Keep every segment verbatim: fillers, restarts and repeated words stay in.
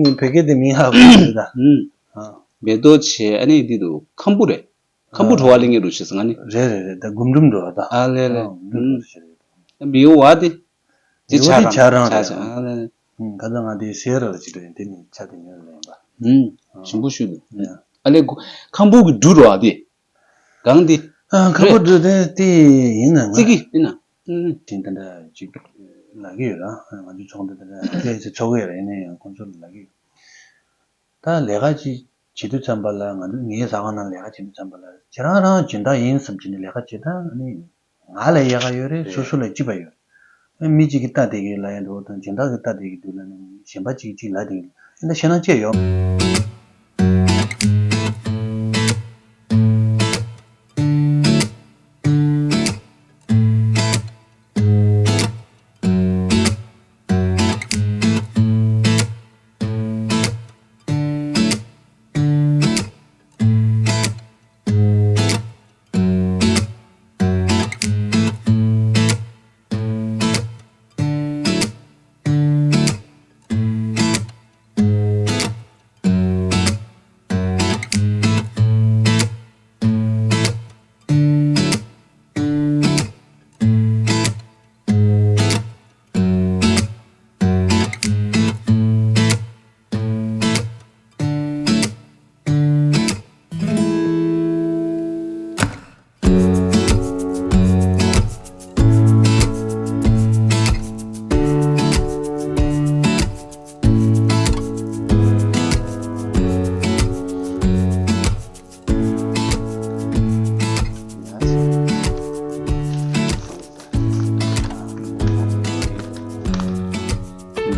ངས་བོད་སྐད་དེ་མིང་ཧ་གོ་མ་རེད་ད། ཨུམ། ཨ། མེ་ཏོག་བྱས་ཨ་ནི་འདི་འདུག་ཁམ་བུ་རེད། ཁམ་བུ་ཨ། བྲོ་བ་ལེན་མཁན་འདྲ་བྱས་སོང་ང་ནི། རེད་རེད་རེད། ད་སྒོམ་སྒྲུབ་འགྲོ་བ་ད། ཨ་ལེ་ལེ། ཨ། སྒོམ་སྒྲུབ་འགྲོ་བ་ཞིག་རེད། ཨ་མི་ཡོ་བ་དེ། དེ་མི་ཡོ་བ་ཆ་དེ་ཆ་རང་རང་ཆ་རེད། ཆ་ཨ་ལེ་ལེ། ཨུམ། ཁ་སང་ང་དེ་སེ་ར་ལ་ཅིག་འགྲོ་ཡིན། དེ་ནི་ཆ་དེ་ཉོས་ལེན་པ། ཨུམ། ཨ། ཞིམ་པོ་ཞུ་འདུག་ཨ། ཨ་ལེ་ཁམ་བུ་གི་འབྲུ་རོ་ཨ་དེ། གང་འདི། ཨ། ཁ་པར་འགྲོ་དེ་དེ་ཡིན་ན་ང་ཙི་གི་ཡིན་ན། ཨུམ། དེ་འདི་འདྲ་ཅིག་ལབ་ཀྱི་ཡོད་ར། ང་ཚོའི་ཚོགས་འདུ་འདི་འདྲ་ཁ་ཤས་ཚོགས་ཀྱི་ཡོད་ར། ཡིན་ན་ཡང་ཁོང་ཚོར་ལབ་ཀྱི་ཡོད། ད་ལས་ཀ་ཅིག་བྱེད་དུས་ཙམ་པ་ལ། ང་ཚོ་ངའི་ཟ་ཁང་ནང་ལས་ཀ་བྱེད་དུས་ཙམ་པ་ལ་ཁྱེད་རང་རང་སྦྱིན་བདག་ཡིན་བསམ་བྱས་ནས་ལས་ཀ་བྱེད་ད། ཨ་ནི་ང་ལ་ཡག་ག་ཡོད་རེད། རེད། སོ་སོ་ལ་སྐྱིད་པ་ཡོད། མི་གཅིག་གིས་ལྟ་བསྡད་ཀྱི་ལབ་ཡ་འདྲ་བོ་དང་། སྦྱིན་བདག་གིས་ལྟ་བསྡད་ཀྱི་འདུག་ལབ་ནས་གཞན་པ་གཅིག་གཅིག་ལབ་བསྡད་ཀྱི་འདུག་ཨ་ནི་ཞེད་སྣང་སྐྱེ་ཡོང་།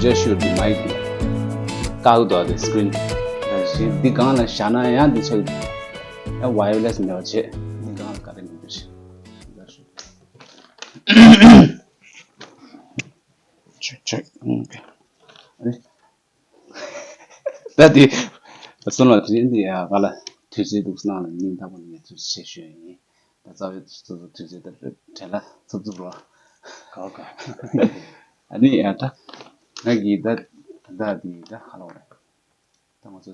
Just shoot the mic. ཀག་དོ་དེ་སི་ཀི་རིན། འདི་སྒང་ལ་བཞག་ན་ཡང་འདི་ཆགས། ཡང་ཝའི་ཡར་ལེ་སི་མེད་པ་བྱེད། འདི་སྒང་ལ་ཀ་རེ་མི་འདུག་ཤི། Just shoot. Check, check. Okay. ད་དེ་སོང་ལ་དེ་འདི་ཡ་ག་ལ་དུས་ཚོད་འདུག་སྣང་ལ་སྙིང་ཐག་པ་ནས་ཐུགས་རྗེ་ཆེ་ཞུ་ཡ་ཡིན། ད་རྩ་བའི་ཚོགས་གཙོ་དུས་ཚོད་ད་བྲེལ་ལ་ཚུབ་ཚུབ་རོ། ག་ག་ཨ་ནི་ཡ་ད་ང་གིས་ད་ད་དེ་ད་ཧ་ལོ་རེད། ད་ང་ཚོ་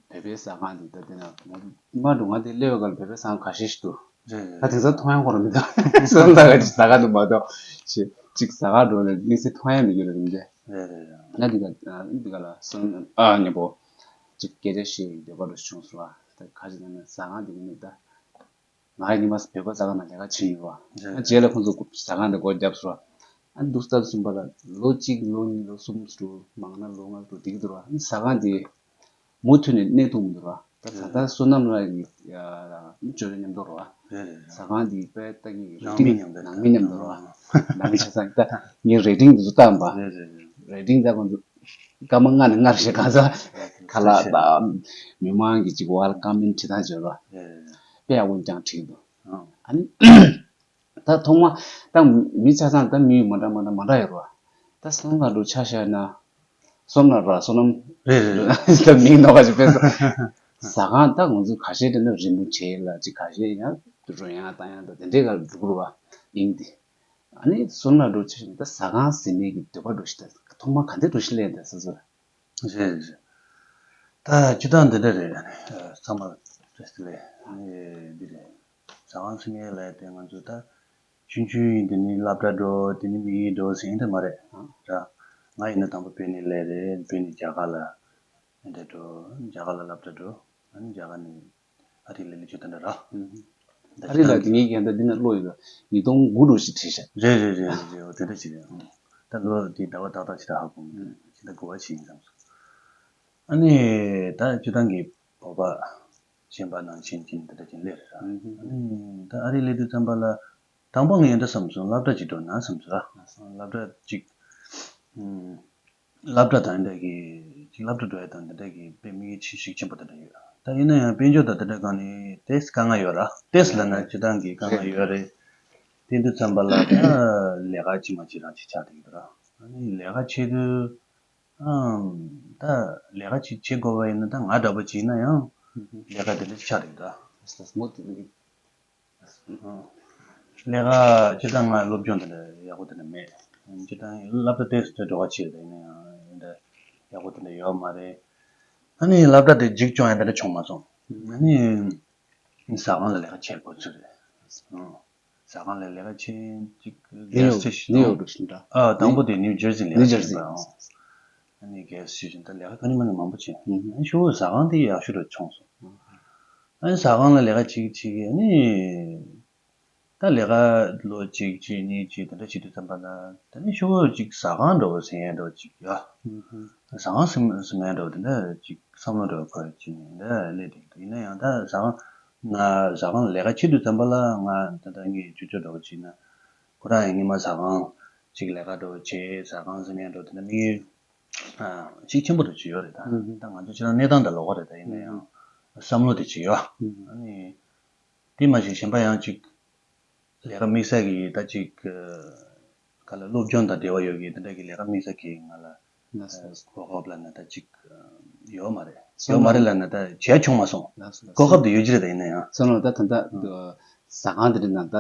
བོད་པའི་ཟ་ཁང་འདི་ད་དེ་ན་ང་ཚོ་མ་འགྲོ། ང་དེ་སླེབས་ཡོད་ག་ལ་བོད་པའི་ཟ་ཁང་ཁ་ཤས་ཤིག་འདུག་རེད་རེད། ད་དེང་སང་མཐོང་ཡ་ཁོ་རང་མི་འདུག་སོང་ད་ག་ཅིག་ཟ་ཁང་དུ་མ་གཏོགས་ཅིག་ཅིག་ཟ་ཁང་འགྲོ་ནས་དམིགས་བསལ་མཐོང་ཡ་མི་འགྱུར་རེད་དེ། རེད་རེད་རེད། ང་འདི་ག་འདི་ག་ལ་སོང་ཨ་ཉེ་པོ་ཅིག་སྐད་ཆ་བཤད་ཡི་འདོད་པ་རུ་བྱུང་སོང་བ། ད་ག་ཅིག་ན་ཟ་ཁང་འདི་ག་ནས་ད། ང་ཡི་ཉི་མ་བོད་པ་ཟ་ཁང་ནང་ལས་ཀ་བྱེད་ཡོད་བ། རེད། རྗེས་ལ་ཁོང་ཚོ་ཟ་ཁང་དེ་སྒོ་བརྒྱབ་སོང་བ། ཨ་འདུག་སྟབས་གསུམ་པ་ལ་ལོ་གཅིག་ལོ་གཉིས་ལོ་གསུམ་འགྲོ། མང་ན་ལོ་ལྔ་འགྲོ་འདི་གི་འདུག་ར། ཨ་ཟ་ཁང་དེ་མུ་མཐུད་ནས་གནས་ཐུབ་མི་འདུག་ར། ད་ད་ལྟ་བསོད་ནམས་ལགས་ཀྱི་ཅོ་ཅོ་མཉམ་དུ་ར། རེད་རེད། ཟ་ཁང་དེ་དཔེ་ལྟ་གི་ནང་མི་མཉམ་དུ། ནང་མི་མཉམ་དུ་ར། ནང་མི་ཆ་ཚང་ད་ངའི་རེ་ཊིང་དེ་ཚོ་བཏང་པ། རེད་རེད་རེད། རེ་ཊིང་ད་ཁོང་ཚོ། སྐར་མ་ལྔ་ནས་ལྔ་རེ་ཞིག་གང་ཟག་ཁ་ལག་དང་མི་མང་གི་ཅིག་བར་ཀ་མེན་ཊི་བྲིས་སྟངས་བྱོས་རོགས། དཔེ་ཡག་པོ་ཀྱང་བྲིས་འདུག་ཨ་ནི་ད་ཐོག་མ་ད་མི་ཆ་ཚང་ད་མི་མ་འདྲ་མ་འདྲ་མ་འདྲ་ཡོད་རོགས། ད་སོམ་ལ་འགྲོ་ཆ་བཞག་ན། སོམ་ལ་ར་བསོད་ནམས། རེད་རེད། ད་མིང་ནོར་བ་ཞིག་དཔེ་ཟ་ཁང་ད་ང་ཚོ་ཁ་ཤས་དེ་ནི་རི་མོ་བྱས་ལ་ཅིག་ཁ་ཤས་ཡང་རོལ་དབྱངས་བཏང་ཡང་ད་དེ་འདྲའི་ག་ལ་འགྲོ་གི་རེད་བ། ཨིན་དེ། ཨ་ནི་བསོད་ནམས་འགྲོ་ཆེ་ཞིང་ད་ཟ་ཁང་ཟེར་མཁན་གྱི་འདོད་པ་འགྲོ་ཞིག་ད་ཐོག་མ་ག་འདྲ་འགྲོ་ཞིག་ལས་ད་ཟེར་ཟེར། རེད་རེད། ད་སྤྱིར་བཏང་འདི་འདྲ་རེད། ཨ་ནི་ཚང་མ་བཀྲ་ཤིས་བདེ་ལེགས། ཨ་ནི་འདི་རེད། ཟ་ཁང་ཟེར་མཁན་ལས་དེ་ང་ཚོ་ད་ཆུང་ཆུང་ཡིན་དེ་ནི་སློབ་གྲྭ་འགྲོ། དེ་ནི་མི་ཡིན་འགྲོ་ཟེར་ཡིན་ད་མ་རེད་ར། ང་ཡིན་ན་དང་པོ་བོད་ནས་སླེབས་རེད། བོད་ནས་རྒྱ་གར་ལ་འདི་འདྲ་འགྲོ། རྒྱ་གར་ལ་སློབ་གྲྭ་འགྲོ། ཨ་ནི་རྒྱ་གར་ནས། ཨ་རི་ལ་ལས་ཆོས་དེ་འདྲ་ར། ཨ་རི་ལ་དེ་ངའི་རྒན་ད་འདི་ན་བློ་ཡོད་པ། ཉིས་སྟོང་དགུ་རུ་ཞིག་བྲིས་ཤག་རེད་རེད་རེད་རེད། འོ་དེ་འདྲ་ཞིག་རེད། ཨང་། ད་ལོ་དེ་ཟླ་བ་ཏག་ཏག་ཞིག་རག་ཧ་གོ་མི་འདུག་ཅི་ད་དགུ་བ་ཞིག་ཡིན་བསམ་སོང་། ཨ་ནི་ད་སྤྱིར་བཏང་གི་བོད་པ་གཞན་པ་ནང་བཞིན་གྱི་འདི་འདྲ་ཅིག་སླེབས་རེད་ར། ཨ་ནི་ད་ཨ་རི་སླེབས་དུས་ཙམ་པ་ལ་དང་པོ་ངས་འདི་བསམ་སོང་། སློབ་གྲྭ་ཅིག་འགྲོ་ན་བསམ་སོང་ར། སློབ་གྲྭ་ཅིག་ཨང་། སློབ་གྲྭ་དང་འདྲ་གི་སློབ་གྲྭ་འགྲོ་ཡ་དང་དེ་འདྲ་གི་དཔེ་མི་ཤེས་ཤུགས་ཆེན་པོ་དེ་འདྲ་ཡོད། ད་ཡིན་ན་ཡང་དཔལ་འབྱོར་དང་དེ་འདྲ་སྒང་ནས་ཏོག་ཙམ་དཀའ་ངལ་ཡོད་ར། ཏོག་ཙམ་ལབ་ན་སྤྱིར་བཏང་གི་དཀའ་ངལ་ཡོད་རེད། དེ་དུས་ཙམ་པ་ལ་ད་ལས་ཀ་ཅི་མ་ཅི་རང་ཅིག་ཆགས་བསྡད་ཀྱི་འདུག་ར། ཨ་ནི་ལས་ཀ་བྱེད་དུས་ཨམ་ད་ལས་ཀ་ཅིག་བྱེད་དགོས་པ་ཡིན་ན་ད་ང་འདྲ་པོ་ཅིག་ཡིན་ན་ཡང་ལས་ཀ་དེ་འདྲ་ཆགས་བསྡད་ཀྱི་འདུག་ར། ལས་ཀ་སྤྱིར་བཏང་ང་སློབ་སྦྱོང་དེ་འདྲ་ཡག་པོ་དེ་འདྲ་མེད། སྤྱིར་བཏང་སློབ་གྲྭ་ཏོག་ཙམ་འགྲོ་ག་ཕྱིར་དེ་ཡིན་ན་ཡང་འདྲ་ཡག་ ཡག་པོ་དེ་འདྲ་ཡོད་མ་རེད། ཨ་ནི་སློབ་གྲྭ་དེ་རྗེས་སྐྱོང་ཡང་དེ་འདྲ་བྱུང་མ་སོང་། ཨ་ནི་ཟ་ཁང་ལ་ལས་ཀ་བྱེད་དགོས་ཚུལ་རེད། ཨང་། ཟ་ཁང་ལ་ལས་ཀ་བྱེད་ཅིག་ནིའུ་ཡོག་ནིའུ་ཡོག་ཏུ་ཕྱིན་འདྲ། ཨ་དང་པོ་དེ་ནིའུ་ཇར་སི་ལས་ཀ་ནིའུ་ཇར་སི་བྱེད་པ། ཨང་། ཨ་ནི་གལ་སྲིད་ད་ལས་ཀ་ག་ནས་མ་ནས་མང་པོ་བྱས། ཨ་ནི་ཤོག་ཟ་ཁང་དེ་ཡག་ཤོས་རུ་བྱུང་སོང་། ཨ་ནི་ཟ་ཁང་ལ་ལས་ཀ་བྱེད་ཀྱི་བྱེད་ཀྱི་ཨ་ནི། ད་ལས་ཀ་ལོ་གཅིག་གཅིག་གཉིས་གཅིག་དེ་འདྲ་བྱེད་དུས་ཙམ་པ་ན་ད་ནི་ཤོག་གཅིག་ཟ་ཁང་འགྲོ་ཟེར་ཡས་འགྲོ་གཅིག་ཡོད། ཟ་ཁང་ཟིན་ཟིན་ཡས་འགྲོ་དེ་འདྲ་གཅིག་བསམ་བློ་འགྲོ་ཁོ་གཅིག་ནས་འདྲ་སླེབས་དེ་འདུག་ཡིན་ན་ཡང་ད་ཟ་ཁང་ང་ཟ་ཁང་ལས་ཀ་བྱེད་དུས་ཙམ་པ་ལ་ང་ད་ལྟ་ངའི་ཅོ་ཅོ་འགྲོ་གཅིག་ན་ཁོ་རང་ཡང་སྔོན་མ་ཟ་ཁང་གཅིག་ལས་ཀ་འགྲོ་བྱས་ཟ་ཁང་ཟིན་ཡས་འགྲོ་དེ་འདྲ་མི་གཅིག་ཆེན་པོ་འགྲོ་གཅིག་ཡོད་རེད་ད། ད་ང་ཚོ་ཁྱེད་རང་གནས་སྟངས་དང་ལོགས་ཀ་རེད་ད་ཡིན་ན་ཡང་བསམ་བློ་དེ་གཅིག་ཡོད། ཨ་ནི། དེ་མ་ཞིག་གཞན་པ་ཡང་ཅིག་ལས་ཀ་དམིགས་བསལ་གྱི་ད་ཅིག་ག་ལ་སློབ་སྦྱོང་དང་འབྲེལ་བ་ཡོད་ཀྱི་དེ་འདྲ་གི་ལས་ཀ་དམིགས་བསལ་གྱི་ང་ལ་ལགས་སོ། གོ་སྐབས་ལ་ན་ད་ཅིག་ཡོད་མ་རེད། ཡོད་མ་རེད་ལ་ན་ད་བྱས་བྱུང་མ་སོང་། ལགས་སོ་ལགས་སོ། གོ་སྐབས་དེ་ཡོད་ཀྱི་རེད་ད་ཡིན་ན་ཡང་། སོང་ལ་ད་ད་ད་ཟ་ཁང་དེ་འདྲ་ན་ད་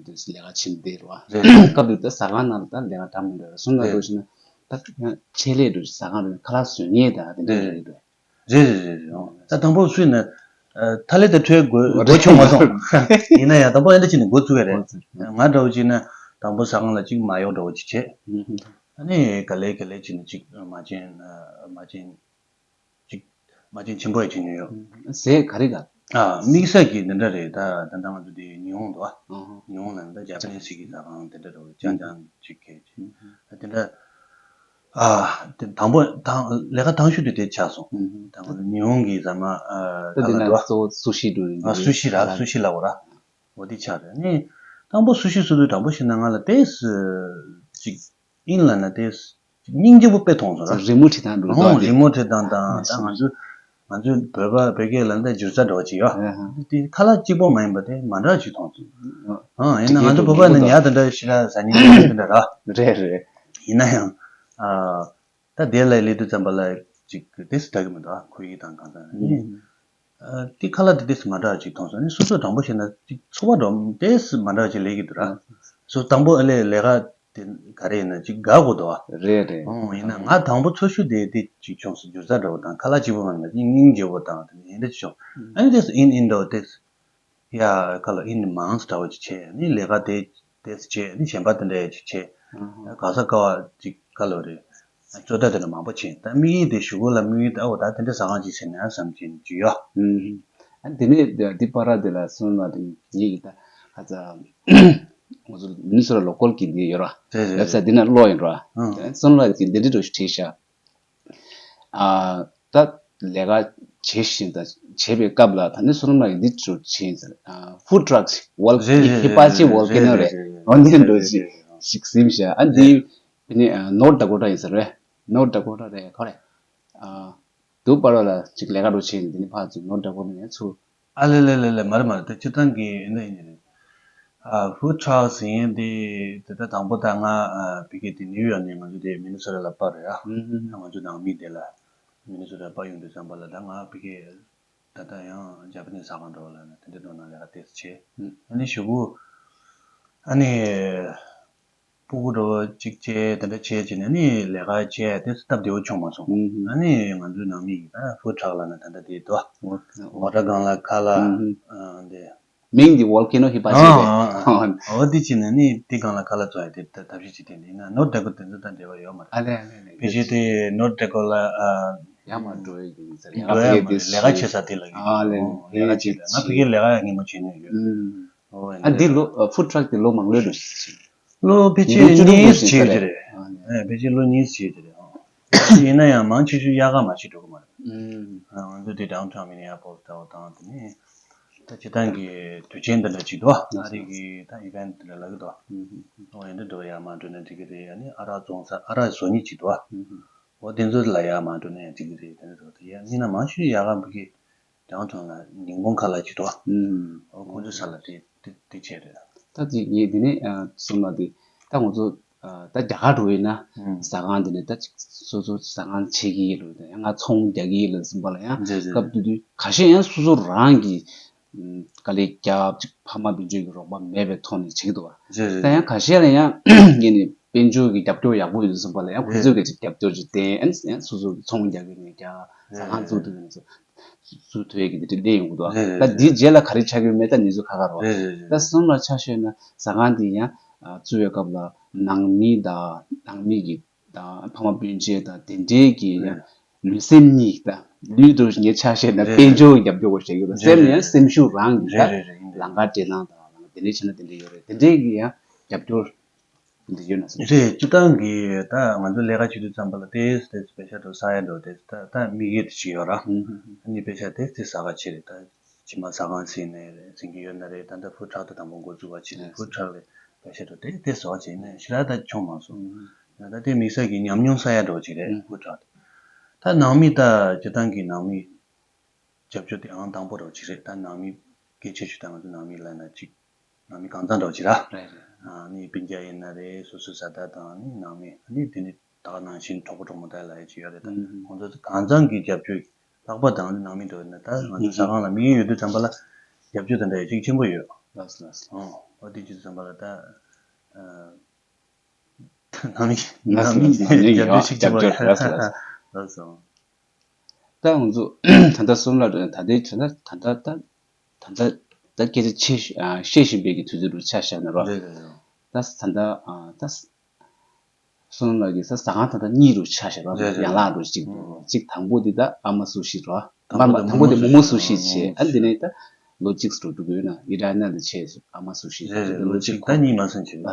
ལས་ཀ་བྱེད་བསྡད་རེད་བ། རེད་རེད། སྐབས་དེ་ད་ཟ་ཁང་ནང་ལ་ད་ལས་ཀ་འདྲ་མི་འདྲ་རེད་སོང་ལ་རེད། འགྲོ་བཞིན་ན་ད་ཆེད་ལས་འགྲོ་ཟ་ཁང་རེད་ཁ་ལག་བཟོ་མཁན་ད་དེ་འདྲ་རེད་རེད་རེད། རེད་རེད་རེད་རེད། ཨོ། ད་དང་པོ་སུས་ན། ཨ། ཐ་ལེ་དེ་འཕྲོའི་སྒོ་སྒོ་ཕྱུང་མ་སོང་། ཡིན་ན་ཡང་དང་པོ་ཨེ་འདྲ་བྱས་ནས་འགོ་བཙུགས་ཡ་རེད། ང་འདྲ་བོ་བྱས་ན་དང་པོ་ཟ་ཁང་ལ་གཅིག་མ་གཡོག་འདྲ་བོ་གཅིག་བྱས། ཨ་ནི་ག་ལེ་ག་ལེ་བྱས་ནས་གཅིག་མ་བྱན་མ་བྱན་གཅིག་མ་བྱན་ཆེན་པོ་ཡ་བྱེད་མྱོང་ཡོད། ཟས་ག་རེ་ག་ཨ། དམིགས་བསལ་གྱི་འདི་འདྲ་རེད་ད་ད་ལྟ་ང་ཚོ་དེ་ཉི་ཧོང་འདུག་ཨ། ཉི་ཧོང་ལ་ད་ཇ་པ་ནི་སི་གི་ཟ་ཁང་དེ་འདྲ་འདྲ་བོ་ཅང་ཅང་གཅིག་གལ་ཆེ། ད་དེ་འདྲ། ཨ། དེ་དང་པོ་དང་ལས་ཀ་དང་ཤོས་དེ་དེ་ཆགས་སོང་། ཨུམ། དང་པོ་ཉི་ཧོང་གི་ཟ་མ་ཨ་ད་ག་དེ་ལ་ན་འགྲོ། གཙོ་བོ་སུ་ཤི་འགྲོ་ཡིན། ཨ་སུ་ཤི་ར་སུ་ཤི་ལབ་དགོས་ར། འོ་དེ་ཆགས་རེད་ནི། དང་པོ་སུ་ཤི་སུ་དུ་དང་པོ་ཤི་ན་ང་ལ་ཏེས་ཅིག་ཨིན་ལ་ན་ཏེས་སྙིང་རྗེ་པོ་དཔེ་མཐོང་སོང་ར། རི་མོ་བྲིས་སྟངས་འགྲོ་ཨོ་རི་མོ་བྲིས་སྟངས་དང་ད་ང་ཚོ་ང་ཚོའི་བོད་པ་བོད་སྐད་ལ་ད་སྒྱུ་རྩལ་འདྲ་བོ་ཅིག་ཡོད། དེ་ཁ་ལག་གཅིག་པོ་མ་ཡིན་པ་དེ་མ་འདྲ་ཅིག་མཐོང་སོང་། ཨ་ཡིན་ན་ང་ཚོ་བོད་པ་ནི་ཉ་དེ་འདྲ་ཞིག་ར་ཟ་ཉིན་དེ་འདྲ་ར། རེད་རེད། ཡིན་ན་ཡང་ཨ། ད་དེ་ལ་སླེབས་དུས་ཙམ་པ་ལ་ཅིག་ཏེས་འདྲ་གི་མི་འདུག་ཨ་ཁོར་ཡུག་དང་གང་ཟག་ནི། ཨ་དེ་ཁ་ལག་དེ་ཏེས་མ་འདྲ་ཅིག་མཐོང་སོང་ནི་སོ་སོ་དང་པོ་བྱས་ན་ཅིག་ཚོར་བ་འགྲོ་ཏེས་མ་འདྲ་ཅིག་སླེབས་ཀྱི་འདུག་ར། སོ་དང་པོ་ཨ་ལས་ལས་ཀ་དེ་ག་རེ་ཡིན་ན་ཅིག་དགའ་དགོས་འདུག་ཨ། རེད་རེད། ཨོ་ཡིན་ན་ང་དང་པོ་ཚོར་ཤུགས་དེ་དེ་ཅིག་བྱུང་སོང་སྒྱུ་རྩལ་འདྲ་བོ་དང་ཁ་ལག་གཅིག་པོ་མ་ཡིན་པ་ཅིག་སྙིང་རྗེ་བོ་དང་དེ་ཡིན་འདྲ་ཅིག་བྱུང་། ཨ་ནི་ཏེས་ཨིན་ཨིན་འདྲ་བོ་ཏེས། ཡ་ཁ་ལོ་ཨིན་མང་སི་འདྲ་བོ་ཅིག་བྱས་ནི་ལས་ཀ་དེ་དེ་བྱས་ནི་གཞན་པ་དེ་འདྲ་ཅིག་བྱས། ག་ས་ག་བ་ཅིག་ཁ་ལོ་རེད། རྩོད་ཟླ་དེ་འདྲ་མང་པོ་བྱས་ད་དམིགས་ཡུལ་དེ་གཞུག་གུ་ལ་དམིགས་ཡུལ་དེ་ཨོ་ད་དེ་འདྲ་ཟ་ཁང་ཅིག་ཟེར་ན་བསམ་གྱིན་ཅིག་ཡོད། ཨ་དེ་ནས་འདི་པ་ར་དེ་ལ་སོང་ན་དེ་ངེད་ཀྱི་ད་ཁ་ཚ་ང་ཚོ་མི་སོ་ར་ལོ་ཀོལ་གྱི་འདི་ཡོད་ར། རེད་རེད་ཝེབ་སའིཊ་འདི་ན་ལོག་ཡིན་ར། སོང་ལ་ཅིག་འདི་འདྲ་འདྲ་ཞིག་བྲིས་ཤག་ཨ་ད་ལས་ཀ་བྱེད་བཞིན་དང་བྱེད་པའི་སྐབས་ལ་ད་ནི་བསོད་ནམས་ལགས་ཀྱིས་འདི་ཚོ་བྱས་ཟེར། ཨ་ཧྥུཌ་ཊྲག་ཝོལ་རེད་རེད་ཧི་པ་ཅི་ཝོལ་ཀེ་ནོ་རེད། འོ་འདི་འདྲ་ཞིག་ཞིག་ཟིན་བཞག་ཨ་འདི་ནི་ནོར་ཐ་ཀོ་ཊ་ཡིན་ས་རེད། ནོར་ཐ་ཀོ་ཊ་རེད་ཁོ་རེད། ཨ་དུ་པར་བ་ལ་ཅིག་ལས་ཀ་འགྲོ་བྱས་ནས་འདི་ནི་ཕར་ཚུར་ནོར་ཐ་ཀོ་ཊ་ནས་ཚུར། ཨ་ལེ་ལེ་ལེ་ལེ་མ་རེད་མ་རེད་དེ་སྤྱིར་བཏང་གི་ཨེ་འདྲ་ཡིན་རེད། ཨ་ཧྥུཌ་ཊྲག་ཟེར་མཁན་དེ་དེ་ལྟ་དང་པོ་ད་ང་ཨ་ཕ་གི་དེ་ནིའུ་ཡོག་ནས་ང་ཚོ་དེ་མི་ནི་སོ་ཊ་ལ་ཕར་རེད་ཨ། ཨ་ང་ཚོ་ནང་མི་དེ་ལ་མི་ནི་སོ་ཊ་ཕར་ཡོང་དུས་ཙམ་པ་ལ་ད་ང་ཕ་གི་ད་ལྟ་ཡང་ཇ་པ་ནི་ཟ་ཁང་འགྲོ་བ་ལ་ནི་དེ་འདྲ་འགྲོ་ན་ལས་ཀ་ཏོག་ཙམ་བྱས། ཨ་ནི་གཞུག་གུ་ཨ་ནི། སྤུ་གུ་འགྲོ་གཅིག་བྱས་དེ་འདྲ་བྱས་བྱས་ནས་ནི་ལས་ཀ་བྱས་དེ་སྟབས་བདེ་བོ་བྱུང་མ་སོང་། ཨ་ནི་ང་ཚོའི་ནང་མི་ཡིས་ད་ཧྥུཌ་ཊྲག་ལབ་ན་ད་ལྟ་དེ་དོ། ཝ་ཊར་སྒང་ལ་ཁ་ལག་ཨ་འདི། མིང་འདི་ཝོལ་ཀེ་ནོ་ཧི་པ་ཅི་རེད། ཨ་འོ་དེ་བྱས་ནས་ནི་དེ་སྒང་ལ་ཁ་ལག་བཙོང་ཡ་དེ་ད་ཐབས་ཤེས་བྱས་དེ་འདི་ན་ནོར་ཐ་ཀོ་དེ་ཚོ་ད་འབྲེལ་བ་ཡོད་མ་རེད། ཨ་ལེ་ཨ་ལེ་ཨ་ལེ། ཕལ་ཆེར་དེ་ནོར་ཐ་ཀོ་ལ་ཨ་ཡང་མ་འགྲོ་ཡ་ཡིན་ཟེར་ཡང་འགྲོ་ཡ་ཕ་གི་མ་རེད་ལས་ཀ་བྱེད་ས་དེ་ལ་ཡིན། ཨ་ལེ་ལེ་ལས་ཀ་བྱེད་ལ་ང་ཕ་གི་ལས་ཀ་ཡང་ངེས་མ་བྱེད་ནས་ཡོད། ཨ་འདི་ལོ་ཧྥུཌ་ཊྲག་དེ་ལོ་མང་ལོས་འགྲོ། ལོ་ཕལ་ཆེར་ལོ་བཅུ་དྲུག་གཉིས་ཙམ་བྱས་ཀྱི་རེད། ཨ་ནི་ཨ་ཕལ་ཆེར་ལོ་གཉིས་ཙམ་བྱས་ཀྱི་རེད། ཨ་ཡིན་ན་ཡང་མང་ཆེ་ཤོས་དབྱར་ཁ་མ་ཕྱིན་འགྲོ་གི་མ་རེད། ཨ་ང་ཚོ་དེ་ཌའུན་ཊའུན་མི་ནི་ཨ་པོ་ལིས་ལྟ་བུ་དང་དེ་ནས་ད་སྤྱིར་བཏང་གི་དུས་ཆེན་འདི་འདྲ་ཅིག་འདུག་ཨ་རི་གི་ད་ཨི་ཝེན་ཊི་འདི་འདྲ་ལབ་ཀྱི་འདུག་ཨོ་ཡིན་འདི་འགྲོ་ཡར་མར་འགྲོ་ན་འགྲིག་གི་རེད། ཨ་ནི་ཨ་རག་བཙོང་ས་ཨ་རག་བཟོ་མཁན་ཅིག་འདུག་ཨོ་དེ་ཚོ་ལ་ཡར་མར་འགྲོ་ན་ཡང་འགྲིག་གི་རེད། དེ་འདྲ་འདུག་ད་ཡར་ཡིན་ན་མང་ཤོས་དབྱར་ཁ་ཕ་གི་ཌའུན་ཊའུན་ལ་ཉིན་གུང་ཁ་ལག་ཅིག་འགྲོ། ཨོ་ཁོང་ཚོའི་ས་ལ་དེ་དེ་དེ་བྱས་རེད། ད་དེ་ངས་དེ་ནས་གསུངས་ན་དེ་ད་ང་ཚོ་ད་རྒྱ་གར་འགྲོ་ཡིན་ན་ཟ་ཁང་དེ་ནས་ད་ཅིག་སོ་སོ་ཟ་ཁང་ཕྱེ་གི་ཡིན་ལོ། ད་ཡང་ང་ཚོང་རྒྱག་གི་ཡིན་ལོ་ཟིན་པ་ལ་ཡང་རེད་རེད། སྐབས་དེ་དུས་ཁ་ཤས་ཡང་སོ་སོ་རང་གི་དཀའ་ལས་རྒྱབ་ཅིག་ཕ་མ་དེ་ཚོའི་གི་རོགས་པ་མེད་པའི་ཐོག་ནས་བྱེད་ཀྱི་འདུག་བ། རེད་རེད། ད་ཡང་ཁ་ཤས་ལ་ཡང་ངས་ནི་ དཔལ་འབྱོར་གྱི་རྒྱབ་སྐྱོར་ཡག་པོ་ཡོད་ཟེར་བ་ལ་ཡང་ཁོ་ཚོས་གི་ཅིག་རྒྱབ་སྐྱོར་ཅིག་བསྟན། ཨ་ནི་སོ་སོ་གི་ཚོང་རྒྱག་གི་ནས་རྒྱག་ཟ་ཁང་བཙུགས་ཐུབ་ཡོད་ན་སོ་བཙུགས་ཐུབ་ཡས་ཀྱི་དེ་འདྲ་གླེང་ཡོང་གི་འདུག་ད་འདིའི་རྗེས་ལ་ག་རེ་ཆགས་ཀྱི་ཡོད་མེད་ད་ནུས་ཚོད་ཁ་ཁ་རོ། ད་གསུམ་ལ་ཆ་བཞག་ན་ཟ་ཁང་འདི་ཡང་བཙུགས་པའི་སྐབས་ལ་ནང་མི་དང་ནང་མི་གི་དང་ཕ་མ་སྤུན་མཆེད་དང་དེ་འདྲའི་གི་ཡང་ལུས་སེམས་གཉིས་དང་ལུས་དང་ངའི་ཆ་བཞག་ན་དཔལ་འབྱོར་གྱི་རྒྱབ་སྐྱོར་བ་ཞིག་ཡོད་རེད། སེམས་ཡང་སེམས་ཤུགས་རང་གི་ད་ལང་ཀ་འདྲེ་ནང་དང་དེ་འདྲའི་བྱས་ན་དེ་འདྲ་ཡོད་རེད། དེ་འདྲའི་གི་ཡང་རྒྱབ་སྐྱོར་འདི་ཡོད་ན་བསམ། རེད། སྤྱིར་བཏང་གི་ད་ང་ཚོ་ལས་ཀ་བྱེད་དུས་ཙམ་པ་ལ་ཏོག་ཙམ་ཏོག་ཙམ་པེ་ཤ་འདྲ་ཟ་ཡ་འདྲ་ཏོག་ཙམ་ད་ད་དམིགས་ཡུལ་དེ་ཅིག་ཡོད་ར། ཨ་ནི་པེ་ཤ་ཏོག་ཙམ་ཟ་ག་བྱེད་རེད། ད་ཕྱི་མ་ཟ་ཁང་ཟིན་ནས་རེད། ཟིན་གྱི་ཡོད་ན་རེད། ད་ལྟ་ཕུཌ་ཊག་ཏུ་དང་པོ་འགོ་བཙུགས་པ་བྱེད་དུས་ཕུཌ་ཊག་ལས་པེ་ཤ་འདྲ་ཏོག་ཙམ་ཏོག་ཙམ་ཟ་བ་བྱས་ནས་ཞེ་དྲག་ད་བྱུང་མ་སོང་། ད་ལྟ་དེ་དམིགས་བསལ་གྱི་ཉམས་མྱོང་ས་ཡ་འདྲ་ཅིག་རེད། ཕུཌ་ཊག་ཏུ་ད་ནང་མི་ད་སྤྱིར་བཏང་གི་ནང་མི་རྒྱབ་སྐྱོར་དེ་ཨང་དང་པོ་འདྲ་ཅིག་རེད། ད་ནང་མི་གལ་ཆེ་ཤོས་ད་ང་ཚོ་ནང་མི་ལབ་ན་ཅིག་ནང་མི་གང་ཚང་འདྲ་བོ་ཅིག་ར། རེད་རེད། ཨ་ནི་སྤུན་ཀྱག་ཡིན་ན་རེད། སོ་སོའི་བཟའ་ཟླ་དང་ནི་ནང་མི། ཨ་ནི་དེ་ནི་ད་ག་ནང་བཞིན་གྲོགས་པོ་གྲོགས་མོ་དག་ལ་ཡ་ཅིག་ཡོད་རེད། ད་ཨུ་ཧུ། ཁོང་ཚོ་གང་ཚང་གི་རྒྱབ་སྐྱོར་ལྷག་པར་དུ་ང་ཚོ་ནང་མི་འདྲ་བོ་ཡིན་ན་ད་ང་ཚོ་ཟ་ཁང་ལ་དམིགས་ཡུལ་ཡོད་དུས་ཙམ་པ་ལ་རྒྱབ་སྐྱོར་དེ་འདྲ་ཡ་གཅིག་ཆེན་པོ་ཡོད། ལགས་སོ་ལགས་སོ། ཨོ་འོ་དེ་བྱེད་དུས་ཙམ་པ་ལ་ད་ཨ་ནང་མི་ལགས་སོ་ནང་མི་ལགས་སོ། ནང་མི་རྒྱབ་སྐྱོར་ཡོད། ཆེ་ཆེན་པོ་རྒྱབ་སྐྱོར་ཡོད། ལགས་སོ་ལགས་སོ། ལགས་སོ། ད་ང་ཚོ་ད་ལྟ་གསུམ་ལ་ད་ལྟའི་ད་ལྟ་ད་ལྟ་ད་ད་ལྟ་ད་སྐད་ཆ་བཤད་ཨ་བཤད་བཞིན་པའི་གི་དུས་ཚོད་རུ་ཆ་བཞག་ན་རོ། རེད་རེད་རེད། ད་ད་ལྟ་ཨ་ད་གསུམ་ལ་གི་ས་ཟ་ཁང་ད་ལྟ་གཉིས་རུ་ཆ་བཞག་རོ། རེད་རེད་ཡན་ལག་རུ་གཅིག་ཨུ་ཨུ། གཅིག་དང་པོ་དེ་ད་ཨ་མ་སུ་ཤི་རོ། དང་པོ་མ་དེ་དང་པོ་དེ་མོ་མོ་སུ་ཤི་བྱས། ཨ་འདི་ནས་ད་ལོ་གཅིག་རུ་འགྲོ་གི་ཡོད་ན་ཨི་ར་ན་དེ་བྱས་ཨ་མ་སུ་ཤི་རེད་རེད། ལོ་ལོ་གཅིག་གཅིག་ད་གཉིས་མ་ཟིན་ཆེ་ད་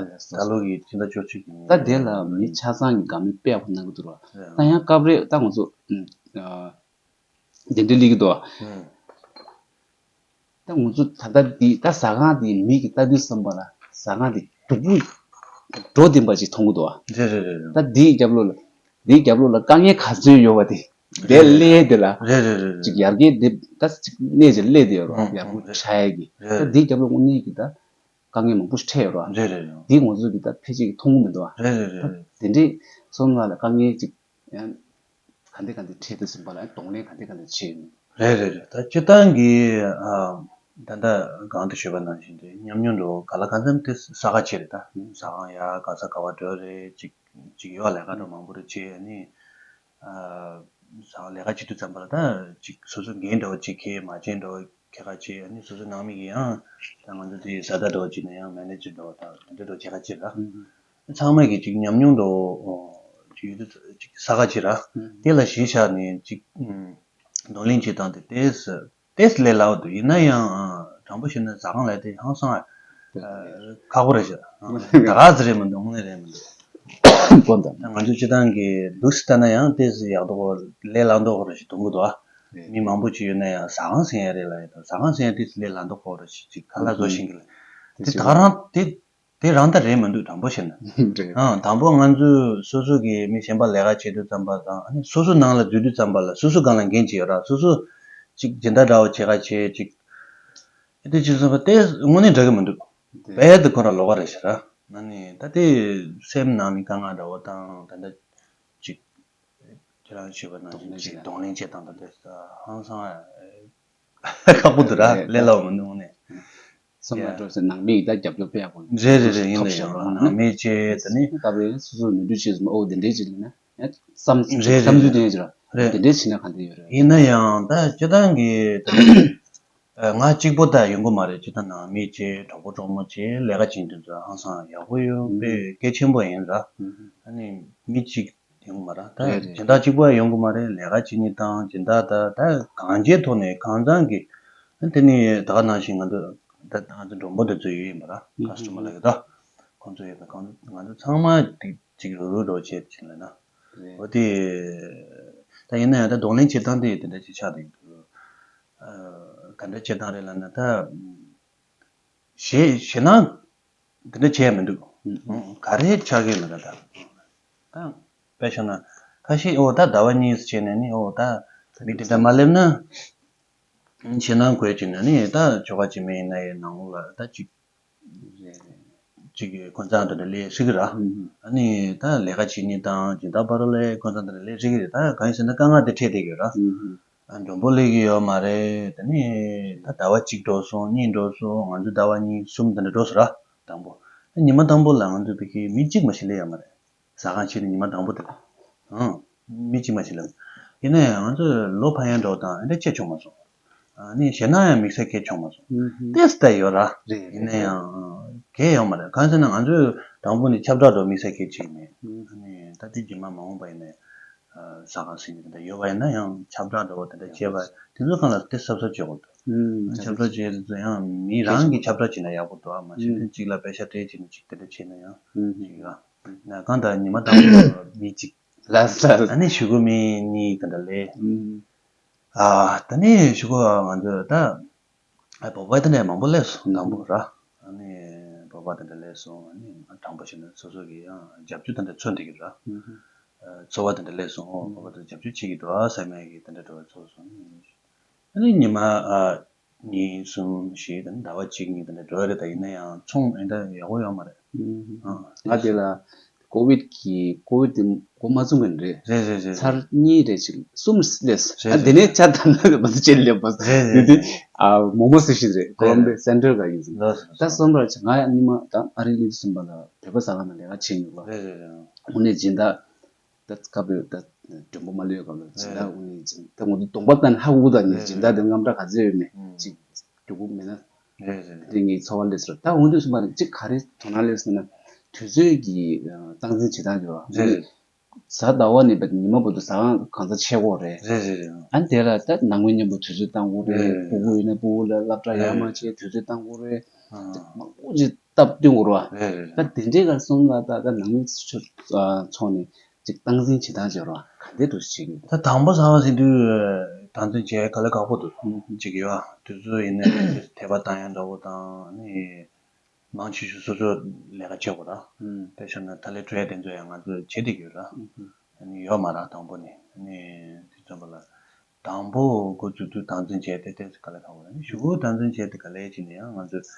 ལོ་གི་སྤྱི་ཟླ་བཅུ་གཅིག་གི་ད་དེ་ལ་མི་ཆ་ཚང་གི་དགའ་མོས་དཔེ་ཡག་པོ་གནང་གི་འདུག་རོ། རེད། ད་ཡང་སྐབས་རེ་ད་ང་ཚོ་ཨ། དེ་འདྲའི་ལི་གི་འདུག་ཨ། ད་ང་ཚོ་ད་ལྟ་འདི་ད་ཟ་ཁང་འདི་མི་གི་ལྟ་དུས་ཙམ་པ་ལ་ཟ་ཁང་འདི་སྡུག་པོ་འགྲོ་བདེན་པ་ཅིག་མཐོང་གི་འདུག་ཨ། རེད་རེད་རེད་རེད། ད་འདིའི་རྒྱབ་ལོགས་ལ་འདིའི་རྒྱབ་ལོགས་ལ་དཀའ་ངལ་ག་ཚོད་ཡོད་པ་དེ་དེ་རེད་ལས་དེ་ལ་རེད་རེད་རེད་རེད། ཅིག་ཡར་རྒྱས་འདེབས་ད་ཅིག་གནས་ཅིག་སླེབས་དེ་ཡོད་རོགས། ཨང་ཡག་པོ་ཨང་རེད། ཆགས་ཡ་གི་རེད། ད་འདིའི་རྒྱབ་ལོགས་དངོས་གནས་ཀྱི་ད་དཀའ་ངལ་མང་པོ་ཞིག་འཕྲད་ཡོད་རོགས། རེད་རེད་རེད། འདི་ང་ཚོ་གི་ད་ཕལ་ཆེར་གི་མཐོང་གི་མི་འདུག་ཨ། རེད་རེད་རེད། ད་དེ་འདྲའི་སོང་ལ་ལ་དཀའ་ངལ་ཅིག་ཡང་ག་འདྲ་ག་འདྲ་འཕྲད་དུས་ཙམ་པ་ལ་གདོང་ལེན་ག་འདྲ་ག་འདྲ་བྱེད་ཡོད་མེད། རེད་རེད་རེད། ད་སྤྱིར་བཏང་གི་ཨ་ད་ལྟ་གང་དུ་ཞུས་པ་ནང་བཞིན་དུ་ཉམས་མྱོང་འགྲོ་ག་ལ་གང་འཚམ་དེ་ས་ཁ་ཆེ་རེད། ད་ས་ཁང་ཡ་ག་ས་ག་བ་འགྲོ་རེད། ཅིག་ཅིག་ཡོད་ལས་ཀ་འགྲོ་མང་པོ་རེ་བྱེད། ཨ་ནི་ཨ་ས་ཁང་ལས་ཀ་བྱེད་དུས་ཙམ་པ་ལ་ད་ཅིག་སོ་སོ་འགན་འགྲོ་ཅིག་ཁེ་མ་བྱེད་འགྲོ་ཁེ་ཁ་བྱེད། ཨ་ནི་སོ་སོ་ནང་མི་གི་ཡང་ད་ང་ཚོ་དེ་བཟའ་ཟླ་འགྲོ་བྱེད་ན་ཡང་མེ་ནེ་ཇར་འགྲོ་ད་དེ་འདྲ་འགྲོ་ཁེ་ཁ་བྱེད་ར། ཚང་མ་གི་ཅིག་ཉམས་མྱོང་འགྲོ་ཅིག་ཡོད་དུས་ཅིག་ས་ཁ་ཅིག་ར། དེ་ལ་གཞི་བཞག་ནས་ཅིག་གདོང་ལེན་བྱེད་སྟངས་དེ་ཏོག་ཙམ་ཏོག་ཙམ་ལས་སླ་བོ་འདུག་ཡིན་ན་ཡང་དྲང་པོ་བཤད་ན་ཟ་ཁང་ལས་དེ་ཧང་སང་ཁག་པོ་རེད་ཤག་ད་ག་ཟེ་རེད་མི་འདུག་དངོས་གནས་རེད་མི་འདུག་དགོངས་དག་ད་ང་ཚོ་སྤྱི་བཏང་གི་ལུགས་སུ་ལྟ་ན་ཡང་ཏོག་ཙམ་ཡག་མདོག་ལས་སླ་མདོག་རེ་ཞིག་མཐོང་གི་འདུག་ཨ། མི་མང་པོ་ཅིག་ཡོད་ན་ཡང་ཟ་ཁང་ཟིན་ཡ་རེད་ལབ་ཡ་དང་ཟ་ཁང་ཟིན་ཡ་ཏོག་ཙམ་ལས་སླ་མདོག་ཁ་པོ་རེ་ཞིག་ཅིག་ཁ་ལག་བཟོ་ཤེས་ཀྱི་ལ། དེ་ད་ག་རང་དེ་དེ་རང་ད་རེད་མི་འདུག་དྲང་པོ་བཤད་ན། རེད། ཨང་དང་པོ་ང་ཚོས་སོ་སོ་གི་མི་གཞན་པ་ལས་ཀ་བྱེད་དུས་ཙམ་པ་དང་ཨ་ནི་སོ་སོ་ནང་ལ་འཛུལ་དུས་ཙམ་པ་ལ་སོ་སོ་སྒང་ལ་འགན་ཅིག་ཡོད་ར། སོ་སོ་ཅིག་སྦྱིན་བདག་འདྲ་བོ་བྱེད་ཁ་བྱེད་ཅིག་ཨེ་དེ་བྱེད་ཙམ་པ་དེ་དངོས་གནས་འདྲ་གི་མི་འདུག་རྦད་དེ་ཁོ་རང་ལོགས་ཀ་རེད་ཤག་ར། ཨ་ནི་ད་དེ་སེམས་ནང་ནས་དཀའ་ངལ་འདྲ་བོ་དང་ད་ལྟ་ཅིག་ཁྱེད་རང་ཞུས་པ་ནང་བཞིན་ཅིག་གདོང་ལེན་བྱེད་སྟངས་དང་དེ་ཧང་སང་ཁག་པོ་འདུག་ར། ལས་སླ་བོ་མི་འདུག་དངོས་གནས། སོ་མ་ཡ། འགྲོ་ཟེར་ནང་མི་ཡི་ད་རྒྱབ་སྐྱོར་དཔེ་ཡག་པོ་རེད་རེད་རེད། ཡིན་ཐོབ་ནས་ཤག་ཡང་ར་ནང་མི་བྱས་དེ་ནི་སྐབས་རེ་སོ་སོ་ནོར་འཁྲུལ་བྱས་སོང་ཨོ་དེ་འདྲས་བྱས་ལབ་ན་ཡང་བསམ་རེད་རེད་བསམ་ཚུལ་རེད་དེ་ཡང་ཅི་ར་རེད། དེ་འདྲས་བྱས་ན་གང་འདྲ་ཡོད་རེད། ཡིན་ན་ཡང་ད་སྤྱིར་བཏང་གི་ད་ནི་ང་གཅིག་པོ་ད་ཡོང་གི་མ་རེད། སྤྱིར་བཏང་ནང་མི་བྱས་གྲོགས་པོ་གྲོགས་མོ་བྱས་ལས་ཀ་བྱེད་དུས་ཚོད་ཧང་སང་ཡག་པོ་ཡོད་དཔེ་གལ་ཆེན་པོ་ཡིན་ར། ཨ་ནི་མི་གཅིག་ཡོང་གི་མ་རེད། ད་རེད་རེད། སྦྱིན་བདག་གཅིག་པོ་ཡང་ཡོང་གི་མ་རེད། ལས་ཀ་བྱེད་མཁན་དང་སྦྱིན་བདག་ད་ད་གང་ཅིའི་ཐོག་ནས་གང་ཚང་གི་དེ་ནི་ད་ག་ནང་བཞིན་ང་ཚོ་ད་ང་ཚོ་མགྲོན་པོ་དེ་ཚོ་ཡོད་ཡིན་པ་ར། ཀ་སི་ཊོ་མར་ལབ་ཀྱི་ད་ཁོང་ཚོ་ཡོད་པ་གང་ང་ཚོ་ཚང་མ་དེ་གཅིག་རུ་རུ་རོ་བྱེད་ཀྱིན་ལ་ན། རེད། འོ་དེ་ད་ཡིན་ན་ཡང་ད་གདོང་ལེན་བྱེད་སྟངས་དེ་དེ་འདྲ་ཅིག་ཆགས་བསྡད་ཀྱི་འདུག་ག་འདྲ་བྱེད་སྟངས་རེད་ལབ་ན་ད་ཞེ་ཞེད་སྣང་དེ་འདྲ་བྱས་མི་འདུག་ཨུ། ག་རེ་ཆགས་ཀྱི་ཡོད་མེད་ད་ད། ད་དཔེ་བཞག་ན་ཁ་ཤས་ཨོ་ད་ཟླ་བ་གཉིས་བྱས་ནས་ནི་ཨོ་ད་མི་དེ་འདྲ་མ་སླེབས་ན་ཞེད་སྣང་དགོས་ཀྱི་ན་ནི་ད་ཆོ་ག་ཅིག་མེད་ཡིན་ན་ཡི་ནང་ལོགས་ལ་ད་ཅིག་ཅིག་གི་ཁོ་ཚང་དེ་འདྲ་སླེབས་སྲིད་ཀྱི་ར། ཨ་ནི་ད་ལས་ཀ་བྱེད་མཁན་དང་སྦྱིན་བདག་བར་ལ་ཁོ་ཚང་དེ་འདྲ་སླེབས་སྲིད་ཀྱི་རེད། ད་གང་ཡིན་ཟེར་ན་དཀའ་ངལ་དེ་འཕྲད་བསྡད་ཀྱི་ཡོད་ར། མགྲོན་པོ་སླེབས་ཀྱི་ཡོད་མ་རེད། དེ་ནས་ད་ཟླ་བ་གཅིག་འགྲོ་སོང་གཉིས་འགྲོ་སོང་ང་ཚོ་ཟླ་བ་གཉིས་གསུམ་དེ་འདྲ་འགྲོ་སོང་ར། དང་པོ། ད་ཉི་མ་དང་པོ་ལ་ང་ཚོ་ཕ་གིའི་མི་གཅིག་མ་ཞིག་སླེབས་ཡོད་མ་རེད། ཟ་ཁང་ཕྱེ་ནས་ཉི་མ་དང་པོ་དེ་ལ། ཨང་། མི་གཅིག་མ་ཞིག་ལ། ཡིན་ན་ཡང་ང་ཚོས་ལོ་ཕར་ཡང་འགྲོ་དང་ཨེ་འདྲ་བྱས་བྱུང་མ་སོང་། ཨ་ནི་ཞེད་སྣང་ཡང་དམིགས་བསལ་སྐྱེས་བྱུང་མ་སོང་། ཏེས་ད་ཡོད་ར། ཡིན་ན་ཡང་གལ་ཡོད་མ་རེད། གང་ཟེར་ན་ང་ཚོས་དང་པོ་ནས་ཁྱབ་བསྒྲགས་འགྲོ་དམིགས་བསལ་སྐྱེས་བྱས་མེད། ཨ་ནི་ད་དེ་རྗེས་མ་མ་འོངས་པ་ཡིན་ན་ཟ་ཁང་ཟིན་ནས་དེ་འདྲ་ཡོད་པ་ཡིན་ན་ཡང་ཁྱབ་བསྒྲགས་འགྲོ་བ་དེ་འདྲ་བྱས་པ་དེ་ཚོ་གང་ལ་དེ་གཟབ་གཟབ་བྱེད་དགོས་འདུག་ཁྱབ་བསྒྲགས་བྱས་དེ་ཚོ་ཡང་མི་རང་གིས་ཁྱབ་བསྒྲགས་བྱས་ན་ཡག་པོ་འདུག་ཨ་མ་གཞི་དེ་གཅིག་ལ་པེ་ཤ་སྤྲད་བྱས་ནས་གཅིག་དེ་འདྲ་བྱས་ན་ཡང་ཡོད། ན་གང་ལྟར་ཉི་མ་དང་པོ་མི་གཅིག་ལ་ས་ཨ་ནི་གཞུག་གུ་མི་གཉིས་དེ་འདྲ་ལས། ཨ་ད་ནི་གཞུག་གུ་ང་ཚོ་ད་ཨ་བོད་པ་དེ་འདྲ་མང་པོ་སླེབས་སོང་དང་པོ་ར། ཨ་ནི་བོད་པ་དེ་འདྲ་སླེབས་སོང་། ཨ་ནི་ང་དྲང་པོ་བཤད་ན་སོ་སོ་གི་ཡང་རྒྱབ་སྐྱོར་དེ་འདྲ་ཚོར་འདི་གི་ར། ཚོར་བ་དེ་འདྲ་སླེབས་སོང་། བོད་པ་དེ་རྒྱབ་སྐྱོར་བྱེད་ཀྱི་འདུག་ཨ་བསམ་ཡས་ཀྱི་དེ་འདྲ་འདྲ་བ་ཚོར་སོང་། ཨ་ནི་ཉི་མ་ཨ། གཉིས་གསུམ་བཞི་དང་ཟླ་བ་གཅིག་གཉིས་དང་འགྲོ་ཡ་རེད། ད་ཡིན་ན་ཡང་ཚོང་ཨེ་འདྲ་ཡག་པོ་ཡོད་མ་རེད། ཨང་། ང་དེ་ལ་ཀོ་བིད་ཀྱི་ཀོ་བིད་དེ་འགོ་མ་ཚུགས་མཁན་རེད། རེད་རེད་རེད། ཚར་གཉིས་རེད་ཅིག་གསུམ་སླེབས། རེད་ཨ་དེ་ནས་ཆ་དམ་ན་བ་ཚོ་ཅེ་ལེབ་པ་རེད་རེད་དེ་དེ་ཨ་མོ་མོ་སི་ཤི་རེད། ཀོ་ལོམ་བི་ཡ་སེན་ཊར་ག་ཡིན་ཟིན། ལགས་སོ། ད་སོང་ར་ང་ཡང་ཉི་མ་ད་ཨ་རི་ལི་གསུམ་པ་ལ་བོད་པ་ཟ་ཁང་ནང་ལས་ཀ་བྱེད་ཡོད་པ། རེད་རེད་རེད། དངོས་གནས་སྦྱིན་བདག་ད་སྐབས་རེ་ད་མགྲོན་པོ་མ་ལུས་སྐབས་ལ་ཇི་ལྟར་དངོས་གནས་ད་ངོ་ཚོ་གདོང་པ་ལྟ་ན་ཧ་གོ་ད་ངས་སྦྱིན་བདག་དེ་དངངས་སྐྲག་ག་ཚོད་ཡོད་མེད་ཅིག་འགྲོ་གི་མེད་ན། རེད་རེད་རེད། དེ་ངའི་ཚོར་བ་སླེབས་སོང་། ད་འོན་ཏེ་གསུངས་པ་རེད། ཅིག་ག་རེ་དོ་སྣང་སླེབས་སོང་ན་དུས་ཚོད་ཀྱི་སྟངས་འཛིན་བྱེད་སྟངས་ཀྱི་བ་རེད་རེད། གཟའ་ཟླ་བ་ནས་བར་ཉི་མ་བར་དུ་ཟ་ཁང་གང་ས་ཕྱེ་དགོས་རེད། རེད་རེད་རེད། ཨ་ནི་དེ་ལ་ད་ནང་མི་མཉམ་པོ་དུས་ཚོད་བཏང་དགོས་རེད། རེད། སྤུ་གུ་ཡིན་ན་སྤུ་གུ་ལ་སློབ་གྲྭ་ཡར་མར་བྱེད་དུས་ཚོད་བཏང་དགོས་རེད། ཨ་མང་པོ་ཅིག་སྟབས་བསྟུན་དགོས་རེད་བ། རེད་རེད། ད་དེ་འདྲའི་ག་སོང་ལ་ད་ད་ནང་མི་ཚོ་ཚོགས་ནས་ཅིག་སྟངས་འཛིན་བྱེད་སྟངས་བྱེད་རོགས་ག་འདྲས་འདུག་བྱེད་ཀྱི་འདུག་ད་དང་པོ་ཟ་ཁང་ཟིན་དུས་སྟངས་འཛིན་བྱེད་ག་ལེ་ཁག་པོ་འདུག་ཅིག་ཡོད་ཨ་དུས་ཚོད་ཡིན་ནའི་དད་པ་བཏང་ཡ་འདྲ་བོ་དང་ནི་མང་ཆེ་ཤོས་སོ་སོ་ལས་ཀ་བྱེད་དགོས་ར། དཔེ་བཞག་ན་ད་ལས་གྲོལ་དེ་ཚོ་ཡང་ང་ཚོས་བྱེད་བསྡད་ཀྱི་ཡོད་ར། ཨ་ནི་ཡོད་མ་ར་དང་པོ་ནས་ཨ་ནི་དུས་ཙམ་པ་ལ། དང་པོ་འགོ་བཙུགས་དུས་སྟངས་འཛིན་བྱས་ཏེ་ཏོག་ཙམ་དཀའ་ལས་ཁག་པོ་རེད། གཞུག་གུ་སྟངས་འཛིན་བྱས་ཏེ་དཀའ་ལས་བྱས་ནས་ཡང་ང་ཚོས་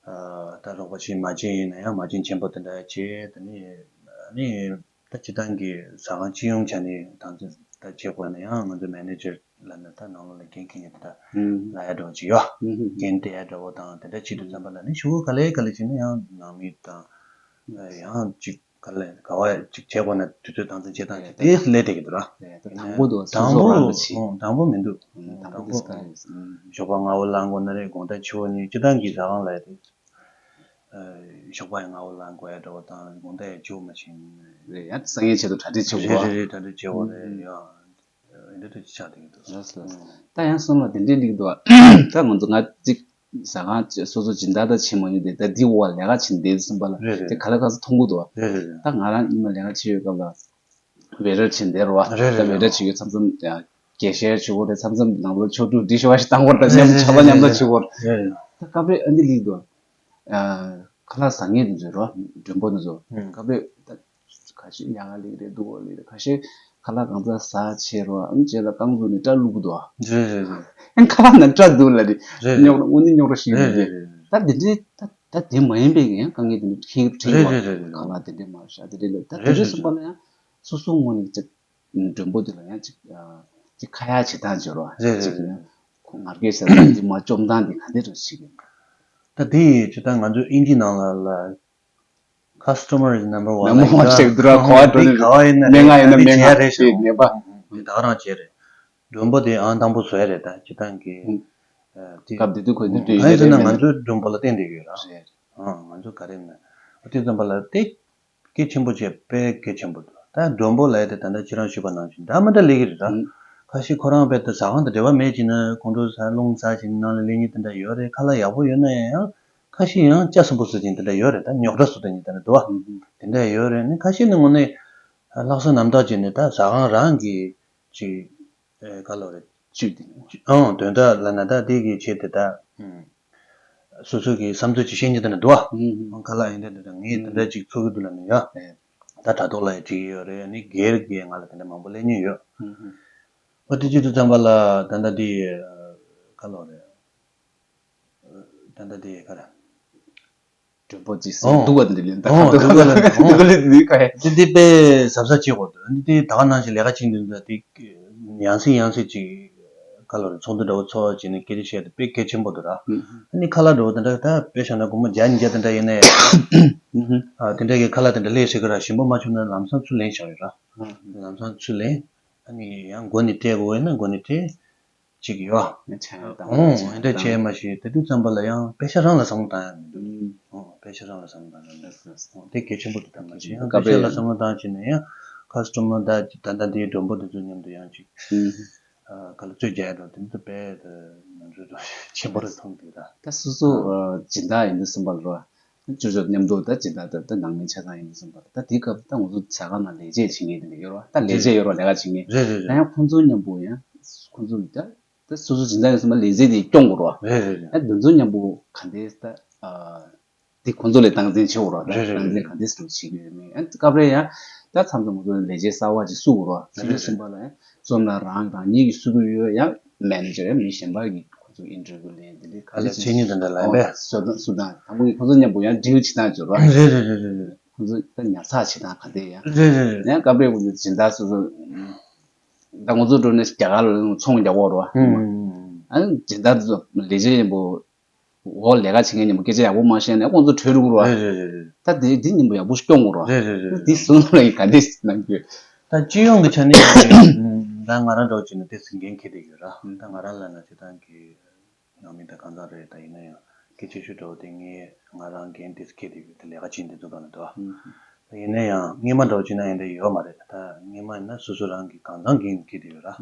ཨ་ད་རོགས་པ་ཞིག་མ་བྱས་ཡིན་ན་ཡང་མ་བྱན་ཆེན་པོ་དེ་འདྲ་བྱས་དེ་ནས་ནི་ད་སྤྱི་བཏང་གི་ཟ་ཁང་སྤྱི་ཡོངས་ཆ་ནས་སྟངས་འཛིན་ད་བྱེད་དགོས་ན་ཡང་ང་ཚོ་མེ་ནེ་ཇར་ལབ་ན་ད་ནང་ལོགས་ལ་འགན་འཁྱེར་མཁན་དེ་འདྲ་ལབ་ཡ་འདྲ་བོ་ཅིག་ཡོད། འགན་སྤྲད་ཡ་འདྲ་བོ་དང་དེ་འདྲ་བྱེད་དུས་ཙམ་པ་ལ་ནི་གཞུག་གུ་དཀའ་ལས་དཀའ་ལས་བྱས་ན་ཡང་ནང་མི་དང་ཡང་ཅིག་ག་ལེ་ག་བ་ཅིག་བྱེད་དགོས་ན་དུས་ཚོད་སྟངས་འཛིན་བྱེད་སྟངས་ཅིག་དེ་ལས་བསྡད་ཀྱི་འདུག་ར། དང་པོ་དང་དང་པོ་རུ་ཆེ། དང་པོ་མི་འདུག་དང་པོ་དེ་སྐ་ཡིན། ཞོགས་པ་སྔ་བོ་ལངས་དགོས་ན་རེད། དགོང་དག་ཕྱི་པོ་ནས་སྤྱི་བཏང་གི་ཟ་ཁང་ལ་རེད། ཞོགས་པ་ཡང་སྔ་བོ་ལངས་དགོས་ཡ་འདྲ་བོ་དང་དགོང་དག་ཡང་ཕྱི་པོ་མ་ཕྱིན། རེད་ཡ་སང་ཉིན་ཆེད་དུ་གྲ་སྒྲིག་བྱེད་དགོས། རེད་རེད་རེད། གྲ་སྒྲིག་བྱེད་དགོས་རེད་ཡ། འདི་འདྲ་ཅིག་ཆགས་བསྡད་ཀྱི་འདུག་ལགས་སོ། ད་ཡང་གསུམ་ལ་དེ་འདྲའི་ལིག་འདུག་ད་ང་ཚོ་ང་གཅིག་ཟ་ཁང་སོ་སོ་སྦྱིན་བདག་ད་བྱེད་མ་མྱོང་དེ་ད་འདི་འོག་ལས་ཀ་བྱེད་བསྡད་གསུམ་པ་ལ་རེད་རེད། དེ་ག་ལ་ག་ཚོད་མཐོང་གི་འདུག་རེད་རེད་རེད། ད་ང་རང་ཉི་མ་ལས་ཀ་བྱེད་ཡོད་སྐབས་ལ་ཝེ་ཊར་བྱེད་བསྡད་རོ་བ། རེད་རེད་ད་ཝེ་ཊར་བྱེད་ཡོད་མཚམས་མཚམས་ཡང་གད་ཤེར་བྱེད་དགོས་རེད། མཚམས་མཚམས་ནང་ལོགས་ཆོ་འཕྲུལ་འདི་ཤོ་བ་ཞིག་བཏང་དགོས་རེད། ད་མཉམ་དུ་ཆ་ཚང་མཉམ་དུ་བྱེད་དགོས་རེད། རེད་རེད། ད་སྐབས་རེ་ཨ་འདི་ལིག་འདུག་ཨ་ཁ་ལག་ཟ་མཁན་དེ་ཚོ་རོ་མགྲོན་པོ་དེ་ཚོ་སྐབས་རེ་ད། ཁ་ཤས་ཉལ་ཁ་ལེགས་རེད། སྡུག་པོ་ལེགས་རེད། ཁ་ཤས་ཁ་ལག་གང་ཚ་ཟ་བྱེད་རོགས་ཨ་ནི་རྗེས་ལ་རྐང་བཙུགས་ནས་སྐྲ་བླུག་གི་འདུག་ཨ། རེད་རེད་རེད། ཨ་ཁ་ལག་ནང་སྐྲ་འདུག་ལ་རེད། རེད་རེད། རྙོག་དྲ་དངོས་གནས་རྙོག་དྲ་ཞིག་རེད་རེད་རེད། ད་འདི་འདྲའི་ད་ད་དེ་མ་ཡིན་པའི་ཡང་དཀའ་ངལ་དེ་འདྲ་འཕྲད་འཕྲད་ཡོད་རེད་རེད་རེད། ཁ་ལག་དེ་འདྲ་མ་ཤ་དེ་འདྲ་ལ་ད་དེ་འདྲ་གསུངས་པ་ན་ཡང་སོ་སོ་ངོས་ནས་ཅིག་མགྲོན་པོ་དེ་ལ་ཡང་ཅིག་ཅིག་ཁ་ཡ་བྱེད་སྟངས་བྱེད་རོགས་རེད་རེད་ཅིག་རེད། ཡང་ཁོ་ངར་སྐད་བཤད་སྟངས་དེ་མ་བཅོམ་སྟངས་དེ་ག་འདྲ་རེད་ཞིག་ཡིན། ད་དེ་ཡི་ཅི་ད་ང་ཚོའི་ཨིན་ཇི་ནང་ལ་ལ། Customer is number one. Number one ཞིག་འདུག་ར། ག་བ་འགྲོ་ནས་ག་བ་ཡིན་ན་ག་བ་ཡིན་ན་ནི་ངས་ཡིན་ན་མེད་པ་རེད་ཤག་ནད་པ། དེ་ད་ག་རང་བྱས་རེད། མགྲོན་པོ་དེ་ཨང་དང་པོ་བཟོས་རེད་ད་སྤྱི་བཏང་གི་ཨ་དེ་སྐབས་དེ་དུས་ཁོ་དེ་དུས་གང་ཡིན་ཟེར་ན་ང་ཚོའི་མགྲོན་པོ་ལ་བརྟེན་བསྡད་ཡོད་ར། རེད། ཨང་ང་ཚོ་ག་རེ་ཡིན་ན་ཨ་དེ་ཙམ་པ་ལ་དེ་གལ་ཆེན་པོ་བྱས་དཔེ་གལ་ཆེན་པོ་འདུག་ད་མགྲོན་པོ་ལ་ཡ་དེ་ད་ལྟ་ཁྱེད་རང་ཞུས་པ་ནང་བཞིན་འདྲ་མི་འདྲ་ལས་ཀྱི་རེད་ད། ཁ་ཤས་ཁོ་རང་དཔེ་ད་ཟ་ཁང་དང་འབྲེལ་བ་མེད་ཅིག་ན་ཁོང་ཁྲོ་ཟ་རླུང་ཟ་ཅིག་ནང་ལ་ལེན་མཁན་དེ་འདྲ་ཡོད་རེད། ཁ་ལག་ཡག་པོ་ཡོད་ན་ཡང་། ཁ་ཤས་ཡང་ལྕགས་སྲིན་པོ་བཟོ་བཞིན་དེ་འདྲ་ཡོད་རེད། ད་རྙོག་དྲ་བཟོ་བསྡད་མཁན་དེ་འདྲ་འདུག་བ། དེ་འདྲ་ཡོད་རེད། ནི་ཁ་ཤས་ནི་དངོས་གནས་ལྷག་བསམ་རྣམ་དག་བྱས་ནས་ད་ཟ་ཁང་རང་གི་ཅིག་ག་ལབ་རེད། བཅུད་དེ་ནི་ཨང་དོན་དག་ལབ་ན་ད་དེ་གི་ཆེད་དེ་ད་སོ་སོ་གི་བསམ་ཚུལ་ཅིག་བཤད་མཁན་དེ་འདྲ་འདུག་བ། ཁ་ལག་ཡིན་དེ་འདྲ་ངས་དེ་འདྲ་ཅིག་ཚོར་གི་འདུག་ལབ་ནས་ཡ། ད་དྲ་ཐོག་ལ་ཡང་བྲིས་ཡོད་རེད། ནི་སྒེར་གྱི་ང་ལ་དེ་འདྲ་མང་པོ་སླེབས་མྱོང་ཡོད། ཨོ་དེ་བྱེད་དུས་ཙམ་པ་ལ་ད་ལྟ་དེ་ག་ལབ་རེད། ད་ལྟ་དེ་ག་རེ། མགྲོན་པོ་ཅིག་ཨོ། སྡུག་པ་འདི་ལེན་ད་ཨོ་སྡུག་པ་ལེན་ད་སྡུག་པ་ལེན་འདི་ག་ཡ། དེ་དེ་དཔེ་གཟབ་གཟབ་བྱེད་དགོས་འདུག་འདི་དེ་ད་ག་ནང་བཞིན་ལས་ཀ་བྱེད་འདུག་ད་དེ་ཡང་སེ་ཡང་སེ་ཅིག་ ཁ་ལོ་རེ་ཚོགས་འདུ་འདྲ་བོ་ཚོགས་བྱས་ནས་སྐད་ཆ་བཤད་དེ་དཔེ་གལ་ཆེན་པོ་འདུག་ར། ཨ་ནི་ཁ་ལག་འདྲ་བོ་དེ་འདྲ་ད་དཔེ་བཞག་ན་སྒོར་མོ་བརྒྱ་ཉིས་བརྒྱ་དེ་འདྲ་ཡིན་ནའི་ཨ་དེ་འདྲ་གི་ཁ་ལག་དེ་འདྲ་ལས་སྲིད་གི་ར། ཞིམ་པོ་མ་བྱུང་ན་ལམ་སང་ཚུར་ལེན་བཞག་ཡོད་ར། ལམ་སང་ཚུར་ལེན། ཨ་ནི་ཡང་སྒོ་ནས་སྤྲད་དགོས་ཡོད་ན་སྒོ་ནས་སྤྲད། ཅིག་ཡོད། ཨོ་དེ་འདྲ་བྱས་མ་ཤེས། དེ་དུས་ཙམ་པ་ལ་ཡང་པེ་ཤ་རང་ལ་བསམ་བློ་བཏང་ཡ་མི་འདུག་ཨོ་པེ་ཤ་རང་ལ་བསམ་བློ་བཏང་ཡ་མི་འདུག་ཨོ་དེ་གལ་ཆེན་པོ་འདུག་ད་མ་བྱས་ཡང་པེ་ཤ་ལ་བསམ་བློ་བཏང་བྱས་ནས་ཡང་ཁ་སི་ཊ་མར་ད་ད་ལྟ་འདིའི་མགྲོན་པོ་དེ་ཚོ་མཉམ་དུ་ཡང་ཅིག་ཨ་ག་ལ་རྩོད་རྒྱག་ཡ་འགྲོ་དེ་འདྲ་དཔེ་ད་ང་ཚོའི་འགྲོ་ཆེན་པོ་རེད་མཐོང་འདུག་ད། ད་སོ་སོ་ཨ་སྦྱིན་བདག་ཡིན་དུས་ཙམ་པ་ལ་རོ། ཅོ་ཅོ་མཉམ་དུ་ད་སྦྱིན་བདག་ད་ད་ནང་མི་ཆ་ཚང་ཡིན་དུས་ཙམ་པ་ལ་ད་དེའི་སྐབས་ད་ང་ཚོ་ཟ་ཁང་ནང་ལས་བྱེད་བྱེད་མཁན་དེ་འདྲ་ཡོད་རོ། ད་ལས་བྱེད་ཡོད་རོ། ལས་ཀ་བྱེད་མཁན། རེད་རེད་ད་རེད། ཡང་ཁོང་ཚོ་མཉམ་པོ་ཡང་ཁོང་ཚོ་ད་ད་སོ་སོ་སྦྱིན་བདག་ཡིན་དུས་ཙམ་པ་ལས་བྱེད་དེ་སྐྱོང་དགོས་རོ། རེད་རེད་རེད། ད་དེ་ཚོ་མཉམ་པོ་ག་འདྲས་ད་ཨ། དེ་ཁོང་ཚོ་ལས་སྟངས་འཛིན་བྱེད་དགོས་རོ། རེད་རེད་སྟངས་འཛིན་རེད། ག་འདྲས་སེ་བྱེད་ཀྱི་ཡོད་མེད། ཨ་སྐབས་རེ་ཡང་ད་མཚམས་མཚམས་ང་ཚོ་ལས་བྱེད་གསར་པ་ཅིག་བསུ་དགོས་རོ། རེད་རེད། བསུ་བ་ལ་ཡང་བསོད་ནམས་རང་རང་ཉིད་ཀྱིས་བསུ་གི་ཡོད། ཡང་མེ་ནེ་ཇར་ཡང་མི་གཞན་པ་གིས་ཁོང་ཚོ་ཨིན་ཊར་བིའུ་ལེན་དེ་འདྲའི་ག་ཨ་ལ་རེ་བྱེད་མཁན་དེ་འདྲ་ལ་ཡང་པས། བསུ་དང་བསུ་དང་དང་པོ་ནས་ཁོང་ཚོ་མཉམ་པོ་ཡང་ཌིལ་བྱེད་སྟངས་བྱེད་རོ། རེད་རེད་རེད་རེད་རེད། ཁོང་ཚོ་ད་ཉར་ཚགས་བྱེད་སྟངས་ག་འདྲས་ཡང་རེད་རེད་རེད། ཡང་སྐབས་རེ་ཁོང་ཚོ་སྦྱིན་བདག་སོ་སོ་ད་ང་ཚོ་འགྲོ་ནས་རྒྱ་གར་ལ་ཚོང་རྒྱག་གོ་རོ། ཨ་སྦྱིན་བདག་དེ་ཚོ་ལས་བྱེད་ཡིན་པོ། འོ་ལས་ཀ་བྱེད་མཁན་ཉིན་མོ་སྐད་ཆ་ཡག་པོ་མ་བཤད་ན་ཁོང་ཚོ་བྲོས་འགྲོ་གི་རེད་བ། རེད་རེད་རེད་རེད། ད་དེ་འདི་ཉིན་མོ་ཡག་པོ་སྐྱོང་དགོས་རེད་བ། རེད་རེད་རེད། འདི་བཟུང་ལ་ཡི་ག་འདི་གནང་རྒྱུ། ད་སྤྱི་ཡོངས་ཀྱི་ཆ་ནས་ད་ང་རང་འདྲ་བོ་བྱས་ན་དེ་ཟིན་མཁན་ཁེ་དེ་ཡོད་ར། ད་ང་རང་ལ་ན་སྤྱི་བཏང་གི་ནང་མི་ད་གང་ཟག་རེད། ད་ཡིན་ན་ཡང་སྐད་ཆ་ཤོད་འདྲ་བོ་དེ་ངས་ང་རང་འགན་དེ་ཁེ་དེ་ཡོད་དེ་ལས་ཀ་བྱེད་འདི་ཚོ་ག་ན་འདུག་ད་ཡིན་ན་ཡང་སྔས་མ་འདྲ་བོ་བྱས་ན་ཡིན་འདྲ་ཡོད་མ་རེད། ད་སྔས་མ་ཡིན་ན་སོ་སོ་རང་གི་གང་ཟག་འགན་ཁེ་དེ་ཡོད་ར།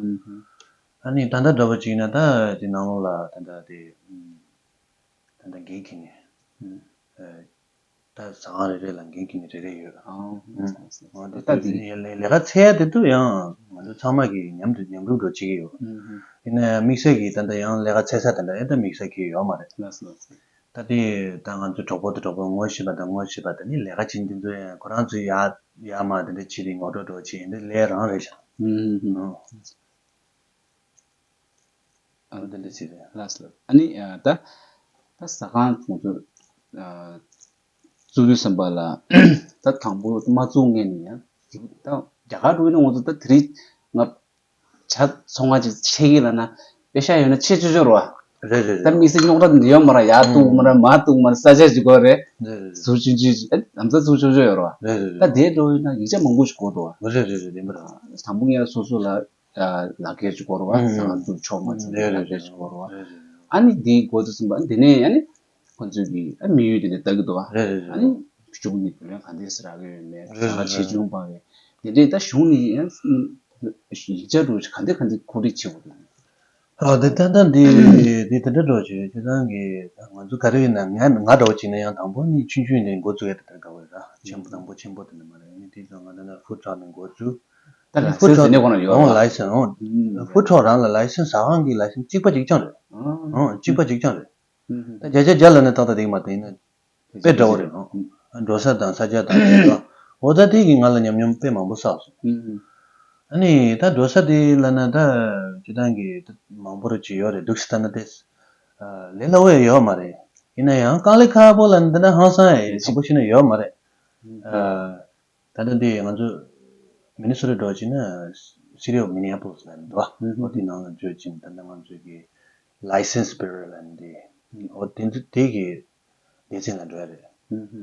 ཨ་ནི་ད་ལྟ་འདྲ་བོ་བྱས་ན་ད་དེ་ནང་ལོགས་ལ་ད་ལྟ་དེ། ད་ལྟ་འགན་འཁྱེར་ནས། ཨ། ད་ཟ་ཁང་རེ་རེ་ལ་འགན་འཁྱེར་ནས་རེ་རེ་ཡོད། ཨང་། ཨང་། ད་དེ་ད་དེ་ལས་ལས་ཀ་འཚོལ་ཡ་དེ་དུས་ཡང་ང་ཚོ་ཚང་མ་གིས་མཉམ་དུ་མཉམ་རུབ་འགྲོ་བྱེད་ཀྱི་ཡོད། ཨང་། ཡིན་ན་ཡང་དམིགས་བསལ་གྱིས་ད་ལྟ་ཡང་ལས་ཀ་འཚོལ་ས་དེ་འདྲ་ཡང་ད་དམིགས་བསལ་གྱི་ཡོད་མ་རེད། ལགས་སོ་ལགས་སོ། ད་དེ་ད་ང་ཚོ་གྲོགས་པོ་དང་གྲོགས་པོ་ངོ་ཤེས་པ་དང་ངོ་ཤེས་པ་དེ་ནི་ལས་ཀ་བྱེད་མཁན་དེ་ཚོ་ཡང་ཁོ་རང་ཚོའི་ཡ་ཡ་མ་དེ་འདྲ་བྱེད་དེ་ངོ་སྤྲོད་འགྲོ་བྱེད་ཡིན་དེ་ལས་རང་རེད་ཤག་ཨང་། ཨ་ནི་དེ་འདྲ་ཞིག་རེད། ལགས་སོ། ཨ་ནི་ཨ་ད་ད་ཟ་ཁང་ཁོང་ཚོ་ཨ་བཙུགས་དུས་ཙམ་པ་ལ་ད་དང་པོ་མ་བཙུགས་སྔོན་ནས་ཡང་ད་རྒྱ་གར་འགྲོ་ཡིན་ན་ང་ཚོ་ད་དེ་རིང་ང་ཇ་ཚོང་ཁང་ཅིག་ཕྱེ་གི་ལབ་ན་པེ་ཤ་ཡོད་ན་ཕྱེ་ཆོག་ཆོག་རེད་བ། རེད་རེད་རེད། ད་དམིགས་བསལ་རྙོག་དྲ་འདི་ཡོད་མ་རེད། ཡར་གཏུག་མ་རེད་མར་གཏུག་མ་རེད། ས་ཆ་ཅིག་དགོས་རེད། རེད་རེད། ཟུར་ཆུང་ཆུང་ཅིག་ཨ་ལམ་སང་ཚུགས་ཆོག་ཆོག་ཡོད་རེད་བ། རེད་རེད། ད་དེ་འགྲོ་ཡིན་ན་ཡིག་ཆ་མང་པོ་ཞིག་དགོས་འདུག་བ། རེད་རེད་རེད་རེད། ཡིན་པ་རེད། དང་པོ་ངས་སོ་སོ་ལ། ལག་ཁྱེར་ཅིག་དགོས་རེད་བ། ཨང་། ཟ་ཁང་བཙུགས་ཆོག་མ་ཆོག་རེད་རེད་ལག་ཁྱེར་ཅིག་དགོས་རེད་བ། རེད་རེད། ཨ་ནི་འདི་འགོ་ཚུགས་ཟིན་པ་འདི་ནས་ཨ་ནི་ཁོང་ཚོས་ཀྱི་ཨ་དམིགས་ཡུལ་དེ་འདྲ་ལྟ་གི་འདུག་བ། རེད་རེད་ཨ་རེད། ནི་གཞུང་གི་བུ་ལོན་ག་འདྲས་སེ་རག་གི་ཡོད་མེད། རེད་ཟ་ཁང་རེད་ཆེ་རེད། ཆུང་སྤང་བའི་དེ་འདྲས་ད་གཞུང་ནས་ཡང་ཡིག་ཆ་འདྲ་བོ་ཅིག་ག་འདྲས་ག་འདྲས་ཁོ་རེ་བྱེད་དགོས་འདུག་ཨ་དེ་ད་ལྟ་འདི་འདི་དེ་འདྲ་འདྲ་བོ་ཅིག་རེད། སྤྱིར་བཏང་གི་ང་ཚོ་ག་རེ་ཡིན་ན་ང་ང་འདྲ་བོ་ཅིག་ན་ཡང་དང་པོ་ནི་ཆུང་ཆུང་ནས་འགོ་བཙུགས་ཡ་དེ་ལྟར་དགའ་བོ་རེད། ད་ཆེན་པོ་དང་པོ་ཆེན་པོ་དེ་འདྲ་མ་རེད། ཨ་ནི་དེ་ཚོ་ང་ད་ལྟ་ཧྥུཌ་ཊྲག་ནས་འགོ་བཙུགས། ད་ལའི་ཧྥུཌ་སེན་སི་ཊྲག་དེ་ནས་ཁོ་ན་ཡོད་ཨོ་རེད། ལའི་སེན་སི་ཨོ། ཧྥུཌ་ཊྲག་རང་ལ་ལའི་སེན་སི་ཟ་ཁང་གི་ལའི་སེན་སི་གཅིག་པ་གཅིག་རྐྱང་རེད། ཨོ་གཅིག་པ་གཅིག་རྐྱང་རེད། ད་བརྒྱ་ཆ་བརྒྱ་ལབ་ན་ཏག་ཏག་འགྲིག་མ་རེད། ཡིན་ན་དཔེ་འདྲ་བོ་རེད་ཨོ། འགྲོ་ས་དང་ས་ཆ་དང་དེ་ཚོ་འོ་ད་དེ་གིས་ང་ལ་ཉམས་མྱོང་དཔེ་མང་པོ་བསགས་སོང་། ཨ་ནི་ད་འགྲོ་ས་དེ་ལབ་ན་ད་སྤྱིར་བཏང་གི་མང་པོ་རུ་ཅིག་ཡོད་རེད་འདུག་སེ་ལྟ་ན་དེ་ལས་སླ་བོ་ཡོད་མ་རེད། ཡིན་ན་ཡང་དཀའ་ལས་ཁག་པོ་ལབ་ན་དེ་འདྲ་ཧང་སང་ཡང་ཞེ་པོ་ཞིག་ན་ཡོད་མ་རེད། ད་ལྟ་འདི་ང་ཚོ་མི་ནི་སོ་ཊ་འགྲོ་ཕྱིན་ན་City of Minneapolis་ལབ་ནས་འདུག་བ། ཨོ་དེ་ནང་ལ་འགྲོ་ཕྱིན་ད་ལྟ་ང་ཚོ་གི་License Bureau་ལབ་ནས་འདི་ཨོ་དེ་ཚོ་དེ་གི་སྡེ་ཚན་ལ་འགྲོ་ཡ་རེད།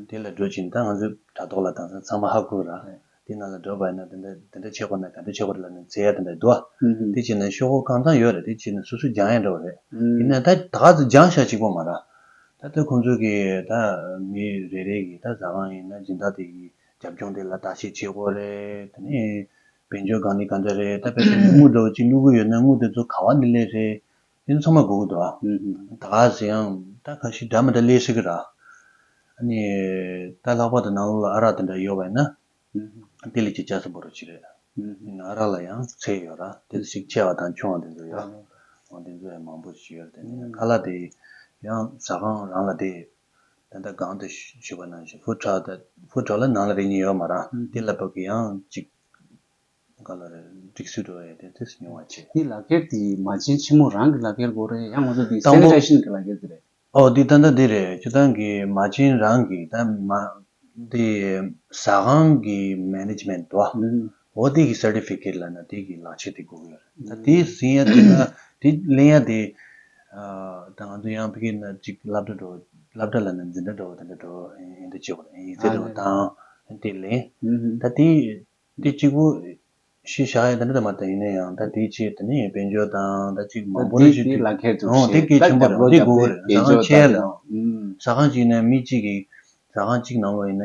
དེ་ལ་འགྲོ་ཕྱིན་ད་ང་ཚོའི་དྲ་ཐོག་ལ་དེང་སང་ཚང་མ་ཧ་གོ་ར། དེ་ནང་ལ་འགྲོ་བ་ཡིན་ན་དེ་འདྲ་དེ་འདྲ་བྱེད་དགོས་ན་ག་འདྲ་བྱེད་དགོས་རེད་ལབ་ནས་འཛེམ་ཡ་དེ་འདྲ་འདུག་བ། དེ་བྱས་ན་ཤོག་ཁག་གང་ཚང་ཡོད་རེད། དེ་བྱས་ན་སོ་སོས་སྦྱང་ཡ་འདྲ་བ་རེད། ཡིན་ན་ད་ད་ག་ཚོད་སྦྱང་ཤག་གཅིག་པོ་མ་ར། ད་ལྟ་ཁོང་ཚོ་གི་ད་མི་རེ་རེ་གི་ད་ཟ་ཁང་ཡིན་ན་སྦྱིན་བདག་དེ་གི་རྒྱབ་ལྗོངས་དེ་ལ་བརྟག་ཞིབ་བྱེད་དགོས་རེད། དེ་ནས་དཔལ་འབྱོར་སྒང་ནས་ག་འདྲ་རེད། ད་དཔེ་དེ་དངུལ་འདྲ་བོ་ཅིག་བླུག་གི་ཡོད་ན་དངུལ་དེ་ཚོ་ག་བ་ནས་སླེབས་རེད། དེ་ཚོ་ཚང་མ་དགོས་ཀྱི་འདུག་ཨ། ད་ག་ཟེར་ཡང་ད་ཁ་ཤས་འདྲ་མི་འདྲ་སླེབས་སྲིད་ཀྱི་ར། ཨ་ནི་ད་ལྷག་པར་དུ་ནང་ལོགས་ལ་ཨ་རག་དེ་འདྲ་ཡོད་པ་ཡིན་ན། དེ་ལས་ཀྱི་ཆ་ཚང་པོ་རུ་ཅིག་རེད། ཡིན་ན་ཨ་རག་ལ་ཡང་ཚད་ཡོད་ར། དེ་ཚོ་ཞིག་ཆེ་བ་དང་ཆུང་བ་དེ་ཚོ་ཡོད། འོ་དེ་ཚོ་ཡང་མང་པོ་ཞིག་ཡོད་རེད། དེ་ནས་ཁ་ལག་དེ་ཡང་ཟ་ཁང་རང་ལ་དེ་ད་ལྟ་གང་དུ་ཞུས་པ་ནང་བཞིན་ཧྥུཌ་ཊྲག་ད་ཧྥུཌ་ཊྲག་ལ་ནང་ལ་རེ་གཉིས་ཡོད་མ་ར། དེ་ལ་བབ་ཀྱི་ཡང་ཅིག་ག་ལ་རེ་སྒྲིག་སྲོལ་འགྲོ་ཡ་དེ་དེ་ཉུང་བ་བྱེད། དེ་ལག་ཁྱེར་དེ་མ་བྱན་ཆེན་མོ་རང་གི་ལག་ཁྱེར་དགོས་རེད། ཡང་ང་ཚོ་དེ་དང་པོ་སེ་ནི་ཊེ་ཤན་གི་ལག་ཁྱེར་དེ་རེད། ཨོ་འདི་ད་ལྟ་འདི་རེད། སྤྱིར་བཏང་གི་མ་བྱན་རང་གི་ད་མ་འདི་ཟ་ཁང་གི་མེ་ནེ་ཇི་མེན་ཊི་དོ། ཨོ་འདི་གི་སར་ཊི་ཕི་ཀེ་ཊི་ལབ་ན་འདི་གི་ལག་ཁྱེར་དེ་དགོས་ཀྱི་ཡོད་རེད། ད་དེ་ཟིན་ཡ་དེ་ལ་ དེ་ལེན་ཡ་དེ་ཨ་ད་ང་ཚོ་ཡང་ཕ་གི་ན་ཅིག་སློབ་གྲྭ་འགྲོ་སློབ་གྲྭ་ལ་ན་འཛིན་གྲྭ་འགྲོ་དེ་འདྲ་འགྲོ་ཡིན་དེ་བྱེད་དགོས་ཡིན་ཟེར་ཨ་འགྲོ་ལེ། དང་དེ་ལེན་ཨུ་ཧུ། ད་དེ་དེ་གཅིག་པུ་ཤི་བཞག་ཡ་དེ་འདྲ་མ་ད་ཡིན་ན་ཡང་ད་དེའི་ཆེད་དེ་ནས་དཔལ་འབྱོར་དང་ད་ཅིག་མང་པོ་རེ་ཞིག་དེ་ལ་ཁྱེར་ཐུབ་ཨོ་དེ་ཤེས་གལ་ཆེན་པོ་རེད་དེ་དགོས་ཀྱི་རེད། ཟ་ཁང་ཆེ་ལ་ཨུ། ཟ་ཁང་གཅིག་ནས་མི་གཅིག་གིས་ཟ་ཁང་གཅིག་ནང་ལ་ཡིན་ན་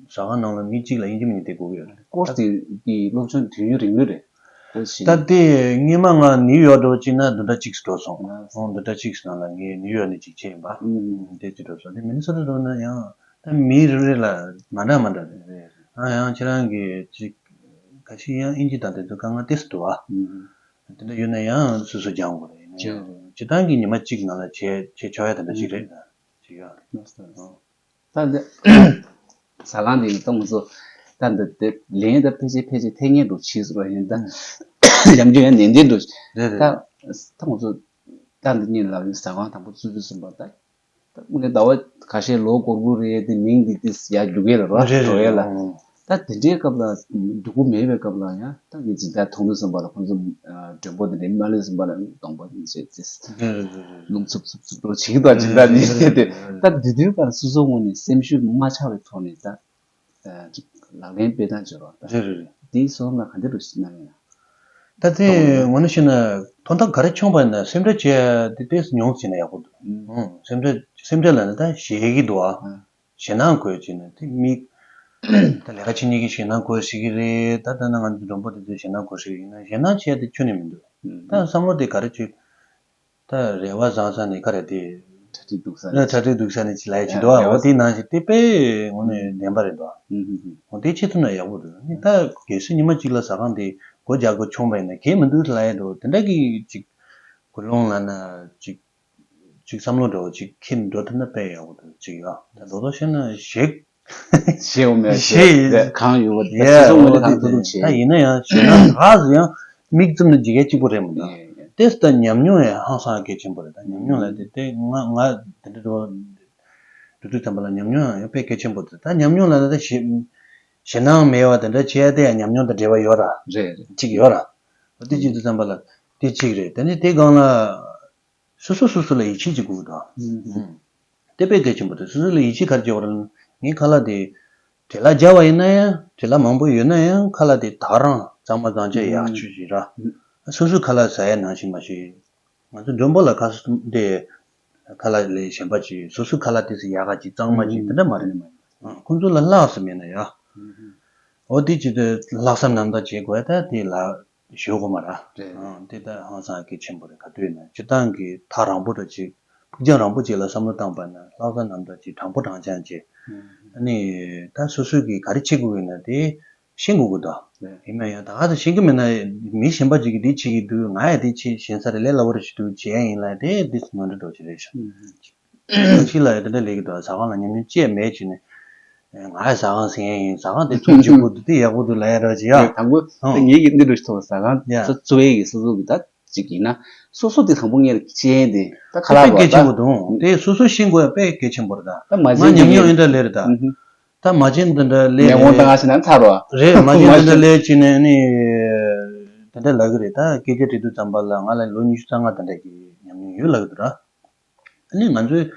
ཟ་ཁང་ནང་ལ་མི་གཅིག་ལ་ཡིན་གཅིག་མིན་གཅིག་དེ་དགོས་ཀྱི་རེད། ཀོར་སི་དེ་གི་སློབ་སྦྱོང་དུས་ཡུན་རིང་ལོས་རེད། ད་དེ་སྔོན་མ་ང་ནིའུ་ཡོག་འགྲོ་ཅིག་ན་བདུན་ཕྲག་གཅིག་འགྲོ་སོང་། ཨོ་བདུན་ཕྲག་གཅིག་ནང་ལ་ངས་ནིའུ་ཡོག་ནས་གཅིག་བྱས་ཡིན་པ། ཨུ། དེ་གཅིག་འགྲོ་སོང་། དེ་མི་ནི་སོ་ཊ་འགྲོ་ན་ཡང་ད་མི་རེ་རེ་ལ་མ་འདྲ་མ་འདྲ་རེད། ཨ་ཡང་ཁྱེད་རང་གི་ཅིག་ཁ་ཤས་ཡང་ཨིན་ཇི་དང་དེ་ཚོ་དཀའ་ངལ་ཏོག་ཙམ་འདུག་ཨ། དེ་འདྲ་ཡོད་ན་ཡང་སོ་སོ་སྦྱང་དགོས་རེད། ཡིན་ན་ཡང་སྤྱིར་བཏང་གི་ཉི་མ་གཅིག་ནང་ལ་བྱས་བྱས་ཆོག་ཡ་དེ་འདྲ་ཅིག་རེད། ཅིག་ཡོད་རེད། ད་འདི་ཟ་ཁང་འདི་གཏོང་ཚོ་ད་འདི་དེ་ལན་ད་ཕལ་ཆེར་ཕལ་ཆེར་ཐེངས་ངེས་འགྲོ་ཆེས་སུ་ར་ཡིན་ད་ཡང་རྒྱུ་ཡང་ནན་ཏན་འགྲོ་རེད་ད་རེད། ད་ང་ཚོ་ད་འདི་གཉིས་ལ་ཟ་ཁང་དང་པོ་བཙུགས་དུས་ཙམ་པ་ད་ད་དངོས་གནས་ཟླ་བ་ཁ་ཤས་ལོ་འགོར་འགོར་རེད་དེ་མིང་འདི་དེ་ཡར་རྒྱུག་གི་ལ་ར་རེད་རེད་འགྲོ་ཡ་ལ་རེད། ད་དེ་འདྲའི་སྐབས་ལ་སྡུག་པོ་མེད་པའི་སྐབས་ལ་ཡང་ད་ངས་སྦྱིན་བདག་མཐོང་དུས་ཙམ་པ་ལ་ཁོང་ཚོ་མགྲོན་པོ་དེ་འདྲའི་མ་ལུས་ཙམ་པ་ལ་གདོང་པ་ནས་བྱས་ཚེ་རེད་རེད་རེད་རེད། རླུང་འཚུབ་འཚུབ་འཚུབ་འགྲོ་བྱེད་ཀྱི་འདུག་སྦྱིན་བདག་འདི་བྱས་ཏེ་ད་འདི་དུས་ཀར་སོ་སོ་ངོས་ནས་སེམས་ཤུགས་མ་ཆག་པའི་ཐོག་ནས་ད་ཅིག་ལག་ལེན་སྤེལ་སྟངས་བྱེད་རོགས་ད། རེད་རེད་རེད། འདིའི་སོ་ན་ག་འདྲ་རུ་ཞིག་གནང་ཡིན་ན། ད་དེ་ངོ་ནས་བཤད་ན་དོན་དག་ག་རེ་བྱུང་བ་ཡིན་ན་སེམས་ཁྲལ་བྱས་ཏེ་ཏོག་ཙམ་ཉུང་ཙམ་བྱས་ན་ཡག་པོ་འདུག་ཨུ། སེམས་ཁྲལ་སེམས་ཁྲལ་ལ་ནི་ད་ཞེད་ཀྱི་འདུག་ཨ། ཨུ། ཞེད་སྣང་དགོས་བྱས་ན་དེ་མི་ད་ལས་ཀ་བྱེད་མཁན་གྱི་ཞེད་སྣང་དགོས་ཤེས་ཀྱི་རེད། ད་ལྟ་ན་ང་ཚོ་མགྲོན་པོ་དེ་ཚོས་ཞེད་སྣང་དགོས་ཤེས་ཡིན་ན་ཞེད་སྣང་བྱས་ཏེ་ཁྱོན་ནས་མི་འདུག་ཨུ། ད་བསམ་བློ་དེ་ག་རེ་བྱེད། ད་རེ་བ་བཟང་ས་ནས་ག་རེ་དེ། གྲ་སྒྲིག་སྡུག་ས་ནས། གྲ་སྒྲིག་སྡུག་ས་ནས་ཅི་ལ་ཡ་ཅི་འདུག་ཨ། འོ་དེ་ནང་བཞིན་དེ་དཔེ་ངོ་ནས་བདེན་པ་རེད་འདུག་ཨ། འོ་དེ་ཆེ་ཐུབ་ན་ཡག་པོ་འདུག་ནི་ད་གལ་སྲིད་ཉི་མ་གཅིག་ལ་ཟ་ཁང་དེ་སྒོ་རྒྱག་དགོས་བྱུང་བ་ཡིན་ན་གལ་མི་འདུག་ལ་ཡ་འགྲོ་དེ་འདྲ་གི་ཅིག་ཀུན་སློང་ལ་ན་ཅིག་ཅིག་བསམ་བློ་འདྲ་བོ་ཅིག་འཁྱེར་འགྲོ་ཐུབ་ན་དཔེ་ཡག་པོ་འདུག་ཅིག་ཡ་ད་ལོ་ལོ་བཤད་ན་ཞེ། ཞེའོ་མེད་ཞེ་ཞེ་གང་ཡོད་པ་དེ་ཡ་སོ་སོ་ངོས་ནས་གང་ཐུབ་ཐུབ་བྱེད། ད་ཡིན་ན་ཡང་ཞེ་ན་རག་ཡང་མིག་བཙུམ་ནས་འཇིགས་ཡ་གཅིག་པོ་རེད་མི་འདུག་ཡ་ཡ་ཡ། དེ་ད་ཉམས་མྱོང་ཡང་ཧང་སང་གལ་ཆེན་པོ་རེད། ད་ཉམས་མྱོང་ལ་དེ་དེ་ང་ང་དེ་འདྲ་འགྲོ་འགྲོ་དུས་ཙམ་པ་ལ་ཉམས་མྱོང་ཡང་དཔེ་གལ་ཆེན་པོ་རེད། ད་ཉམས་མྱོང་ལ་ད་ཞེ་ཞེ་སྣང་མེད་པ་དེ་འདྲ་བྱས་ཏེ་ཡང་ཉམས་མྱོང་དང་འབྲེལ་བ་ཡོད་ར། རེད་རེད། གཅིག་ཡོད་ར། ད་དེ་བྱེད་དུས་ཙམ་པ་ལ་དེ་གཅིག་རེད། དེ་ནས་དེ་སྒང་ལ། སོ་སོ་སོ་སོ་ལ་ཡིད་ཆེས་ཅིག་དགོས་ཀྱི་འདུག་ཨ། ཨུམ། དེ་དཔེ་གལ་ཆེན་པོ་རེད། སོ་སོ་ལ་ཡིད་ཆེས་ག་རེ་བྱེད་དགོས་རེད། ངས་ཁ་ལག་དེ་བྲེལ་བ་རྒྱག་པ་ཡིན་ན་ཡང་བྲེལ་བ་མང་པོ་ཡོད་ན་ཡང་ཁ་ལག་དེ་ད་ག་རང་གཙང་མ་གཙང་ཆ་ཡག་ཤོས་ཤིག་ར། ཨུམ། སོ་སོའི་ཁ་ལག་ཟ་ཡ་ནང་བཞིན་མ་ཤེས། ང་ཚོ་མགྲོན་པོ་ལ་ཁ་སུ་དེ་ཁ་ལག་ལས་གཞན་པ་ཅིག་སོ་སོའི་ཁ་ལག་དེ་ཚོ་ཡག་ག་ཅིག་གཙང་མ་ཅིག་དེ་འདྲ་མ་རེད། ཨ། ཁོང་ཚོ་ལ་ལྷག་བསམ་མེད་ན་ཡ། ཨུམ། འོ་དེ་ཅིག་དེ་ལྷག་བསམ་རྣམ་དག་བྱེད་དགོས་ད་དེ་ལ། ཞུ་དགོས་མ་ར། རེད། ཨང་། དེ་ལྟར་ཧང་སང་གལ་ཆེན་པོ་རེད། ག་དུས་ཡིན་ན་སྤྱིར་བཏང་གི་ཐག་རིང་པོ་འདྲ་ཅིག་ཕུགས་རྒྱང་རིང་པོ་ཅིག་ལ་བསམ་བློ་བཏང་པ་ན་ལྷག་བསམ་རྣམ་དག་ཅིག་དྲང་པོ་དྲང་རྐྱང་ཅིག་ཨ་ནི་ད་སོ་སོ་གིས་ག་རེ་བྱེད་དགོས་ཡིན་ན་དེ་ཤེས་དགོས་ཀྱི་འདུག་རེད། ཡིན་ན་ཡང་ད་ག་ཚོད་ཤེས་ཀྱི་མེད་ན་མི་གཞན་པ་ཅིག་གིས་དེ་བྱེད་ཀྱི་འདུག་ང་ཡང་དེ་བྱེད་ཞེན་ས་རེད། ལས་སླ་བོ་རེ་ཞིག་འདུག་བྱེད་ཡ་ཡིན་ལ་དེ་དེ་ནོར་འཁྲུལ་འགྲོ་ཅིག་རེད་ཤག་ཕྱི་ལ་ཡ་དེ་འདྲ་ལས་ཀྱི་འདུག་ཟ་ཁང་ལ་ཉམས་མྱོང་ཅི་ཡང་མེད་བྱས་ནས། ང་ཡ་ཟ་ཁང་ཟིན་ཡ་ཡིན། ཟ་ཁང་དེ་ཚུགས་གཅིག་པུ་དེ་དེ་ཡག་པོ་འདུག་ལབ་ཡ་འདྲ་ཅིག་ཡ། དང་པོ་ཨང་། ངེད་ཀྱི་འདི་འདྲ་ཞིག་ཐོག་ཟ་ཁང་ཡ་ཚོ་བཙུགས་ཡས་ཀྱི་སོ་སོ་གི་ད་ཅིག་ཡིན་ན་སོ་སོ་དེ་དང་པོ་ངེད་ལ་ཤེས་ཡས་དེ་ད་ཁ་ལག་དཔེ་གལ་ཆེན་པོ་འདུག་དེ་སོ་སོ་ཤེས་དགོས་ཡ་དཔེ་གལ་ཆེན་པོ་རེད་ད། ད་མ་ང་ཉམས་མྱོང་ཡིན་འདྲ་ལས་རེད་ད། ད་མ་བྱན་འདི་འདྲ་ལས་མེ་འོང་ད་ང་ཞིག་ན་ཚར་བ་རེད། མ་བྱན་འདི་འདྲ་ལས་ཅི་ནས་ནི་དེ་འདྲ་ལབ་གི་རེད། ད་སྐད་ཆ་དྲིས་དུས་ཙམ་པ་ལ་ང་ལ་ལོ་ཉི་ཤུ་རྩ་ལྔ་དེ་འདྲ་གི་ཉམས་མྱོང་ཡོད་ལབ་གི་འདུག་ར། ཨ་ནི་ང་ཚོས་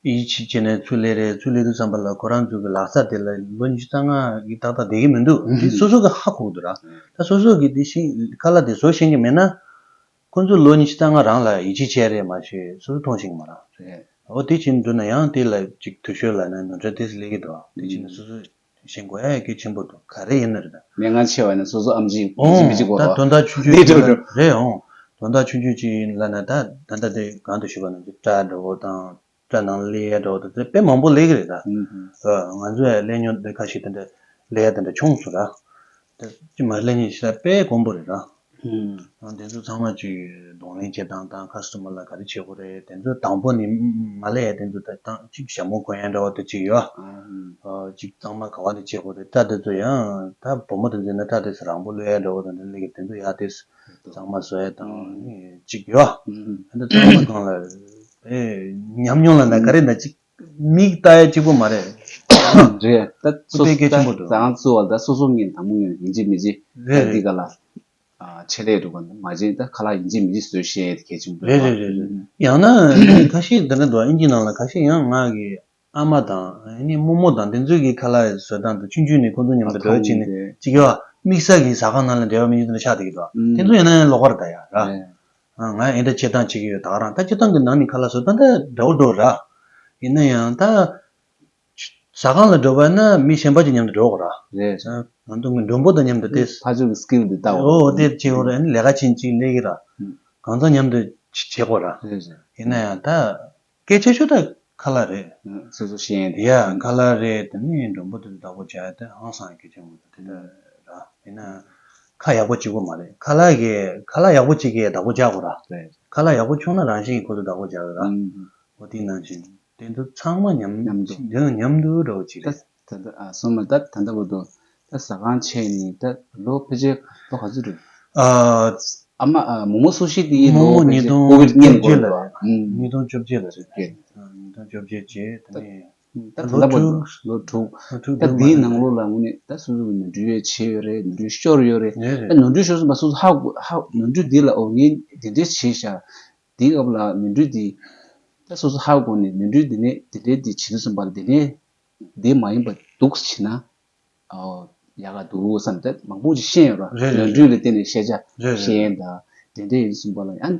ཡིད་ཆེས་བྱས་ནས་ཚུར་ལས་རེད། ཚུར་ལས་དུས་ཙམ་པ་ལ་ཁོ་རང་ཚོ་གི་ལག་རྩལ་དེ་ལ་ལོ་ཉི་ཤུ་རྩ་ལྔ་གི་ཏག་ཏག་བསྡད་ཀྱི་མི་འདུག་དེ་སོ་སོ་གི་ཧ་གོ་གི་འདུག་ར། ད་སོ་སོ་གི་དེ་ཤེས་ཁ་ལག་དེ་བཟོ་ཤེས་ཀྱི་མེད་ན། ཁོ་ཚོ་ལོ་ཉི་ཤུ་རྩ་ལྔ་རང་ལ་ཡིད་ཆེས་བྱས་རེད་མ་གཞི་སོ་སོ་མཐོང་ཤེས་ཀྱི་མ་རེད། རེད། འོ་དེ་བྱེད་འདུག་ན་ཡང་དེ་ལ་ཅིག་འཐུས་ཤོར་ལབ་ན་ནོར་འཁྲུལ་དེ་སླེབས་ཀྱི་འདུག་དེ་བྱས་ན་སོ་སོ། ཤེས་དགོས་ཡ་གལ་ཆེན་པོ་འདུག་ག་རེ་ཡིན་ན་རེད་ད། མི་ང་ཆེ་བ་ཡིན་ན་སོ་སོ་ཨམ་ཆི་ཨོང་། མི་གཅིག་གོ་ད་དོན་དག་ཆུང་ཆུང་ཅིག་ལ་རེད་ཨོང་། དོན་དག་ཆུང་ཆུང་ཅིག་ལ་ན་ད་ད་ལྟ་དེ་གང་དུ་ཞུ་བ་ན་སྐྲ་འདྲ་བོ་དང་སྐྲ་ནང་ལས་ཡ་འདྲ་བོ་དང་དེ་དཔེ་མང་པོ་ལས་ཀྱི་རེད་ད། ང་ཚོ་ཡ་ལས་ཉོ་དེ་ཁ་ཤས་དེ་འདྲ་ལས་ཡ་དེ་འདྲ་བྱུང་སོང་ར། དེ་ཅི་མ་ལས་ཉོ་ཞེ་ས་དཔེ་དཀོན་པོ་རེད་ར། ཨང་། དེ་ཚོ་ཚང་མ་ཅིག་གདོང་ལེན་བྱེད་སྟངས་དང་ཁ་སི་ཊ་མར་ལ་ག་རེ་བྱེད་དགོས་རེད། དེ་ཚོ་དང་པོ་ནས་མ་ལས་ཡ་དེ་ཚོ་ད་དང་ཅིག་ཞྭ་མོ་གོན་ཡ་འདྲ་བོ་དེ་ཅིག་ཡོད། ཨང་། ཅིག་གཙང་མ་ག་བ་ནས་བྱེད་དགོས་རེད། སྐྲ་དེ་ཚོ་ཡང་ད་བུ་མོ་དེ་ཚོ་ཡིན་ན་སྐྲ་དེ་ཚོ་རིང་པོ་ལོས་ཡ་འདྲ་བོ་དང་དེ་ལས་ཀྱི་དེ་ཚོ་ཡ་དེ་གཙང་མ་བཟོ་ཡ་དང་ཅིག་ཡོད། ཨང་། དེ་ཚོ་ཚང་མ་གང་ལ་ཨེ་ཉམས་མྱོང་ལ་ན་ག་རེ་ན་ཅིག་མིག་ལྟ་ཡ་གཅིག་པོ་མ་རེད། རེད། ད་སོ་སོ་དཔེ་གལ་ཆེན་པོ་འདུག་ད་ང་ཚོ་བ་ད་སོ་སོ་ངན་དང་པོ་ངན་ཡིན་གཅིག་མིན་གཅིག་རེད་ད་འདི་ག་ལ། ཆེད་ལས་འགྲོ་ག་ནི་མ་བྱེད། ད་ཁ་ལག་ཡིན་གཅིག་མིན་གཅིག་བཟོས་བཤད་ཡས་དེ་གལ་ཆེན་པོ་རེད། རེད་རེད་རེད་རེད། ཡང་ན་ཁ་ཤས་འདི་འདྲ་འདུག་ཨིན་ཇི་ནང་ལ་ཁ་ཤས་ཡང་ང་གི་ཨ་མ་དང་ཨ་ནི་རྨོ་མོ་དང་དེ་ཚོས་ཀྱི་ཁ་ལག་བཟོ་སྟངས་དང་ཆུང་ཆུང་ནས་ཁོ་ཚོ་མཉམ་དུ་འགྲོ་བྱས་ནས་ཅིག་ཡོད་དམིགས་བསལ་གྱི་ཟ་ཁང་ནང་ལ་འབྲེལ་བ་མེད་མཁན་དེ་འདྲ་ཆགས་བསྡད་ཀྱི་འདུག་དེ་ཚོ་ཡང་ན་ཡང་ལོགས་ཀར་ད་ཡ་ར། ང་ཨེ་འདྲ་བྱེད་སྟངས་བྱེད་ཀྱི་ཡོད། ད་ག་རང་ད་སྤྱིར་བཏང་གི་ནང་ནས་ཁ་ལག་བཟོ་སྟངས་ད་འདྲ་བོ་འདྲ་བོ་ར། ཡིན་ན་ཡང་ད། ཟ་ཁང་ལ་འགྲོ་བ་ན་མི་གཞན་པ་ཅིག་མཉམ་དུ་འགྲོ་དགོས་ར། རེད། ང་ཚོ་མགྲོན་པོ་དང་མཉམ་དུ་ཏེ། ཕར་ཕྱོགས་ཀྱི་སི་ཀིལ་འདི་ལྟ་བ། ཨོ་ཏེ་བྱེད་དགོས་ར། ཨ་ནི་ལས་ཀ་བྱེད་ཅིག་སླེབས་ཀྱི་ར། ཨུ། གང་ཚང་མཉམ་དུ་བྱེད་དགོས་ར། རེད་རེད། ཡིན་ན་ཡང་ད་སྐད་ཆ་ཤོད་ད་ཁ་ལག་རེད། ཨུ། སོ་སོ་ཤེས་ཡན་དེ། ཡ་ཁ་ལག་རེད། དེ་ནི་མགྲོན་པོ་དེ་བདག་པོ་བྱ་ཡ་དེ་ཧང་སང་སྐད་ཆ་མ་གཏོགས་དེ་འདྲ་ར། ཡིན་ན་ཁ་ཡག་པོ་བྱེད་དགོས་མ་རེད། ཁ་ལག་གི་ཁ་ལག་ཡག་པོ་བྱེད་ཀྱི་བདག་པོ་བྱ་དགོས་ར། རེད། ཁ་ལག་ཡག་པོ་བྱུང་ན་རང་བཞིན་གྱིས་ཁོ་ཚོ་བདག་པོ་བྱ་གི་ར། ཨུ། འོ་དེ་ནང་བཞིན་དེ་ཚོ་ཚང་མ་མཉམ་མཉམ་དུ། མཉམ་དུ་འགྲོ་བ་ཅིག་རེད། ད་ད་ཨ་སོང་མ་ད་ད་ལྟ་བར་དུ་ད་ཟ་ཁང་ཕྱེ་ནས་ད་ལོ་ཕལ་ཆེར་ལོ་ག་ཚོད་རེད། ཨ་ཨ་མ་ཨ་མོ་མོ་སུ་ཤི་དེའི་མོ་ལོ་མོ་ཕལ་ཆེར་ཉིས་སྟོང་ཀོ་ཝིད་བརྙན་བཅུ་གཅིག་ལ་འགོར་རེད། ཉིས་སྟོང་བཅུ་གཅིག་ལ་རེད། བཅུ་གཅིག་ཨ་ཉིས་སྟོང་བཅུ་གཅིག་བྱས་ད་ནི་ད་ད་ལོ་ད་བར་དུ་དྲུག་ལོ་དྲུག་ལོ་དྲུག་ད་དེའི་ནང་ལོགས་ལ་དངོས་གནས་ད་སོ་སོ་གི་ནོར་འཁྲུལ་ཡོད་བྱས་ཡོད་རེད། ནོར་འཁྲུལ་ཤོར་ཡོད་རེད། རེད་རེད། ད་ནོར་འཁྲུལ་ཤོར་སོང་པ་སོ་སོ་ཧ་གོ་ཧ་ནོར་འཁྲུལ་འདི་ལ་འོ་ངས་འདི་འདྲས་བྱས་ཤག་དེའི་སྐབས་ལ་ནོར་འཁྲུལ་དེ། ད་སོ་སོ་ཧ་གོ་ནས་ནོར་འཁྲུལ་དེ་ནས་དེ་འདྲའི་དེ་བྱེད་དུས་ཙམ་པ་ལ་དེ་ནས་དེ་མ་ཡིན་པ་འདུག་བྱས་ན། ཨོ། ཡག་ག་འདུག་བསམ་སྟེ་མང་པོ་ཅིག་ཤེས་ཡོད་ར། རེད་རེད། ནོར་འཁྲུལ་ལ་བརྟེན་ནས་ཤེས་བྱ། རེད་རེད། ཤེས་ཡོན་དང་དེ་འདྲ་ཡིན་ཙམ་པ་ལ་ཡང་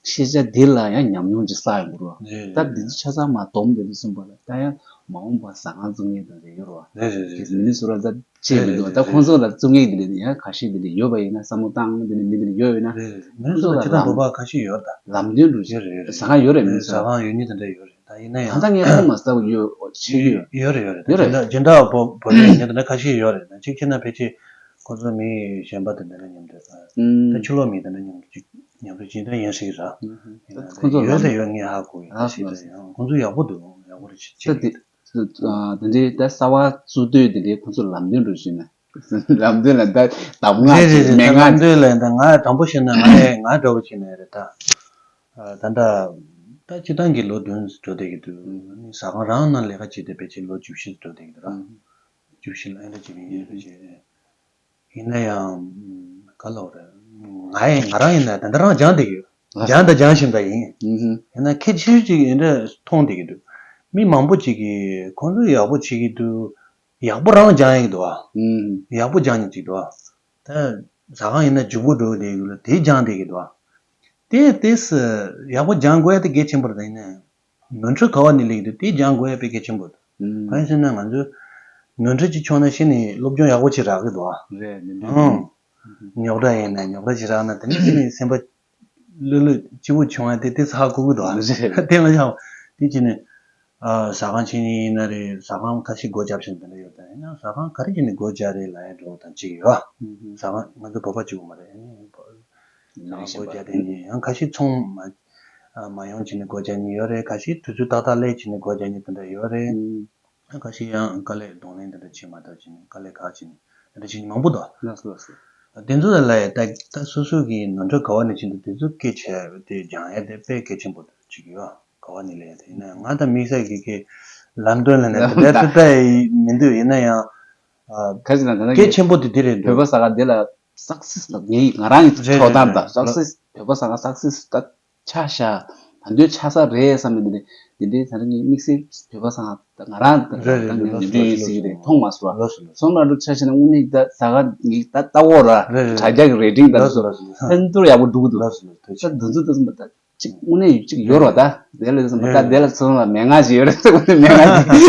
ཤེས་བྱ་དེ་ལ་ཡང་ཉམས་མྱོང་ཅིག་བསགས་ཡོང་གི་རེད་བ། རེད་རེད། ད་འདི་ཚོ་ཆ་ཚང་མ་སྡོམ་དེ་འདྲ་ཙམ་པ་ལ་ད་ཡང་མ་འོངས་པ་ཟ་ཁང་བཙུགས་མཁན་དང་རེ་ཡོད་ར། རེད་རེད་རེད། མི་ནི་སུ་ར་ད། ཅེས་མི་འདུག་ད་ཁོང་ཚོ་ལ་བཙུགས་ངེས་འདི་འདྲ་ཡང་ཁ་ཤས་འདི་འདྲ་ཡོད་པ་ཡིན་ན་བསམ་བློ་བཏང་འདི་འདྲ་མི་འདི་འདྲ་ཡོད་ཡོད་ན། རེད་རེད། མི་ཁོང་ཚོ་ལ་ཁྱེད་རང་བོད་པ་ཁ་ཤས་ཡོད་ད། ལམ་སྟོན་འགྲོ་ཡོད་རེད་ཡོད་རེད། ཟ་ཁང་ཡོད་རེད་མི་ཟ་ཁང་ཡོད་ནི་དེ་འདྲ་ཡོད་རེད། ད་ཡིན་ན་ཡང་ད་ལྟ་ངས་མཐོང་མ་སོང་ཡོད་ཤེས་ཀྱི་ཡོད། ཡོད་རེད་ཡོད་རེད། ཡོད་རེད། སྦྱིན་བདག་སྦྱིན་བདག་བོ་བོད་པའི་ཉེ་དེ་འདྲ་ཁ་ཤས་ཡོད་རེད། ད་གཅིག་བྱས་ན་ཕལ་ཆེར་ཁོང་ཚོ་མི་གཞན་པ་དེ་འདྲ་ལ་མཉམ་དུ་ད་ཕྱི་ལོགས་མི་དེ་འདྲ་མཉམ་དུ་གཅིག་མཉམ་དུ་སྦྱིན་བདག་ཡིན་ཤེས་ཀྱི་རེད། ཡིན་ན་ད་ཁོང་ཚོ་ཡོད་ལམ་ད་ཡོད་ངས་ཧ་གོ་ཡོད། ད་ཤེས་ཀྱི་རེད། ཡང་ཁོང་ཚོ་ཡག་པོ་འདུག་ཡག་པོ་རེད་ཤེས་ཀྱི་རེད། དེ་འདྲའི་ད་གསར་པ་བཙུགས་དུས་དེ་འདྲའི་ཁོང་ཚོ་ལམ་སྟོན་འགྲོ་བཞིན་ན། ལམ་སྟོན་ལ་ད་གདམས་ངག་རེད་རེད་ཅིག་རེད། མན་ངག་ལམ་སྟོན་ལ་ད་ང་དྲང་པོ་བཤད་ན་ང་ཡང་ང་འདྲ་བོ་བྱས་ན་རེད་ད། ད་ལྟ་ད་སྤྱི་བཏང་གི་ལོ་བདུན་འགྲོ་བསྡད་ཀྱི་འདུག་ཨ་ནི་ཟ་ཁང་རང་ནང་ལས་ཀ་བྱེད་བསྡད་པའི་ཕྱིར་ལོ་བཅུ་བཞི་འགྲོ་བསྡད་ཀྱི་འདུག་ར། བཅུ་བཞི་ལ་ཨེ་འདྲ་བྱེད་མཁན་ཡོད་པའི་ཕྱིར། ཡིན་ན་ཡང་ག་ལབ་རེད། ང་ཡང་ང་རང་ཡིན་ན་ད་ལྟ་རང་སྦྱང་བསྡད་ཀྱི་ཡོད། སྦྱང་དང་སྦྱང་བཞིན་པ་ཡིན། ཡིན་ན་ཁྱད་ཆོས་ཅིག་ཡིན་འདྲ་མཐོང་བསྡད་ཀྱི་འདུག་མི་མང་པོ་ཅིག་གིས་ཁོང་ཚོ་ཡག་པོ་བྱེད་ཀྱི་འདུག་ཡག་པོ་རང་སྦྱང་ཡག་འདུག་ཨ། ཡག་པོ་སྦྱང་ཡག་ཅིག་འདུག་ཨ། ད་ཟ་ཁང་ཡིན་ན་ཇུ་བོ་འགྲོ་བསྡད་ཡོད་ལ་དེ་སྦྱང་བསྡད་ཀྱི་འདུག་ཨ། དེ་དེས་ཡག་པོ་སྦྱང་དགོས་ཡ་དེ་གལ་ཆེན་པོ་རེད། ད་ཡིན་ན་ནོར་འཁྲུལ་ག་བ་ནས་སླེབས་ཀྱི་འདུག་དེ་སྦྱང་དགོས་ཡ་དཔེ་གལ་ཆེན་པོ་འདུག་གང་ཡིན་ཟེར་ན་ང་ཚོས་ནོར་འཁྲུལ་ཅིག་བྱུང་ན་གཞི་ནས་སློབ་སྦྱོང་ཡག་པོ་ཅིག་རག་གི་འདུག་ཨ། རེད་ནོར་འཁྲུལ། ཨང་། ཉོག་དྲ་ཡིན་ན་ཉོག་དྲ་ཅིག་རག་ན་དེ་ནས་གཞི་ནས་སེམས་པ་ལྷོད་ལྷོད་སྐྱིད་པོ་བྱུང་ཡ་དེ་དེ་ཧ་གོ་གི་འདུག་ཨ། རེད། དེ་ང་ཡང་དེ་བྱས་ནས། ཨ། ཟ་ཁང་ཕྱེ་མཁན་ཡིན་ན་རེད། ཟ་ཁང་ཁ་ཤས་སྒོ་བརྒྱབ་བཞིན་དེ་འདྲ་ཡོད་ད། ཡིན་ན་ཟ་ཁང་ག་རེ་བྱས་ནས་སྒོ་བརྒྱབ་རེད་ལབ་ཡ་འདྲ་བོ་དང་གཅིག་ཡོད། ཟ་ཁང་ང་ཚོ་བོད་པ་གཅིག་པོ་མ་རེད། ཨ་ནི་ཟ་ཁང་སྒོ་བརྒྱབ་བསྡད་མཁན་ཡང་ཁ་ཤས་ཚོང་མ་མ་ཡོང་བྱས་ནས་སྒོ་བརྒྱབ་མཁན་ཡོད་རེད། ཁ་ཤས་དུས་ཚོད་ཏག་ཏག་སླེབས་བྱས་ནས་སྒོ་བརྒྱབ་མཁན་དེ་འདྲ་ཡོད་རེད། ཁ་ཤས་ཡང་དཀའ་ལས་གདོང་ལེན་དེ་འདྲ་བྱེད་མ་ཐུབ་བྱས་ནས་དཀའ་ལས་ཁག་བྱས་ནས་དེ་འདྲ་བྱེད་མཁན་མང་པོ་འདུག་ལགས་སོ་ལགས་སོ། དེ་ཚོ་ལ་ལ་ཡ་ད་ད་སོ་སོ་གི་ནོར་འཁྲུལ་ག་བ་ནས་ཕྱིན་འདུག་དེ་ཚོ་སྐད་ཆ་དེ་སྦྱང་ཡ་དེ་དཔེ་གལ་ཆེན་པོ་འདུག་ཅིག་ཡོད། ག་བ་ནས་ལས་དེ་ཡིན་ན་ང་ད་དམིགས་བསལ་གྱི་གི་ལམ་སྟོན་ལ་ནས་དེ་འདྲ་ལྟ་ལྟ་ཡི་མི་འདུག་ཡིན་ན་ཡང་ཨ། ཁ་ཅིག་ན་ད་ལྟ་གལ་ཆེན་པོ་དེ་དེ་རེད་འདུག་བོད་པ་ཟ་ཁང་དེ་ལ་སག་སེ་སི་ལ་ངའི་ང་རང་གི་རེད་ཐོག་རེད་ཐམ་རེད་ད་སག་སེ་སི་བོད་པ་ཟ་ཁང་སག་སེ་སི་ད་ཆགས་ཤག་ད་འདོད་ཆགས་ས་རེད་བསམ་ནས་འདི་འདྲའི་འདི་འདྲའི་ད་ལྟ་ངའི་དམིགས་བསལ་བོད་པ་ཟ་ཁང་ད་ང་རང་ད་རེད་རེད་ད་ངའི་ལོ་ནུས་སུ་ལོ་སུ་ཡིན་ཟེར་གི་རེད་མཐོང་མ་སོང་ལོ་སུ་ལོ་སུ་སོང་ལ་འགྲོ་ཆ་ཤེས་ན་དངོས་གནས་ད་ཟ་ཁང་ངའི་ད་ལྟ་བོ་ར་རེད་རེད་དྲ་རྒྱ་གི་རེ་ཊིང་ད་ལོ་སུ་ལོ་སུ་ལོ་སུ་ད་འདུར་ཡག་པོ་འགྲོ་གི་འདུག་ལོ་སུ་ལོ་སུ་ད་འདི་ཚོ་ད་སོང་ད། ཅིག་དངོས་གནས་ཡོད་ཅིག་ཡོད་རེད་བ་ད། དེ་ལ་སོང་ད་དེ་ལ་སོང་ལ་མན་ངག་ཅིག་ཡོད་རེད་ཟེར་གོ་ནི་མན་ངག་ཅིག་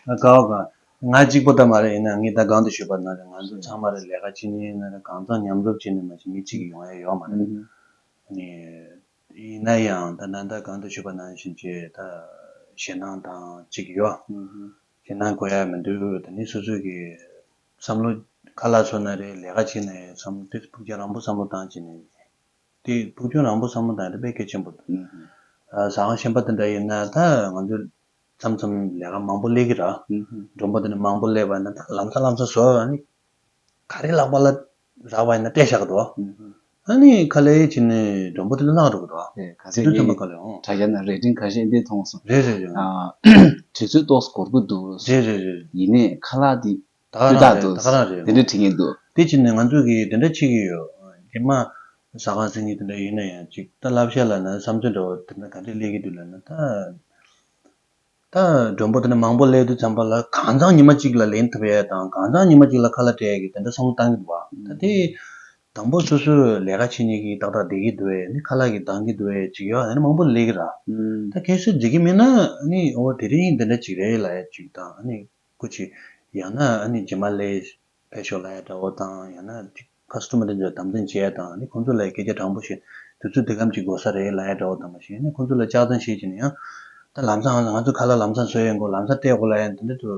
ང་ག་བ་ག་ང་གཅིག་པོ་ད་མ་རེད། ཡིན་ན་ངས་ད་གང་དུ་ཞུས་པ་ན་རེད། ང་ཚོ་ཚང་མ་རེད་ལས་ཀ་བྱེད་མཁན་ཡིན་ན་རེད། གང་ཚང་མཉམ་རུབ་བྱས་ནས་མ་བྱེད་མི་གཅིག་ཡོང་ཡ་ཡོད་མ་རེད། ཨ་ནི་ཡིན་ན་ཡང་ད་ན་ད་གང་དུ་ཞུས་པ་ནང་བཞིན་བྱས་ད་ཞེད་སྣང་དང་གཅིག་ཡོད། ཞེད་སྣང་དགོས་ཡ་མི་འདུག་ད་ནི་སོ་སོ་གི་བསམ་བློ་ཁ་ལག་ཚོ་ན་རེད་ལས་ཀ་བྱེད་ན་རེད་བསམ་དེ་ཕུགས་རྒྱང་རིང་པོ་བསམ་བློ་བཏང་བྱས་ནས། དེ་ཕུགས་རྒྱང་རིང་པོ་བསམ་བློ་བཏང་ཡ་དེ་དཔེ་གལ་ཆེན་པོ་འདུག་ཨ་ཟ་ཁང་གཞན་པ་དེ་འདྲ་ཡིན་ན་ད་ང་ཚོ་མཚམས་མཚམས་ལས་ཀ་མང་པོ་སླེབས་ཀྱི་ར། མགྲོན་པོ་དེ་འདྲ་མང་པོ་སླེབས་པ་ཡིན་ན་ད་ལམ་སང་ལམ་སང་བཟོ་བ་ནི་ག་རེ་ལག་པ་ལ་རག་པ་ཡིན་ན་སྤྲད་བཞག་གི་འདུག་ཨ་ནི་ཁ་ལས་བྱས་ནས་མགྲོན་པོ་དེ་ཚོ་ལངས་འགྲོ་གི་འདུག་དེ་ག་ཚད་དུས་ཚོད་པ་ངས་ག་ལས་འོང་། དྲ་རྒྱ་ན་རེ་ཊིང་ཁ་ཤས་འདི་མཐོང་སོང་། རེད་རེད་རེད། ཨ་དུས་ཚོད་ཏོག་ཙམ་འགོར་གི་འདུག་རེད་རེད་རེད། ཡིན་ནའི་ཁ་ལག་འདི་ད་ག་སྤུས་རང་དག་རེད། འདུག་ད་ག་རང་རེད། དེ་འདྲ་དྲན་གྱི་འདུག་དེ་བྱས་ནས་ང་ཚོ་གིས་དེ་འདྲ་བྱེད་ཀྱི་ཡོད། རྗེས་མ་ཟ་ཁང་ཟིན་གྱི་དེ་འདྲ་ཡིན་ན་ཡང་ཅིག་ད་བསླབ་བྱ་ལབ་ན་བསམ་ཚུལ་འདྲ་བོ་དེ་འདྲ་ག་འདྲས་སླེབས་ཀྱི་འདུག་ལབ་ན། ད་ད་མགྲོན་པོ་དེ་འདྲ་མང་པོ་སླེབས་དུས་ཙམ་པ་ལ་གང་ཚང་ཉི་མ་གཅིག་ལ་ལེན་ཐུབ་ཡ་དང་གང་ཚང་ཉི་མ་གཅིག་ལ་ཁ་ལག་སྤྲད་ཡ་གི་དེ་འདྲ་བསམ་བློ་བཏང་གི་འདུག་བ། ད་དེ་དང་པོ་སོ་སོའི་ལས་ཀ་བྱེད་མཁན་གྱི་ཏག་ཏག་བསྡད་ཀྱི་འདུག་བས། ནི་ཁ་ལག་གི་འདང་གི་འདུག་བས་ཅིག་ཡོད། ཨ་ནི་མང་པོ་སླེབས་ཀྱི་ར། ད་གལ་སྲིད་འགྲིག་གི་མེད་ན་ཨ་ནི་འོ་དེ་རིང་འདི་འདྲ་ཅིག་རེད་ལབ་ཡ་ཅིག་དང་། ཨ་ནི་སྐུ་མཁྱེན་ཡང་ན་ཨ་ནི་རྗེས་མ་སླེབས་ཕེབས་ཤོག་ལབ་ཡ་འདྲ་བོ་དང་། ཡང་ན་ཅིག་ཁ་སི་ཊོ་མར་དེ་ཚོ་དམ་འཛིན་བྱེད་ཡ་དང་། ཨ་ནི་ཁོང་ཚོ་ལ་སྐད་ཆ་དྲང་པོ་བཤད། དུས་ཚོད་འདི་གམ་ཅིག་འགོར་ས་རེད་ལབ་ཡ་འདྲ་བོ་དང་། མ་གཞི་ཨ་ནི་ཁོང་ཚོ་ལ་ལྕགས་རྩང་བཤད་ཀྱི་ནི་ཡང་ད་ལམ་སང་ང་ཚོ་ཁ་ལག་ལམ་སང་བཟོ་ཡ་དགོས། ལམ་སང་སྤྲད་དགོས་ལབ་ཡ་འདི་འདྲ་ཚོ།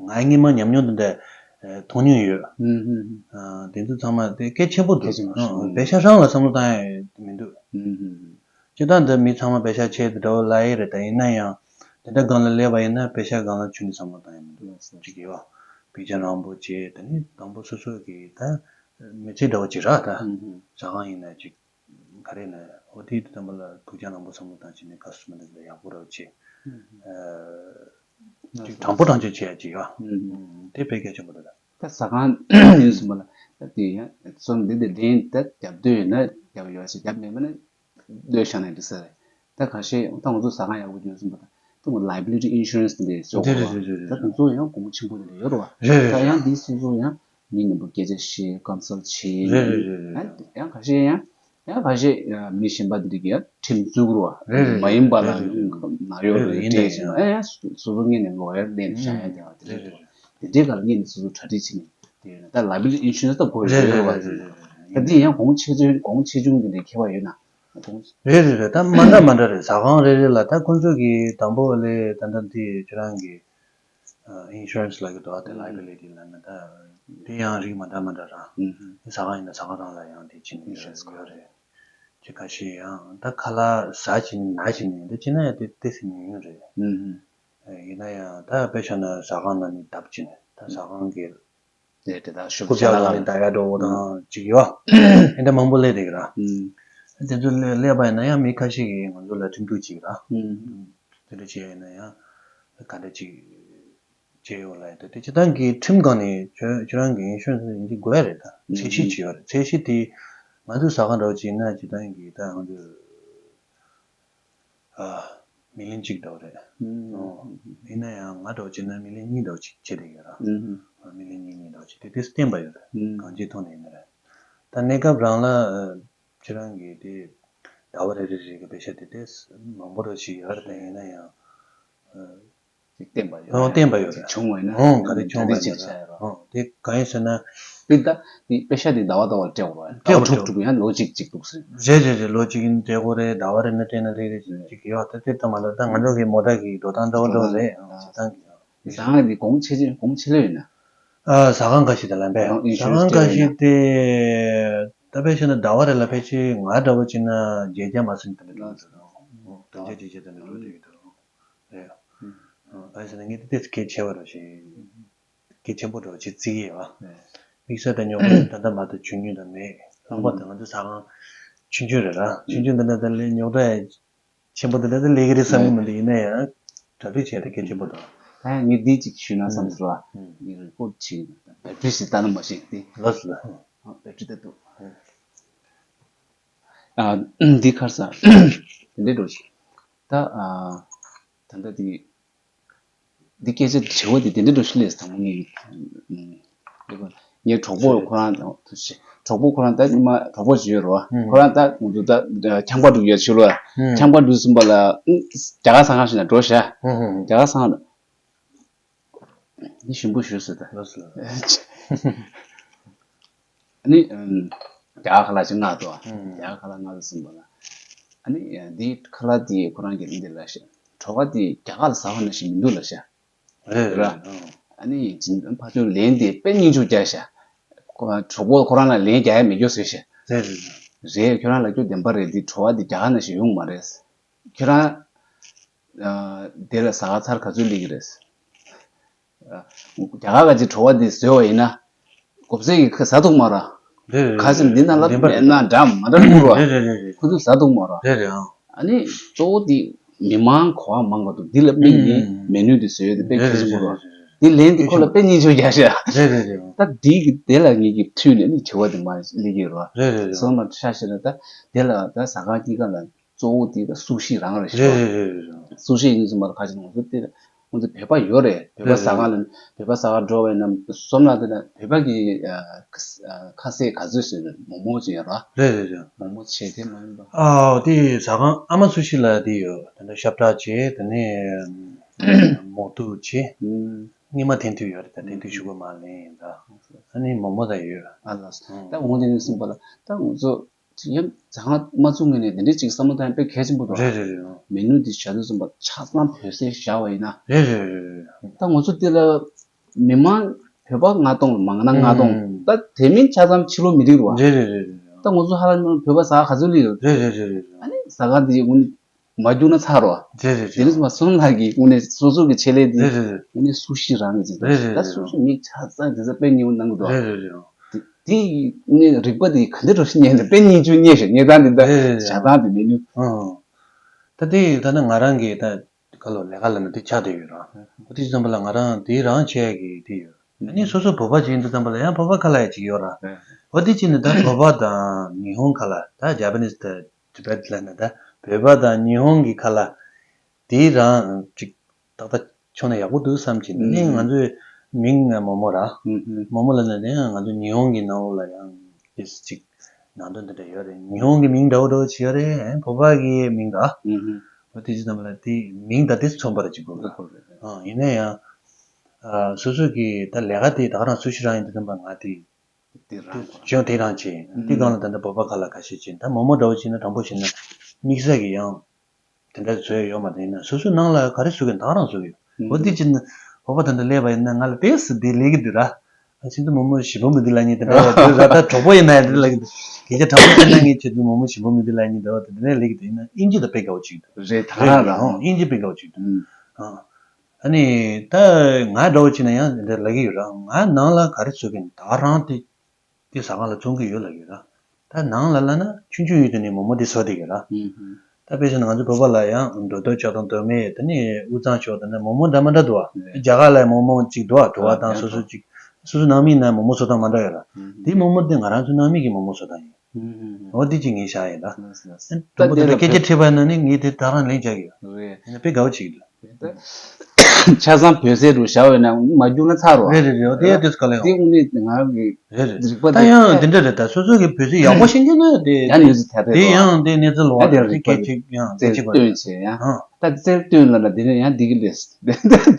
ང་སྔོན་མ་ཉམས་མྱོང་འདི་འདྲ་ཨ་མཐོང་མྱོང་ཡོད། ཨུམ་ཨུམ་ཨུམ། ཨ་དེ་ཚོ་ཚང་མ་དེ་གལ་ཆེན་པོ་འདུག་གལ་ཆེན་པོ་ཞིག་ཨ་འདུག་པེ་ཤག་རང་ལ་བསམ་བློ་བཏང་ཡ་མི་འདུག་ཨུམ་ཨུམ་ཨུམ། སྤྱིར་བཏང་འདི་མི་ཚང་མ་པེ་ཤག་ཆེ་དེ་འདྲ་བོ་ལབ་ཡ་རེད། ད་ཡིན་ན་ཡང་དེ་འདྲ་སྒང་ལ་སླེབས་པ་ཡིན་ན་པེ་ཤག་སྒང་ལ་ཁྱོན་ནས་བསམ་བློ་བཏང་ཡ་མི་འདུག་ཅིག་ཡོད་པ། ཕིག་ཅར་རིང་པོ་བྱས། དེ་ནི་དང་པོ་སོ་སོ་གི་ད་མི་ཚེ་འདྲ་བོ་ཅིག་ར། ད་ཨུམ་ཨུམ། ཟ་ཁང་ཡིན་ན་ཅིག་ག་རེ་ན་འོ་དེའི་དུས་ཙམ་པ་ལ་ཕུགས་རྒྱང་རིང་པོ་བསམ་བློ་བཏང་བྱས་ནས་ཁ་སུ་མ་འདུག་ལ་ཡག་པོ་ར་བྱས། ཨུམ་ཨུམ། ཅིག་དྲང་པོ་དྲང་བྱེད་བྱེད་ཡ་ཅིག་ཡོད། ཨུམ་ཨུམ། དེ་དཔེ་གལ་ཆེན་པོ་རེད། ད་ཟ་ཁང་ཡིན་གསུངས་པ་ལ་ད་དེ་ཡང་སོ་འདི་འདི་ལེན་ད་རྒྱབ་འདོད་ཡོད་ན་རྒྱབ་ཡོད་ཞེས། རྒྱབ་མེད་པ་ན་ལྟོས་བཞག་ན་འགྲིག་ས་རེད། ད་ཁ་ཤས་ད་ང་ཚོ་ཟ་ཁང་ཡག་པོ་ཡོད་གསུངས་པ་ད་ད་ང་liability insurance་དེ་འདྲ་ཅོག་རེད་རེད་རེད་རེད། ད་དེ་ཚོ་ཡང་གོང་ཆེན་པོ་དེ་འདྲ་ཡོད་རེད་བ། རེད་རེད་ད་རེད། ཡང་འདི་སོ་སོ་ཡང་མི་མང་པོ་སྐད་ཆ་བཤད། གམ་སོལ་བྱེད། རེད་རེད་རེད་རེད། ཡང་ཁ་ཤས་ཡང་ཡང་ཁ་ཤས་མི་གཞན་པ་དེ་འདྲ་གིས་ཡང་ཁྲིམས་བཙུགས་རེད་བ། རེད་རེད། མ་ཡིན་པ་ལ་རེད་རེད་རེད། ནག་ཡོད་རེད་རེད། ཡིན་ད་ཡིན་ད། ཡང་སོ་སོ་ངོས་ནས་ལོ་ཡར་ལེན་བཞག་ཡ་དེ་བ་དེ་འདྲ་རེད། དེ་འདྲའི་སྒང་ལ་ངོས་ནས་སོ་སོ་གྲ་སྒྲིག་བྱེད་ནས་དེ་ཡོད་ན་ད་liability insurance་ད་དགོས་རེད་རེད་རེད་རེད་རེད་རེད། ད་འདི་ཡང་གོང་ཆེ་ཆུང་གོང་ཆེ་ཆུང་དེ་འདྲའི་ཁྱད་པར་ཡོད་ན། རེད་རེད་རེད། ད་མ་འདྲ་མ་འདྲ་རེད། ཟ་ཁང་རེ་རེ་ལ་ད་ཁོང་ཚོ་གིས་དང་པོ་ལས་ད་ལྟ་འདི་ཁྱེད་རང་གི་insurance་ལབ་ཀྱི་འདུག་ཨ། དེ་liability་ལབ་ན་ད་དེ་ཡང་རིགས་མ་འདྲ་མ་འདྲ་རང་། ཨུམ། ཟ་ཁང་ཡིན་ན་ཟ་ཁང་རང་ལ་ཡང་དེ་ཕྱིན་ནས་insurance་ཡོད་རེད། ཅི་ཁ་ཤས་ཡང་ད་ཁ་ལག་ཟ་བྱས་ནས་ན་བྱས་ནས་འདི་ཕྱིན་ན་ཡང་དེ་ཏོག་ཙམ་ཉུང་ཉུང་རེད། ཨུམ། ཡིན་ན་ཡང་ད་དཔེ་བཞག་ན་ཟ་ཁང་ནང་ནས་བརྡབ་བྱས་ནས་ད་ཟ་ཁང་གི་དེ་དེ་དག་ཤུགས་རྐུབ་བཀྱག་ལ་ལ་ནས་བརྡབ་ཡ་འགྲོ་བོ་དང་ཅིག་ཡོད། ཨེ་འདྲ་མང་པོ་སླེབས་བསྡད་ཀྱི་ར། ཨུམ། དེ་ཚོ་སླེབས་པ་ཡིན་ན་ཡང་མི་ཁ་ཤས་ཀྱིས་ང་ཚོ་ལ་ཁྲིམས་གཏུག་བྱེད་ཀྱི་ར། ཨུམ། དེ་འདྲ་བྱས་ཡིན་ན་ཡང་ག་འདྲ་ཅིག་བྱས་ཡོད་ལབ་ཡ་དེ་དེ་སྤྱིར་བཏང་གི་ཁྲིམས་སྒང་ནས་ཁྱོད་ཁྱོད་རང་གི་insurance་འདི་དགོས་ཡ་རེད། ད་ཚད་གཞི་ཅིག་ཡོད་རེད། ཚད་གཞི་དེ་ང་ཚོའི་ཟ་ཁང་འདྲ་བོ་ཅིག་ཡིན་ན་སྤྱིར་བཏང་གི་ད་ང་ཚོས། ཨ། མི་ལོན་གཅིག་འདྲ་བོ་རེད། ཨོ། ཡིན་ན་ཡང་ང་འདྲ་བོ་བྱས་ན་མི་ལོན་གཉིས་འདྲ་བོ་ཅིག་བྱེད་བསྡད་ཡོད་ར། ཨ། མི་ལོན་གཉིས་གཉིས་འདྲ་བོ་ཅིག་དེ་དེ་བསྟན་པ་ཡོད་རེད། གང་ཅིའི་ཐོག་ནས་ཡིན་ན་རེད། ད་གནས་སྐབས་རང་ལ་ཨ། ཁྱེད་རང་གིས་དེ་ཟླ་བ་རེ་རེ་རེ་གི་པེ་ཤ་དེ་དེ་མང་པོ་ར་ཞིག་ཡོད་རེད། ད་ཡིན་ན་ཡང་ཨ། ཅིག་བསྟན་པ་ཡོད། ཨོ། བསྟན་པ་ཡོད་རེད། བྱུང་བ་ཡིན་ན་ཨོ། ག་རེ་བྱུང་བ་ཡིན་ན་ར། ཨོ། དེ་གང་ཡིན་ཟེར་ན། དེ་ད་དེ་པེ་ཤ་དེ་ཟླ་བ་ཟླ་བར་སྤྲད་དགོས་རེད། ཟླ་བ་དྲུག་དྲུག་ཡང་ལོ་གཅིག་གཅིག་འདུག་ཟེར། རེད་རེད་རེད། ལོ་གཅིག་ཡིན་སྤྲད་དགོས་རེད། ཟླ་བ་རེ་ནས་སྤྲད་ན་ལེགས་རེད། ཅིག་ཡོད། ད་དེ་ལྟ་མ་ལ་ད་ང་ཚོ་གི་མོ་ཊ་གི་འགྲོ་སྟངས་འདྲ་བོ་འདྲ་བོ་རེད། ཨོ། བྱེད་སྟངས་ཀྱི་ཟ་ཁང་གི་གོང་ཆེ་ཆེ་གོང་ཆེ་ལོས་ཡོད་ན། ཨ། ཟ་ཁང་འགའ་ཞིག་དང་ལམ་པས། ཨོ། ཟ་ཁང་འགའ་ཞིག་དེ་ད་དཔེ་བྱས་ན་ཟླ་བ་རེ་ལ་ཕལ་ཆེར་ང་འདྲ་བོ་བྱས་ན་བརྒྱད་བརྒྱ་མ་ཟིན་དེ་འདྲ་འགྲོ་གི་འདུག་བདུན་བརྒྱ་བརྒྱད་བརྒྱ་དེ་འདྲ་འགྲོ་བསྡད་ཀྱི་འདུག་རེད། ཨ། གང་ཡིན་ཟེར་ན་ངས་དེ་ཏོག་ཙམ་གལ་ཆེ་བ་རེད་ཞེས། གལ་ཆེན་པོ་འདྲ་བོ་ཅིག་བརྩི་གི་ཡོད་པ། དམིགས་བསལ་དང་རྙོག་དྲ་ད་ལྟ་མ་གཏོགས་བྱུང་མྱོང་དང་མེད། ལྷག་པར་དུ་ང་ཚོ་ཟ་ཁང་ཆུང་ཆུང་རེད་ར། ཆུང་ཆུང་འདི་འདྲ་ད་ལས་རྙོག་དྲ་ཆེན་པོ་འདི་འདྲ་ད་སླེབས་ཀྱི་རེད་བསམ་གི་མི་འདུག་ཡིན་ན་ཡང་གྲ་སྒྲིག་བྱས་ཏེ་གལ་ཆེན་པོ་འདུག་ད་ཡང་ངས་འདི་གཅིག་ཞུས་ན་བསམ་སོང་བ། ངས་རི་པོར་ཊི་བྱས་ཡིན། ད་བེ་ཊི་རི་ཞིག་ལྟ་ན་མ་ཤེས་ཏེ། ལགས་སོ་ལགས། བེ་ཊི་རི་ལྟ་འདུག་ཨ། འདི་ཁར་ས་དེ་འདྲའི་འགྲོ་ཞིག་ད་ཨ། ད་ལྟ་འདི་འདི་སྐད་ཆ་དྲི་བ་འདི་དེ་འདྲའི་འགྲོ་ཞིག་ལས་དང་པོ་ངས་ངའི་གྲོགས་པོ་ཁོ་རང་གྲོགས་པོ་ཁོ་རང་ད་ཉི་མ་གྲོགས་པོ་ཞིག་ཡོད་རེད་བ། ཁོ་རང་ད་ང་ཚོ་ད་ཁྱང་པ་འགྲོ་གི་ཡོད་ཕྱི་ལོགས་ལ། ཁྱང་པ་འགྲོ་ཟིན་པ་ལ་རྒྱ་གར་ཟ་ཁང་ཞིག་ན་འགྲོ་ཤག་རྒྱ་གར་ཟ་ཁང་འདི་ཞིམ་པོ་ཞུ་ཟེར་ད། ལགས་སོ་ལགས། ཨ་ནི་རྒྱ་གར་ཁ་ལག་ཅིག་མངགས་འདུག་རྒྱ་གར་ཁ་ལག་མངགས་ཟིན་པ་ལ། ཨ་ནི་འདི་ཁ་ལག་འདི་ཁོ་རང་གི་འདི་ལ་ཤག་གྲོ་ག་འདི་རྒྱ་གར་ལ་ཟ་བ་ནང་བཞིན་མི་འདུག་ལ་ཤག་རེད་ར། རེད། ཨ་ནི་ཕ་ཆུང་ལན་དེ་དཔེ་སྙིང་ཆུང་རྒྱག་ཤག་གྲོགས་པོ་ཁོ་རང་ལ་ལན་རྒྱག་ཡ་མེད་རྒྱུ་ཟེར་ཤག་རེད་རེད་རེད། རེད། ཁྱོད་རང་ལ་རྒྱུ་བདེན་པ་རེད། འདི་གྲོ་བ་འདི་རྒྱ་གར་ནང་བཞིན་ཡོང་མ་རེད། ཁྱོད་རང་དེ་ལ་ཟ་ཁང་ཚར་ག་ཚོད་སླེབས་ཀྱི་རེད། རྒྱ་གར་ག་ཅིག་གྲོ་བ་འདི་བཟོས་པ་ཡིན་ན་གོབ་ཚད་ཀྱི་ཁ་ཟ་ཐུབ་མ་ར། རེད་རེད། ཁ་ཅིག་འདི་ནང་ལ་བདེན་པ་མེད་ན་འདྲ་མ་འདྲ་བསྐུར་བ། རེད་རེད་རེད་རེད། ཁོ་ཚོས་ཟ་ཐུབ་མ་ར། རེད་རེད་ཨང་། ཨ་ནི་གཙོ་བོ་འདི་མི་མང་གོ་བ་མང་ག་འདུག་འདི་ལ་དམིགས་ནས་མེ་ནུ་འདི་བཟོས་ཡོད་དེ་དཔེ་གལ་ཆེན་པོ་རེད། དེ་ལན་དེ་ཁོ་ལ་དཔེ་སྙིང་རྗེ་རྒྱག་ཤག་རེད་རེད་རེད། ད་དེ་གི་དེ་ལ་ངེད་ཀྱི་འཕྲུལ་ནས་ནི་དྲི་བ་དེ་མ་སླེབས་ཀྱི་རེད་བ། རེད་རེད་རེད། སོང་ན་ཆ་བཞག་ན་ད་དེ་ལ་ད་ཟ་ཁང་གཉིས་ཀ་ལ་གཙོ་བོ་དེ་ད་སུ་ཤི་རང་རེད་ཤག་རེད་རེད་རེད་རེད། སུ་ཤི་ཡིན་ཙམ་པ་ལ་ཁ་ཅིག་ང་ཚོ་དེ་ང་ཚོ་བོད་པ་ཡོད་རེད། བོད་པ་ཟ་ཁང་ལ་བོད་པ་ཟ་ཁང་འགྲོ་བས་ན་སོང་ན་དེ་ན་བོད་པ་གི་ཁ་ཟས་ག་ཚོད་ཟོས་ན་མོག་མོག་ཅིག་ཡོད་ར། རེད་རེད་རེད། མོག་མོག་བྱས་དེ་མ་ཡིན་པ། ཨ་དེ་ཟ་ཁང་ཨ་མ་སུ་ཤི་ལ་དེ་ཡོད། དེ་འདྲ་ཤ་བཀྲ་བྱས། དེ་ནས་མོག་ཐུག་བྱས། ཨུམ། སྔོན་མ་ཐེངས་དུས་ཡོད་རེད། ད་ཐེངས་དུས་ཞུ་གི་མ་ལེན་ཡིན་ད། ཨ་ནི་མོག་མོག་ད་ཡོད། ཨ་ལགས་སོ། ད་འོང་དེ་ནས་གསུངས་པ་ལ་ད་ང་ཚོ་ཡང་ཟ་ཁང་མ་བཙུགས་ངེས་ནས་དེ་འདྲའི་ཅིག་བསམ་བློ་བཏང་ཡ་དཔེ་གལ་ཆེན་པོ་འདུག་ར། རེད་རེད་རེད། མེ་ནུ་འདི་བྱ་དུས་ཙམ་པ་ཆ་ཚང་བོད་ཟས་བཞག་པ་ཡིན་ན། རེད་རེད་རེད་རེད། ད་ང་ཚོ་འདི་ལ་མི་མང་བོད་པ་ལྔ་སྟོང་མང་ན་ལྔ་སྟོང་ཨུམ། ད་དེ་མིན་ཆ་ཚང་ཕྱི་ལོགས་མི་རིགས་རེད་བ། རེད་རེད་རེད་རེད། ད་ང་ཚོ་ཧ་ལམ་བོད་པ་ཟ་ཁང་ག་ཚོད་ལ་ཡོད། རེད་རེད་རེད་རེད། ཨ་ནི་ཟ་ཁང་འདི་དངོས་གནས་མ་རྒྱུག་ན་ཚར་རོ། རེད་རེད་དེ་རེད། ནས་མ་སོང་ལགས་ཀྱི་དངོས་གནས་སོ་སོ་གི་ཆེད་ལས་འདི་རེད་རེད་རེད། དངོས་གནས་སུ་ཤི་རང་གི་ཅིག་རེད་རེད་ད་རེད། སུ་ཤི་མི་ཆ་ཚང་དེ་ཚོ་དཔེ་སྙིང་པོ་གནང་གི་འདུག་རེད་རེད་རེད། དེ་དེ་ནས་རིག་པ་དེ་ག་འདྲ་རོ་ཞིག་རྙེད་འདུག་དཔེ་སྙིང་རྗེ་རྙེད་ཤག་རྙེད་སྟངས་དེ་འདྲ་རེད་རེད་རེད། བྱ་སྟངས་དེ་མེད་ནུ། ཨང་། ད་དེ་ད་ནི་ང་རང་གི་ད་ག་ལོ་ལས་ཀ་ལ་ནི་དེ་ཆགས་བསྡད་ཡོད་ར། ཨོ་དེ་ཙམ་པ་ལ་ང་རང་དེ་རང་བྱས་ཀྱི་དེ་ཡོད། ཨ་ནི་སོ་སོ་བོད་པ་ཅིག་ཡིན་དུས་ཙམ་པ་ལ་ཡང་བོད་པ་ཁ་ལ་ཡ་ཅིག་ཡོད་ར། ཨོ་དེ་ཅི་ནི་ད་བོད་པ་དང་ཉི་ཧོང་ཁ་ལ་ད་ཇ་པ་ནིས་ད་ཊི་བེཊ་ལ་ནི་ད་བོད་པ་དང་ཉི་ཧོང་གི་ཁ་ལ་དེ་རང་ཅིག་ཏག་ཏག་ཆོག་ན་ཡག་པོ་འདུག་བསམ་གྱི་འདུག་ནི་ང་ཚོའི་མིང་ང་མོ་མོ་ར། མོ་མོ་ལ་ནི་ནི་ང་ཚོ་ཉི་ཧོང་གི་ནང་ལོགས་ལ་ཡང་ཏིས་ཅིག་ནང་དོན་འདི་འདྲ་ཡོད་རེད། ཉི་ཧོང་གི་མིང་འདྲ་བོ་འདྲ་བོ་ཅིག་ཡོད་རེད། བོད་པ་གི་མིང་ར། འོ་དེ་ཅི་ཙམ་ལ་དེ་མིང་ད་དེ་མཚོན་པ་ར་ཅིག་དགོས་ར། ཡིན་ན་ཡང་། སོ་སོ་གི་ད་ལས་ཀ་དེ་ད་ག་རང་སུ་ཞིག་རང་ཡིན་དུས་ཙམ་པ་ང་དེ། དེ་རང་གོ་ཅོན་དེ་རང་བྱེད་དེ་སྒང་ལ་ད་ལྟ་བོད་པ་ཁ་ལ་ཁ་ཤས་བྱེད་ད་མོ་མོ་འདྲ་བོ་བྱེད་ན་དྲང་པོ་བྱེད་ན་དམིགས་བསལ་གྱི་ཡང་དེ་འདྲ་བཟོས་ཡོད་མ་རེད། ཡིན་ན་སོ་སོའི་ནང་ལ་ག་རེ་བཟོ་གི་ད་ག་རང་བཟོ་གི་ཡོད། འོ་དེ་ཅི་ན་བོད་པ་ད་ལྟ་སླེབས་པ་ཡིན་ན་ང་ལ་ཏོག་ཙམ་དེ་ལས་ཀྱི་འདུག་ར། ཨ་ཕྱིན་ད་མོ་མོ་ཞིམ་པོ་མི་འདུག་ལབ་མཁན་དེ་འདྲ་ཡོད་དུས་ར། ད་གྲོགས་པོ་ཡིན་ན་ཡང་དེ་ལབ་ཀྱི་འདུག་སྐད་ཆ་དྲང་པོ་བཤད་ན་ངས་བྱེད་དུས་མོ་མོ་ཞིམ་པོ་མི་འདུག་ལབ་མཁན་འདྲ་བོ་དེ་འདྲ་ལབ་ཀྱི་འདུག་ཡིན་ན་དབྱིན་ཇི་ད་དཔེ་དགའ་བོ་ཅིག་འདུག་རེད་ད་རང་རང་། ཨང་། དབྱིན་ཇི་དཔེ་དགའ་བོ་ཅིག་འདུག་ཨང་། ཨ་ནི་ད་ང་འདྲ་བོ་བྱས་ན་ཡང་དེ་འདྲ་ལབ་ཀྱི་ཡོད་ར། ང་ནང་ལ་ག་རེ་བཟོ་གི་ཡིན་ད་རང་དེ། དེ་ཟ་ཁང་ལ་བཙོང་གི་ཡོད་ལབ་ཡོད་ར། ད་ནང་ལ་ལབ་ན་ཆུང་ཆུང་ཡོད་དུས་ནས་མོག་མོག་དེ་བཟོ་བསྡད་ཀྱི་ར། ད་དཔེ་བཞག་ན་ང་ཚོ་བོད་པ་ལ་ཡང་འགྲོ་སྟོད་ཕྱོགས་དང་མདོ་སྨད་དེ་ནས་དབུས་གཙང་ཕྱོགས་དེ་ནས་མོག་མོག་འདྲ་མི་འདྲ་འདུག་བ། རེད། རྒྱ་གར་ལ་མོག་མོག་གཅིག་འདུག་བ། བྲོ་བ་དང་སོ་སོ་གཅིག་སོ་སོ་ནང་མི་ཡིན་ན་མོག་མོག་བཟོ་སྟངས་མ་འདྲ་ཡོད་ར། དེ་མོག་མོག་དེ་ང་རང་ཚོ་ནང་མི་གི་མོག་མོག་བཟོ་སྟངས་ཡིན། འོ་དེ་གཅིག་ངས་བཞག་ཡིན་ད། དྲང་པོ་དེ་འདྲ་སྐད་ཆ་དྲིས་པ་ཡིན་ན་ནི་ངས་དེ་ད་རང་ལན་རྒྱག་གི་ཡོད། རེད། ཡིན་ན་དཔེ་དགའ་བོ་བྱེད་ཀྱི་འདུག་ཆ་ཚང་བོད་ཟས་རུ་བཞག་ཡོད་ན་མ་རྒྱུག་ན་ཚར་རོ། རེད་རེད་རེད། འོ་དེ་ཡང་དུས་སྐབས་ལ་ཡང་། དེ་དངོས་གནས་ང་གི་རེད་རེད། རིག་པ་ད་དེ་ཡང་དེ་འདྲ་རེད། ད་སོ་སོ་གི་བོད་ཚིག་ཡག་པོ་ཤེས་མཁན་ན་དེ་ཡང་ཡོད་ཚུལ་ཐད་དེ་ཡང་དེ་གནས་ཚུལ་ལོག་པ་རེད། དེ་སྐད་ཆ་ཡང་རྩལ་ཅིག་སྟོན་བྱས་ཡང་། ད་རྩལ་སྟོན་ལ་ན་དེ་ནས་ཡང་འདི་གི་ལས་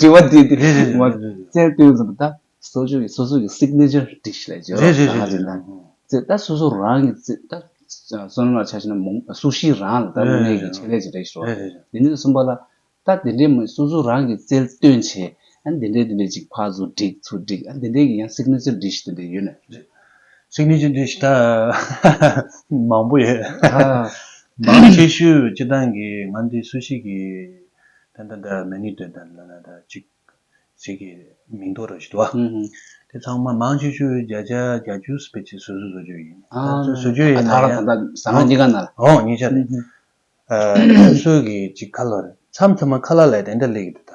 དྲི་བ་དེ་དེ་རེད་རེད་མ་རེད། རྩལ་སྟོན་ཟེར་བ་ད་སོ་སོ་གི་སོ་སོ་གི་སིག་ནེ་ཅར་ཌི་ཤི་ལ་བརྗོད་རེད་རེད་རེད་རེད། ད་སོ་སོ་རང་གི་རྩལ་ད་བསོད་ནམས་ལ་ཆ་བཞག་ན་མོ་སུ་ཤི་རང་ལ་ད་དངོས་གནས་ཀྱི་ཆེད་ལས་ཅིག་རེད་ཤོག་དེ་ནས་གསུམ་པ་ལ། ད་དེ་འདྲའི་མི་སོ་སོ་རང་གི་རྩལ་སྟོན་བྱས། ཨ་ནི་དེ་འདྲའི་དེ་འདྲའི་ཅིག་ཕར་ཚུར་བསྒྲིགས་ཚུར་བསྒྲིགས། ཨ་ནི་དེ་འདྲའི་གི་ཡང་སིག་ནེ་ཅར་ཌི་ཤི་དེ་འདྲ་ཡོད་ན། སིག་ནེ་ཅར་ཌི་ཤི་ད་མང་པོ་ཡོད། ཨ། མང་ཆེ་ཤོས་སྤྱིར་བཏང་གི་ང་འདི་སུ་ཤི་གི་ད་ད་ད་མེ་ནུ་དེ་ད་ལ་ན་ད་ཅིག་ཅིག་གི་མིང་ཐོ་ར་ཞིག་འདུག་ཨ། དེ་ཚང་མ་མང་ཆེ་ཤོས་བརྒྱ་ཆ་བརྒྱད་ཅུ་སྤེ་ཆེ་སོ་སོ་བཟོ་རྒྱུ་ཡིན། ཨ། སོ་སོ་བཟོ་རྒྱུ་ཡིན་ན་ད་ཡང་ད་ཟ་ཁང་གཉིས་ཀ་ན་ལ། ཨོ་གཉིས་ཆ་རེད། སོ་སོ་གི་ཅིག་ཁ་ལོ་རེད། མཚམས་མཚམས་མ་ཁ་ལག་ལ་དེ་འདྲ་སླེབས་ཀྱི་འདུག་ད་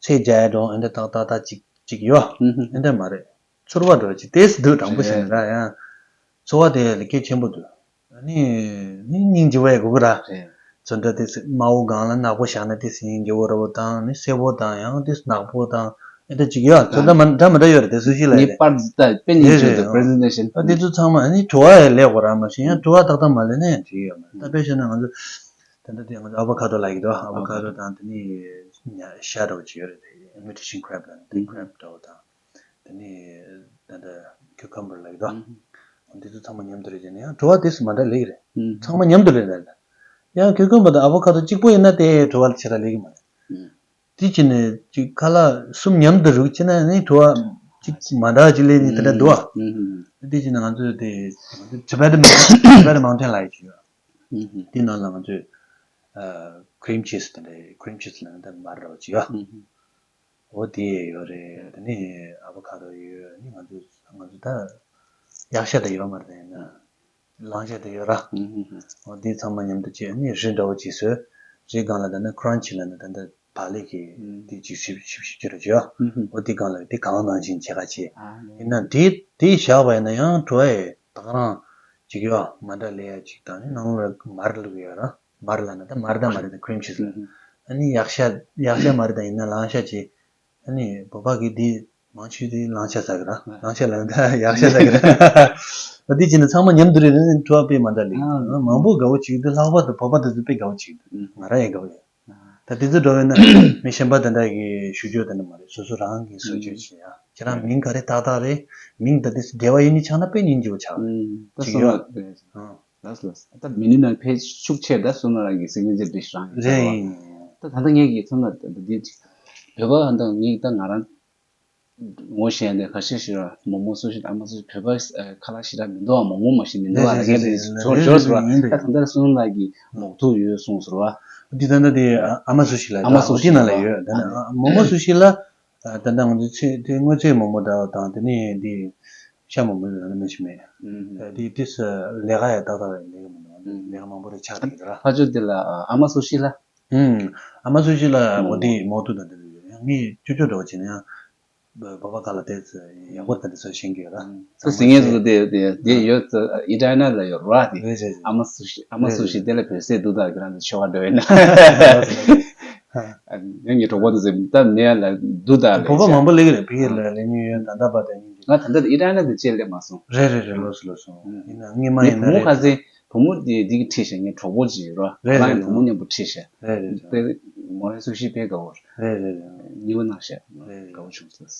ཚེས་བརྒྱད་འགྲོ་འདི་འདྲ་ཏག་ཏག་ཏག་ཅིག་ཅིག་ཡོད། འདི་འདྲ་མ་རེད། ཚོར་བ་འགྲོ་ཅིག་ཏེས་འདུག་དྲང་པོ་བཤད་ན་ར་ཡང་ཚོར་བ་དེ་ལ་གལ་ཆེན་པོ་འདུག་ཨ་ནི་ནི་སྙིང་རྗེ་བོ་ཡ་དགོས་ཀྱི་ར། ཚོར་འདྲ་ཏེས་དམར་པོ་སྒང་ལ་ནག་པོ་བཞག་ན་ཏེས་སྙིང་རྗེ་བོ་ར་བོ་དང་ནི་སེར་པོ་དང་ཡང་ཏེས་ནག་པོ་དང་ཨེ་འདྲ་ཅིག་ཡོད། ཚོར་འདྲ་མ་འདྲ་མ་འདྲ་ཡོད་རེད་དེ་སུ་ཞིག་ལ་ངེས་པར་དུ་ད་དཔེ་སྙིང་རྗེ་འདུག་པི་རེ་ཟེན་ཊེ་ཤན། ཨ་དེ་ཚོ་ཚང་མ་ཨ་ནི་བྲོ་བ་ཡ་ལས་དགོས་ར་མ་ཤེས་ཡང་བྲོ་བ་ཏག་ཏག་མ་ལས་ན་ཡང་བྲིས་ཡོད་མ་རེད། ད་དཔེ་བཤད་ན་ང་ཚོ་ད་ལྟ་དེ་ང་ཚོ་ཨ་བོ་ཁ་དོ་ལ་ཡི་དོ། ཨ་བོ་ཁ་དོ་དང་དེ་ནི་ཤ་འདྲ་བོ་ཅིག་ཡོད་རེད། དེ་ཨི་མི་ཊེ་ཤན་ཁི་རེབ་ལ་དེ་ཁི་རེབ་འདྲ་བོ་དང་། དེ་ནས་ད་ལྟ་ཁྱུ་ཀམ་བར་ལབ་ཀྱི་འདུག་ཨ་འདི་ཚོ་ཚང་མ་མཉམ་དུ་རེད་ཟེར་ན་ཡང་བྲོ་བ་དེ་སུ་མ་འདྲ་ལེགས་རེད། ཚང་མ་མཉམ་དུ་རེད་ལ། ཡང་ཁྱུ་ཀམ་བར་དང་ཨ་བོ་ཁ་དོ་གཅིག་པོ་ཡིན་ན་དེ་བྲོ་བ་ཆེ་ར་ལེགས་ཀྱི་མ་རེད། དེ་བྱས་ནས་ཅིག་ཁ་ལག་གསུམ་མཉམ་དུ་རུག་བྱས་ན་ནི་བྲོ་བ་གཅིག་མ་འདྲ་ཅིག་ལེགས་ནི་དེ་འདྲ་འདུག་ཨ། དེ་བྱས་ན་ང་ཚོས་དེ་ཊི་བེ་ཊན་མའུན་ཊེན་ལབ་ཡ་ཅིག་ཡོད། དེ་ནང་ལ་ང་ཚོས་ཁི་རིམ་ཆིས་དེ་འདྲ་ཁི་རིམ་ཆིས་ལབ་ན་ད་མར་ར་བ་ཅིག་ཡོད། འོ་དེ་ཡོད་རེད། དེ་ནས་ཨ་བོ་ཁ་དོ་ཡོད། ནི་ང་ཚོ་ང་ཚོ་ད་གཡག་ཤ་ད་ཡོད་མ་རེད་ཡིན་ན་གླང་ཤ་ད་ཡོད་ར། འོ་དེ་ཚང་མ་མཉམ་དུ་བྱས་ནི་རི་འདྲ་བོ་ཅིག་བཟོས། རི་སྒང་ལ་ད་ནི་ཁི་རན་ཆི་ལ་ནི་ད་ནི་ བག་ལེབ་ཀྱི་ཨུམ། དེ་ཅིག་ཞིབ་ཞིབ་ཞིབ་ཅིག་རེད་བྱས། ཨུམ་ཧུམ། འོ་དེ་སྒང་ལ་དེ་གང་ནང་བཞིན་བྱེད་ཁ་བྱེད། ཨ་ནི། ཡིན་ན་དེ་དེ་བཞག་པ་ཡིན་ན་ཡང་བྲོ་བ་ཡི་ད་ག་རང་ཅིག་ཡོད། མ་འདྲ་ལེ་ཡ་ཅིག་དང་ནི་ནང་ལ་མར་བླུགས་ཡོད་ར། མར་ལབ་ན་ད་མར་དང་མ་རེད་ད། ཁི་རིམ་ཆིས་ལ། ཨུམ་ཧུམ། ཨ་ནི་ཡག་ཤ་ཡག་ཤ་མ་རེད་ད། ཡིན་ན་ལང་ཤ་ཅིག་ཨ་ནི་བོད་པ་གི་དེ་མང་ཆེ་དེ་ལང་ཤ་ཟ་གི་ར། ལང་ཤ་ལབ་ན་ད་ཡག་ཤ་ཟ་གི་ར། ད་དེ་བྱས་ན་ཚང་མ་མཉམ་དུ་རེད་ན་བྲོ་བ་དཔེ་མ་འདྲ་ལེ། ཨ། མང་པོ་དགའ་བོ་བྱེད་ཀྱི་འདུག་ལྷག་པར་དུ་བོད་པ་དེ་ཚོ་དཔེ་དགའ་བོ་བྱེད་ཀྱི་འདུག་ང་རང་ཡང་དགའ་བོ་ཡོད། ད་དེ་ཚོ་འགྲོ་བས་ན་མི་གཞན་པ་དེ་འདྲ་གི་ཞུ་རྒྱུ་དེ་འདྲ་མ་རེད། སོ་སོ་རང་གི་བཟོ་བཅོས་བྱེད་ཡ། ཁྱེད་རང་མིང་ག་རེ་བཏགས་བཏགས་རེད། མིང་ད་དེ་འབྲེལ་བ་ཡོད་ནི་ཆགས་ན་དཔེ་སྙིང་རྗེ་བོ་ཆགས། ཨུམ། ད་ཅིག་སོང་ཡོད། ལ་རེད། ཨ། ལགས་སོ་ལགས་སོ། ད་མི་ནི་ན་ཕལ་ཤུགས་ཆེ་ད་སོང་ན་རང་གི་སིག་ནེ་ཅར་ཌི་ཤི་རང་ཡིན་ཆགས་པ། རེད། ད་ད་ལྟ་ངེད་ཀྱི་མཚོན་ན་ད་འདི་བོད་པ་ད་ངེད་ད་ང་རང་ངོ་ཤེས་ཡ་འདི་ཁ་ཤས་ཤིག་ར་མོག་མོག་སུ་ཤི་ཨ་མ་སུ་ཤི་བོད་པ་ཁ་ལག་ཞེ་དྲག་མི་འདུག་ཨ། མོག་མོག་མ་ཤེས་མི་འདུག་ཨ། རེད་ངས་རེད་དེ་རེད་ཚོར་རེད་ཤོར་རེད་སོང་ར། རེད་ཡིན་ད་ད་ཡིན། ད་ལྟ་སོང་ན་གི་མོག་ཐུག་ཡོད་གསུངས་སོང་ར། འདི་ད་ལྟ་དེ་ཨ་མ་སུ་ཤི་ལ་ཨ་མ་སུ་ཤི་འདི་ནང་ལ་ཡོད། ད་ནི་མོག་མོག་སུ་ཤི་ལ། ད་ལྟ་ང་ཚོའི་ཚེ་དེ་དངོས་ཚེ་མོག་མོག་འདྲ་བ་དང་དེ་ནས་འདི་ཤ་མོག་མོག་ལ་ནི་མི་ཤི་མེད། ཨུམ། དེ་དེ་ལས་ཀ་ཡ་ཏག་ཏག་ལས་ཀ་མི་འདུག་ལས་ཀ་མང་པོ་རེ་ཆགས་ཀྱི་འདུག་ར། ཕ་ཆོས་དེ་ལ་ཨ་མ་སུ་ཤི་ལ། ཨུམ། ཨ་མ་སུ་ཤི་ལ་མོག་འོ་དེ་མོག་ཐུག་དང་དེ་ཡང་ངས་ཅོ་ཅོ་འདྲ་བ་བྱས་ན་ཡང་བ་བ་ག་ལ་དེ་ཚོ་ཡག་པོ་དེ་འདྲ་ཚོ་ཤེས་ཀྱི་ཡོད་ར། ཚོ་ཟིང་ངེ་ཚོ་དེ་དེ་དེ་ཡོད་ཚོ་ཨི་ཏྲ་ནེ་ལ་ཡོད་ར་དེ། རེད་རེད་རེད། ཨ་མ་སུ་ཤི་ཨ་མ་སུ་ཤི་དེ་ལ་བོད་ཟས་འདུག་ད་ཁྱེད་རང་ཚོ་ཆོ་ག་འདྲ་བས་ན། ཡང་ངའི་གྲོགས་པོ་དེ་ཚོས་ད་ནས་ལ་འདུག་ད་ལས་བོད་པ་མང་པོ་ལས་ཀྱི་རེད། ཕ་གི་ལ་ལས་ཉུང་ཡོད། ད་ལྟ་བར་དུ་ཉིན་གཅིག་ང་ད་ལྟ་ཨི་ཏྲ་ནེ་དེ་ཅེས་ལས་མ་སོང་། རེད་རེད་རེད། ལོས་སོ་ལོས་སོ། ཡིན་ན་སྔོན་མ་ངའི་ཡིན་ན་བུ་མོ་རེད། ཁ་སང་བུ་མོ་དེ་འདི་གི་ཁྲིད་ཤག་ངའི་གྲོགས་པོ་ཅིག་ཡོད་ར། རེད་ཁ་སང་རེད་ངའི་བུ་མོ་མཉམ་པོ་ཁྲིད་ཤག་རེད་རེད་རེད། དཔེ་མོ་རའི་སུ་ཤི་དཔེ་དགའ་བོ་རེད། རེད་རེད་རེད། གཉིས་པ་གནང་ཤག་རེད་རེད། དགའ་བོ་བྱུང་སོང་།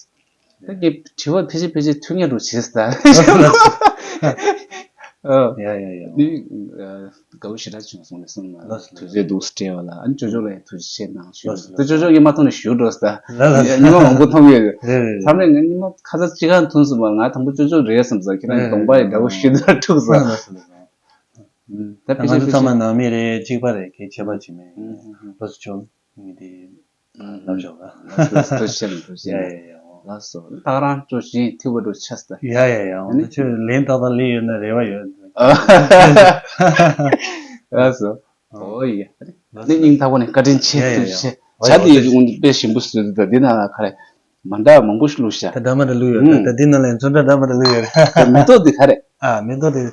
ད་ངས་དྲི་བ་ཕལ་ཆེར་ཕལ་ཆེར་ཐོན་ཡག་འགྲོ་བྱེད་ས། ཡ་ཡ་ཡ། ནི་དགའ་བོ་ཞེ་དྲག་བྱུང་སོང་ནས་སོང་ན་ལགས་སོ། དུས་ཚོད་འདུག་སྤྲད་པ་ལ་ཨ་ནི་ཅོ་ཅོ་ལ་ཡང་ཐུགས་རྗེ་ཆེ་གནང་ཞུ། ལགས་སོ། ད་ཅོ་ཅོ་གིས་མ་མཐོང་ནས་ཞུ་འགྲོ་ས། ལགས་ལགས་སོ། ཉི་མ་མང་པོ་མཐོང་ཡོད་རེད། རེད་རེད། མཚམས་རེ་ང་ཉི་མ་ཁ་ཚ་གཅིག་གང་ཐུང་སོང་བ། ང་དང་པོ་ཅོ་ཅོ་རེད་བསམ་ས། ཁྱེད་རང་གདོང་པ་ཡི་འདྲ་བོ་ཞུ་ད་འཁྲུག་ས། ལགས་སོ་ལགས་སོ། ད་ཕལ་ཆེར་ང་ཚོ་ཕལ་ཆེར་ཚང་མ་ནང་མི་རེད། གཅིག་པ་རེད། གལ་ཆེ་བ་ཅིག་མེད། ལགས་སོ། ཅོ་ངས་དེ་ལབ་ཆོག་ག་ལགས་སོ། ཐུགས་རྗེ་ཆེ། ཐུགས་རྗེ་ཆེ། ཡ་ཡ་ཡ། ལགས་སོ། ད་རང་ཅོ་ཞིང་ཐུགས་པ་འགྲོ་ཆགས་སོང་། ཡ་ཡ་ཡ། འོ་ན་ཁྱོད་ལན་ཏག་ཏག་ལན་ཡོད་ན་རེ་བ་ཡོད། ལགས་སོ། ཨོ་ཡ། ནི་སྙིང་ཐག་པ་ནས་བཀའ་དྲིན་ཆེ། ཡ་ཡ་ཡ། ཐུགས་རྗེ་ཆེ། ཇ་དེ་ཡི་གུང་དཔེ་ཞིམ་པོ་བཟོས་འདུག་ད་འདི་ནང་ལ་ག་རེ་མ་འདྲ་མང་པོ་ཞིག་བླུགས་ཤག་ད་འདྲ་མ་འདྲ་བླུགས་ཡོད། ད་འདི་ནང་ལ་ཚོན་ཁྲ་འདྲ་མ་འདྲ་བླུགས་ཡོད། མེ་ཏོག་འདི་ག་རེ། ཨ་མེ་ཏོག་འདི།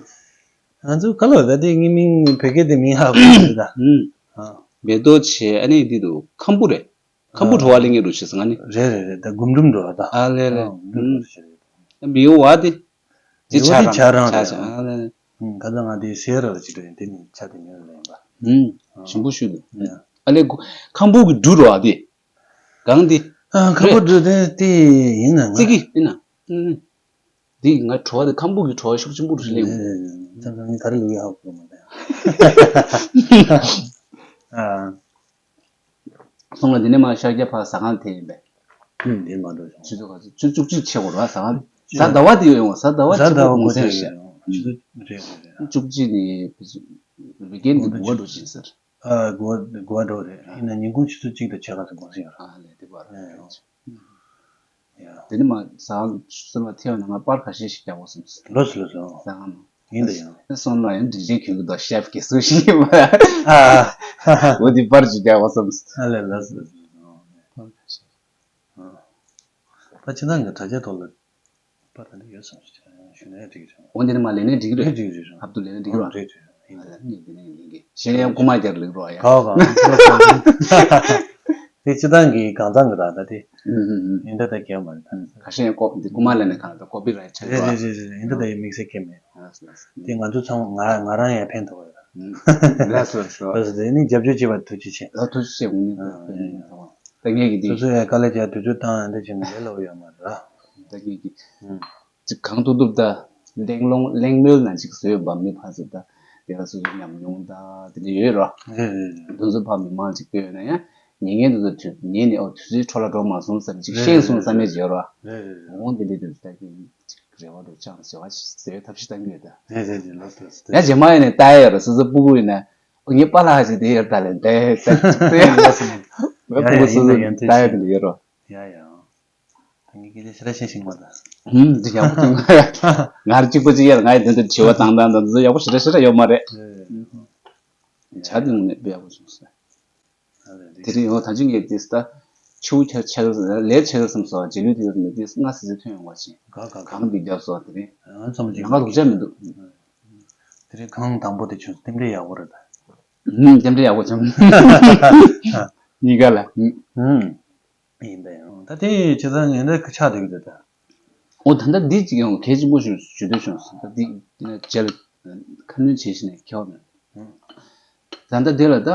ང་ཚོ་ཁ་ལོ་ད་དེ་ངའི་མིང་བོད་སྐད་དེ་མིང་ཧ་གོ་མི་འདུག་ད། ཨུམ། ཨ། མེ་ཏོག་བྱས་ཨ་ནི་འདི་འདུག་ཁམ་བུ་རེད། ཁམ་བུ་བྲོ་བ་ལེན་གྱི་འདུག་བྱས་ཙང་ཨ་ནི། རེད་རེད་རེད། ད་སྒུམ་སྒྲུམ་འགྲོ་བ་ད། ཨ་ལེ་ལེ། ཨ་སྒུམ་སྒྲུམ་འགྲོ་བ་ཞིག་རེད། ད་མི་ཡོང་བ་དེ། དེ་མི་ཡོང་། ཆ་དེ་ཆ་རང་རང་ཆ་རེད། ཆ་ཨ་ལེ་ལེ། ཨུམ། ཁ་སང་ང་དེ་སེ་ར་ལ་ཅིག་འགྲོ་ཡིན། དེ་ནི་ཆ་དེ་མི་ཡོང་ལེན་པ། ཨུམ། ཞིམ་པོ་ཞུ་འདུག་ཨ་ལེ་ཁམ་བུ་གི་འབྲུ་འགྲོ་བ་དེ། གང་འདི། ཨ་ཁམ་བུ་འབྲུ་དེ་དེ་ཡིན་ན་ང་། ཙི་གི་ཡིན་ན། ཨུམ། འདི་ང་བྲོ་བ་དེ་ཁམ་བུ་གི་བྲོ་བ་ཤུགས་ཆེན་པོ་རུ་སླེབས་ཡོང་། ཨེ། ཙམ་ཙམ་ངས་ག་རེ་ལུག་ཡག་ཧ་གོ་མ་རེད། ཨ། སོང་ལ་འདི་ནས་མར་ཤར་རྒྱག་ཕར་ཟ་ཁང་དེ་ཡིན་པས། ཨུམ། འདི་མ་འགྲོ་བྱུང་། ཆུ་ཚོད་ག་ཚོད། ཆུ་བཅུ་གཅིག་ཆད་དགོས་ར་ཟ་ཁང་། ཆུ་ཟླ་བ་དེ་ཡོད་ཡོང་། ཟླ་བ་ཆུ་ཚོད་ག་ཚོད་ཡོད་ཡོང་། ཆུ་ཚོད་རེད་རེད་རེད། བཅུ་གཅིག་ནས་བི་ཀན་དེ་དགུ་པ་འགྲོ་ཕྱིན་ཟེར། ཨ། དགུ་པ་དགུ་པ་འགྲོ་རེད། ཡིན་ན་ཉིན་གུང་ཆུ་ཚོད་གཅིག་དང་ཕྱེད་ཀ་ཙམ་གོང་ས་ཡོད་ར། ཨ་ལས་དེ་བར། ཨ། ཡ། དེ་ནི་མ་ཟ་ཁང་ཚུར་ལ་ཐེ་བ་ན་ང་པར་ཁ་ཤས་ཤིག་རྒྱག་དགོས་བསམ་སོང་། ལོས་ལོས་སོང་། ཟ་ཁང་ནང་། ཡིན་ད་ཡང་། སོང་ལ་ཡང་འདྲི་རྩད་གྱོན་གྱི་འདུག་ཤེབ་ཀྱི་སུ་ཞིག་ཡིན་པ། ཨ། འོ་དེ་པར་ཅིག་རྒྱག་དགོས་བསམ་སོང་། ཨ་ལས་ལོས་ལོས་སོང་། པར་ཁ་ཤས། ཨ། ད་ཕྱི་ནང་གི་དྲ་རྒྱའི་ཐོག་ལ་པར་ད་འདི་ཡོད་བསམ་ཞུ་ན་ཡང་འགྲིག་གི་རེད། འོ་འདི་ནི་མ་ལེན་ནས་འགྲིག་གི་རེད། འགྲིག་གི་རེད། ཧབ་ཏུ་ལེན་ནས་འགྲིག་གི་རེད། འགྲིག་འགྲིག་ཡིན་ད། ངས་འདི་ནས་ལེན་གི་གཞན་ཡང་རྐུ་མ་རྒྱག་ལེགས་རོགས་ཡ། ག་བ་ག་དེ་སྤྱི་བཏང་གི་གང་ཚང་གི་ར་ད་དེ། ཨུ་ཨུ་ཨུ། ཡིན་ད་ད་གལ་མ་རེད་ད། ཁ་ཤས་ཀོ་འདི་རྐུ་མ་ལེན་ནས་གང་ད་ཀོ་པི་རའེ་ཊི་ཆགས་རེད་རེད་རེད་རེད། ཡིན་ད་ད་ཡི་དམིགས་བསལ་གལ་མེད། ལགས་ལགས། དེ་ང་ཚོ་ཚང་མ་ང་ང་རང་ཡང་ཕན་ཐོགས་ཡོད་ར། ལགས་སོ་ལགས་སོ། ལགས་སོ། དེ་ནི་རྒྱབ་སྐྱོར་བྱས་པར་ཐུགས་རྗེ་ཆེ། ཨ་ཐུགས་རྗེ་ཆེ། དངོས་གནས་ཨ། ད་ངས་ཀྱི་འདི། སོ་སོ་ཡང་དཀའ་ལས་བརྒྱབ་དུས་ཚོད་བཏང་ཡང་འདི་བྱས་ནས་ལས་སླ་པོ་ཡོད་མ་རེད་ར། ད་ངས་ཀྱི། ཨུ། ཅིག་གང་ཐུབ་ཐུབ་ད། གླེང་སློང་གླེང་མོལ་ནང་ཅིག་བཟོས་པ་མི་ཕར་ཚུར་ད། དེ་ལ་སོ་སོའི་ཉམས་མྱོང་ད་དེ་འདྲ་ཡོད་ར། རེད་རེད་རེད། དེ་ཚོ་ཕར་མི་མང་ཅིག་བསྟོད་ན་ཡང་། ཉན་མཁན་དེ་ཚོ་དུས་ཉན་ནས་ཨོ་དུས་ཚོད་འཕྲོ་བརླག་འགྲོ་མ་སོང་བསམ་ཅིག་རེད་ཤེས་སོང་བསམ་ཡས་ཅིག་ཡོད་ར། རེད་རེད་རེད། འོང་དེ་འདྲའི་དུས་ད་ཀྱི་ཅིག་རེ་བ་འགྲོ་ཅང་ཟེར་བ་ཟེར་བའི་ཐབས་ཤེས་བཏང་གི་ཡོད་ད། རེད་རེད་རེད། ལགས་སོ་ལགས་སོ། ཡང་རྗེས་མ་ཡིན་ནས་ལྟ་ཡས་ཡོད་ར། སོ་སོ་སྤུ་གུ་ཡིན་ན་ཨོ་ངའི་པཱ་ལགས་ཅིག་དེ་ཡོད་ད་ལས་འདས་ཟེར་ཅིག་ཟེར་ཡོད་ར། སོ་སོ་ཡ་སྤུ་གུ་ཡ་སོ་སོ་ཡིན་ན་ཡང་ལྟ་ཡས་དེ་འདྲ་ཡོད་ར། ཡ་ཡ། ད་ངས་སྐད་ཆ་ཞེ་དྲག་བཤད་ཤེས་ཀྱི་མ་རེད། ཧུམ། འདི་ཡག་པོ་བྱུང་། ང་རང་གཅིག་པོ་གཅིག་ཡར་ང་ཡི་དོན་དུ་དྲི་བ་བཏང་སྟངས་དང་འདི་ཚོ་ཡག་པོ་ཞེ་དྲག་ཞེ་དྲག་ཡོད་མ་རེད། ཨེ། བྱ་དེ་ནས་དཔེ་ཡག་པོ་བྱུང་སོང་། དེ་རིང་ཡང་ད་ཅི་ངས་དེ་ད་ཆུ་བོ་ཁྱེར་ཆགས་ཀྱི་ལས་ཆགས་ཀྱི་སམ་སོགས་རྗེས་ལུས་དེ་ཡོད་མེད་དེ་སྔ་སི་སི་ཐོན་ཡོང་བ་ཞིག་གང་གང་གང་འདི་རྒྱབ་སོགས་དེ་རིང་ང་ཚོ་ལ་ཡང་ཁ་ལོག་ཆ་མི་འདུག་དེ་རིང་གང་དང་པོ་དེ་བྱུང་རྟེན་འབྲེལ་ཡག་པོ་རེད་ད། ཧུམ་རྟེན་འབྲེལ་ཡག་པོ་བྱུང་། གཉིས་ཀ་ལ། ཧུམ། ཡིན་པས་ཡང་ད་དེ་ཇི་ལྟར་ངན་འདྲ་ཆགས་བསྡད་ཀྱི་འདུག་ད། འོ་ད་ལྟ་འདི་གཅིག་ཡང་གལ་ཆེན་པོ་ཞིག་ཞུ་འདོད་བྱུང་སོང་ད་འདི་རྗེས་ལ་ཁ་སྣོན་བྱེད་བཞིན་ནས་ཁྱེར་བ་མེད། ད་ལྟ་འདི་ལ་ད་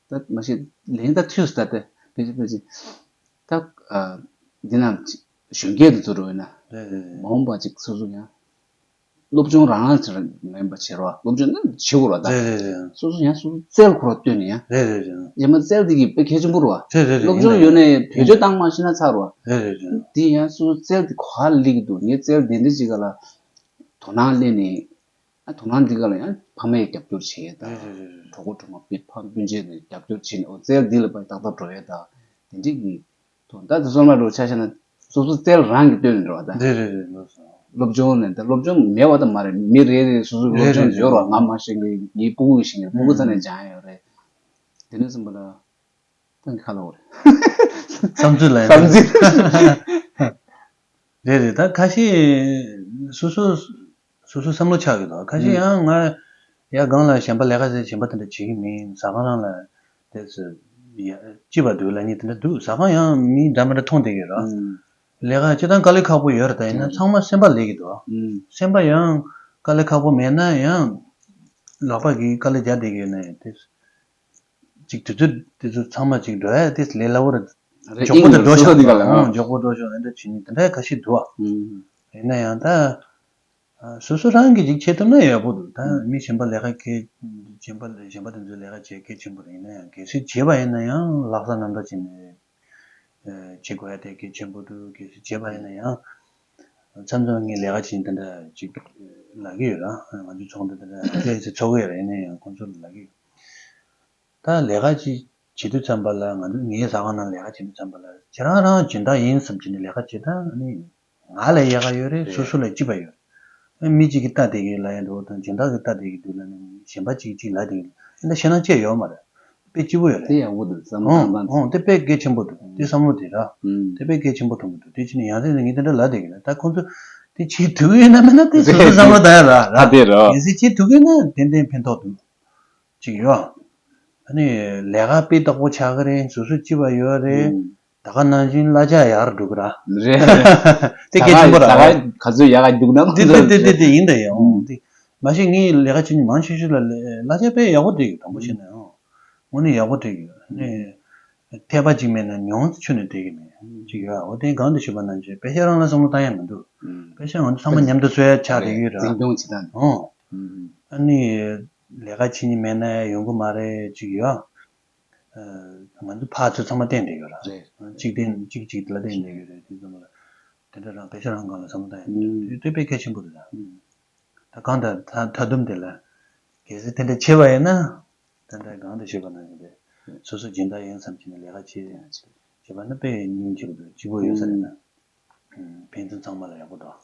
ད་མ་གཞི་ལན་ད་ཐུས་སུ་ད་ལྟ་ཕལ་ཆེར་ཕལ་ཆེར་ད་འདི་ན་གཞོན་སྐྱེས་དུ་ཚུར་འོས་ན་རེད་རེད་རེད། མ་འོངས་པ་ཅིག་སོ་སོ་ཡང་། སློབ་སྦྱོང་རང་རང་ཚོ་མ་ཡིན་པ་བྱེད་རོགས། སློབ་སྦྱོང་ནི་བྱེད་དགོས་རོགས་ད། རེད་རེད་རེད། སོ་སོ་ཡང་སོ་སོ་རྩལ་ཁོ་རང་བཏོན་ནས་ཡང་། རེད་རེད་རེད། རྗེས་མ་རྩལ་དེ་གི་དཔེ་གལ་ཆེན་པོ་རོགས། རེད་རེད་རེད། སློབ་སྦྱོང་ཡིན་ན་ཡོད་ན་ཡང་བེད་སྤྱོད་བཏང་མ་ཤེས་ན་ཚར་རོགས། རེད་རེད་རེད། དེ་ཡང་སོ་སོ་རྩལ་དེ་ག་ལ་སླེབས་ཀྱི་འདུག་ངས་རྩལ་དེ་འདྲ་ཅིག་ག་ལ་དོ་སྣང་སླེབས་ནས། ཨ་དོ་སྣང་འདི་ག་ལ་ཡང་ཕ་མས་རྒྱབ་སྐྱོར་བྱེད་ཡས་ད། རེད་རེད་རེད་རེད། གྲོགས་པོ་གྲོགས་མོ་སྤུན་ཕ་སྤུན་མཆེད་ནས་རྒྱབ་སྐྱོར་བྱེད་ནས་འོ་རྩལ་འདི་ལ་ཕར་ཏག་ཏག་འགྲོ་ཡས་ད། དེ་འདྲ་གི་ད་ད་དེ་ཚོ་ལ་འགྲོ་ཆ་བཞག་ན་སོ་སོ་རྩལ་རང་གིས་བཏོན་ནས་འགྲོ་བ་ད། རེད་རེད་རེད། ལགས་སོ། སློབ་སྦྱོང་ནས་ད་སློབ་སྦྱོང་མེད་པ་ད་མ་རེད། མི་རེ་རེ་སོ་སོའི་སློབ་རེད་སྦྱོང་རེད་ཡོད་རེད། རེད་རེད། ང་མ་ཤེས་ཀྱི་ངའི་སྤུ་གུ་ཡིན་ཤེས་ཀྱི་སྤུ་གུ་རྩ་ནས་སྦྱང་ཡོད་རེད། དེ་ནས་བཟུང་པ་ལ་ཏང་གི་ཁ་ལོ་རེད། བསམ་ཚུལ་ལ་བསམ་ཚུལ། རེད་རེད། ད་ཁ་ཤས་སོ་སོ་སོ་སོའི་བསམ་བློ་ཆགས་ཡོད་དོ། ཁ་ཤས་ཡང་ང་ཡ་གང་ལ་གཞན་པ་ལས་ཀ་བྱེད་གཞན་པ་དེ་འདྲ་བྱེད་ཀྱི་མིན། ཟ་ཁང་རང་ལ་དེ་ཚོ་ཡ་ཅི་བ་འདུག་ལ་ཉིད་དེ་འདྲ་འདུག་ཟ་ཁང་ཡང་མི་འདྲ་མི་འདྲ་མཐོང་བསྡད་ཀྱི་རོ། ལས་ཀ་སྤྱི་བཏང་དཀའ་ལས་ཁག་པོ་ཡོད་རེད། ད་ཡིན་ན་ཚང་མ་སེམས་པ་ལེགས་ཀྱི་འདུག་སེམས་པ་ཡང་དཀའ་ལས་ཁག་པོ་མེད་ན་ཡང་ལག་པ་གིས་དཀའ་ལས་རྒྱག་བསྡད་ཀྱི་ཡོད་ན་ཡང་དེ། ཅིག་དུས་ཚོད་དེ་ཚོ་ཚང་མ་ཅིག་འགྲོ་ཡ་དེ་ལས་སླ་བོ་རེད། རེད། མགྱོགས་པོ་དེ་འགྲོ་ཤོག་དེ་ག་ལ་ཨང་། མགྱོགས་པོ་འགྲོ་ཤོག་ཨེ་འདྲ་བྱེད་ནི་དེ་འདྲ་ཁ་ཤས་འདུག་ཨ། ཡིན་ན་ཡང་ད་སོ་སོ་རང་གིས་ཅིག་བྱེད་ཐུབ་ན་ཡག་པོ་འདུག་ད་མི་གཞན་པ་ལས་ཀ་གལ་གཞན་པ་གཞན་པ་དེ་ཚོའི་ལས་ཀ་བྱེད་གལ་ཆེན་པོ་རེད། ཡིན་ན་ཡང་གལ་སྲིད་བྱེད་པ་ཡིན་ན་ཡང་ལྷག་བསམ་རྣམ་དག་བྱས་ནས་བྱེད་དགོས་ཡ་དེ་གལ་ཆེན་པོ་འདུག་གལ་སྲིད་བྱེད་པ་ཡིན་ན་ཡང་མཚམས་མཚམས་ངས་ལས་ཀ་བྱེད་དེ་འདྲ་ཅིག་ལབ་ཀྱི་ཡོད་ར། ང་ཚོའི་ཚོགས་འདུ་དེ་འདྲ་ལྷན་ཚོགས་ཚོགས་ཀྱི་ཡོད་ར། ཡིན་ན་ཡང་ཁོང་ཚོ་ལ་ལབ་ཀྱི་ཡོད། ད་ལས་ཀ་ཅིག་བྱེད་དུས་ཙམ་པ་ལ་ང་ཚོ་ངའི་ཟ་ཁང་ནང་ལས་ཀ་བྱེད་དུས་ཙམ་པ་ལ་ཁྱེད་རང་རང་སྦྱིན་བདག་ཡིན་བསམ་བྱས་ནས་ལས་ཀ་བྱེད་ད་ནི་ང་ལ་ཡག་ག་ཡོད་རེད། རེད། སོ་སོ་ལ་སྐྱིད་པ་ཡོད་རེད། མི་གཅིག་གིས་ལྟ་བསྡད་ཀྱི་ལབ་ཡ་འགྲོ་དང་སྦྱིན་བདག་གིས་ལྟ་བསྡད་ཀྱི་འདུག་ལབ་ནས་གཞན་པ་གཅིག་གཅིག་ལབ་བསྡད་ཀྱི་འདུག་ཨ་ད་ཞེད་སྣང་བཅས་ཡོད་མ་རེད། དཔེ་སྐྱིད་པོ་ཡོད་རེད། དེ་ཡག་པོ་འདུག་བསམ་བློ་ཨང་བཏང་སྟངས་ཨང་། དེ་དཔེ་གལ་ཆེན་པོ་འདུག་དེ་བསམ་བློ་དེ་ར། ཨང་། དེ་དཔེ་གལ་ཆེན་པོ་མཐོང་གི་འདུག་དེ་ཕྱིན་ནས་ཡང་སེ་ངས་དེ་འདྲ་ལབ་བསྡད་ཀྱི་ལ་ད་ཁོང་ཚོ་དེ་བྱེད་ཐུབ་ཀྱི་ཡོད་ན་མེད་ན་དེ་སོ་སོ་བསམ་བློ་བཏང་ཡ་ར་ར། ཨ་དེ་ར། གལ་སྲིད་བྱེད་ཐུབ་ཀྱི་ཡོད་ན་ཏན་ཏན་ཕན་ཐོགས་འདུག་ཅིག་ཡོད། ཨ་ནི་ལས་ཀ་དཔེ་བདག་པོ་ཆགས་ཀྱི་རེད། སོ་སོ་སྐྱིད་པ་ཡོད་རེད། ཨང་། ད་ག་ནང་བཞིན་གླ་ཆ་ཡར་འགྲོ་གི་ར། རེད། དེ་གལ་ཆེན་པོ་ར། ད་ག་ག་ཚོད་ཡག་ག་རྒྱུག་ན་དེ་དེ་དེ་དེ་དེ་ཡིན་ད་ཡ། ཨང་། དེ་མ་གཞི་ངས་ལས་ཀ་བྱེད་མཁན་མང་ཆེ་ཤོས་ལ་གླ་ཆ་དཔེ་ཡག་པོ་སྤྲད་ཡོད། དང་པོ་བྱས་ན་ཨང་། དངོས་གནས་ཡག་པོ་སྤྲད་ཡོད། ཨ་ནི་འཐད་པ་གཅིག་མེད་ན་ཉུང་ཙམ་ཆུད་ནས་བསྡད་ཀྱི་མེད་ཅིག་ཡོད། འོ་དེ་གང་དུ་ཞུས་པ་ནང་བཞིན་པེ་ཤ་རང་ལ་བསམ་བློ་བཏང་ཡ་མི་འདུག་ཨང་། པེ་ཤ་ང་ཚོ་ཚང་མ་མཉམ་དུ་གསོད་ཡ་ཆགས་བསྡད་ཀྱི་ཡོད་ར། འཛིན་སྐྱོང་བྱེད་སྟངས། ཨང་། ཨ་ནི་ལས་ཀ་བྱེད་མཁན་མེད་ན་ཡོང་གི་མ་རེད་ཅིག་ཡོད། ང་ཚོ་ཕར་ཚུར་ཚང་མ་བརྟེན་བསྡད་ཡོད་ར། རེད། གཅིག་བརྟེན་གཅིག་གཅིག་ལ་བརྟེན་བསྡད་ཡོད་རེད། དེ་ཚོ་ལ་དེ་འདྲ་རང་པེ་ཤ་རང་སྒང་ལ་བསམ་བློ་བཏང་ཡ་དེ་དཔེ་གལ་ཆེན་པོ་རེད་ད། ད་གང་ལྟར་ད་ད་དུམ་དེ་ལ་གལ་སྲིད་དེ་འདྲ་བྱས་པ་ཡིན་ན་ད་ལྟ་གང་དུ་ཞུས་པ་ནང་བཞིན་དེ་སོ་སོ་སྦྱིན་བདག་ཡིན་བསམ་བྱས་ནས་ལས་ཀ་བྱེད་བྱས་པ་ན་དཔེ་སྙིང་རྗེ་པོ་འདུག་སྐྱིད་པོ་ཡོད་ས་རེད་ད། ཕན་ཚུན་ཚང་མ་ལ་ཡག་པོ་འདུག་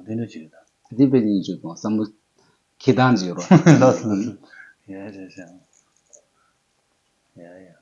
དེ་འདྲ་ཅིག་རེད་ད། དེ་དཔེ་སྙིང་རྗེ་དང་བསམ་བློ་འཁྱེར་སྟངས་ཅིག་ཡོད་རེད། ལགས་སོ་ལགས་སོ། ཡ་ཡ་ཡ། ཡ་ཡ།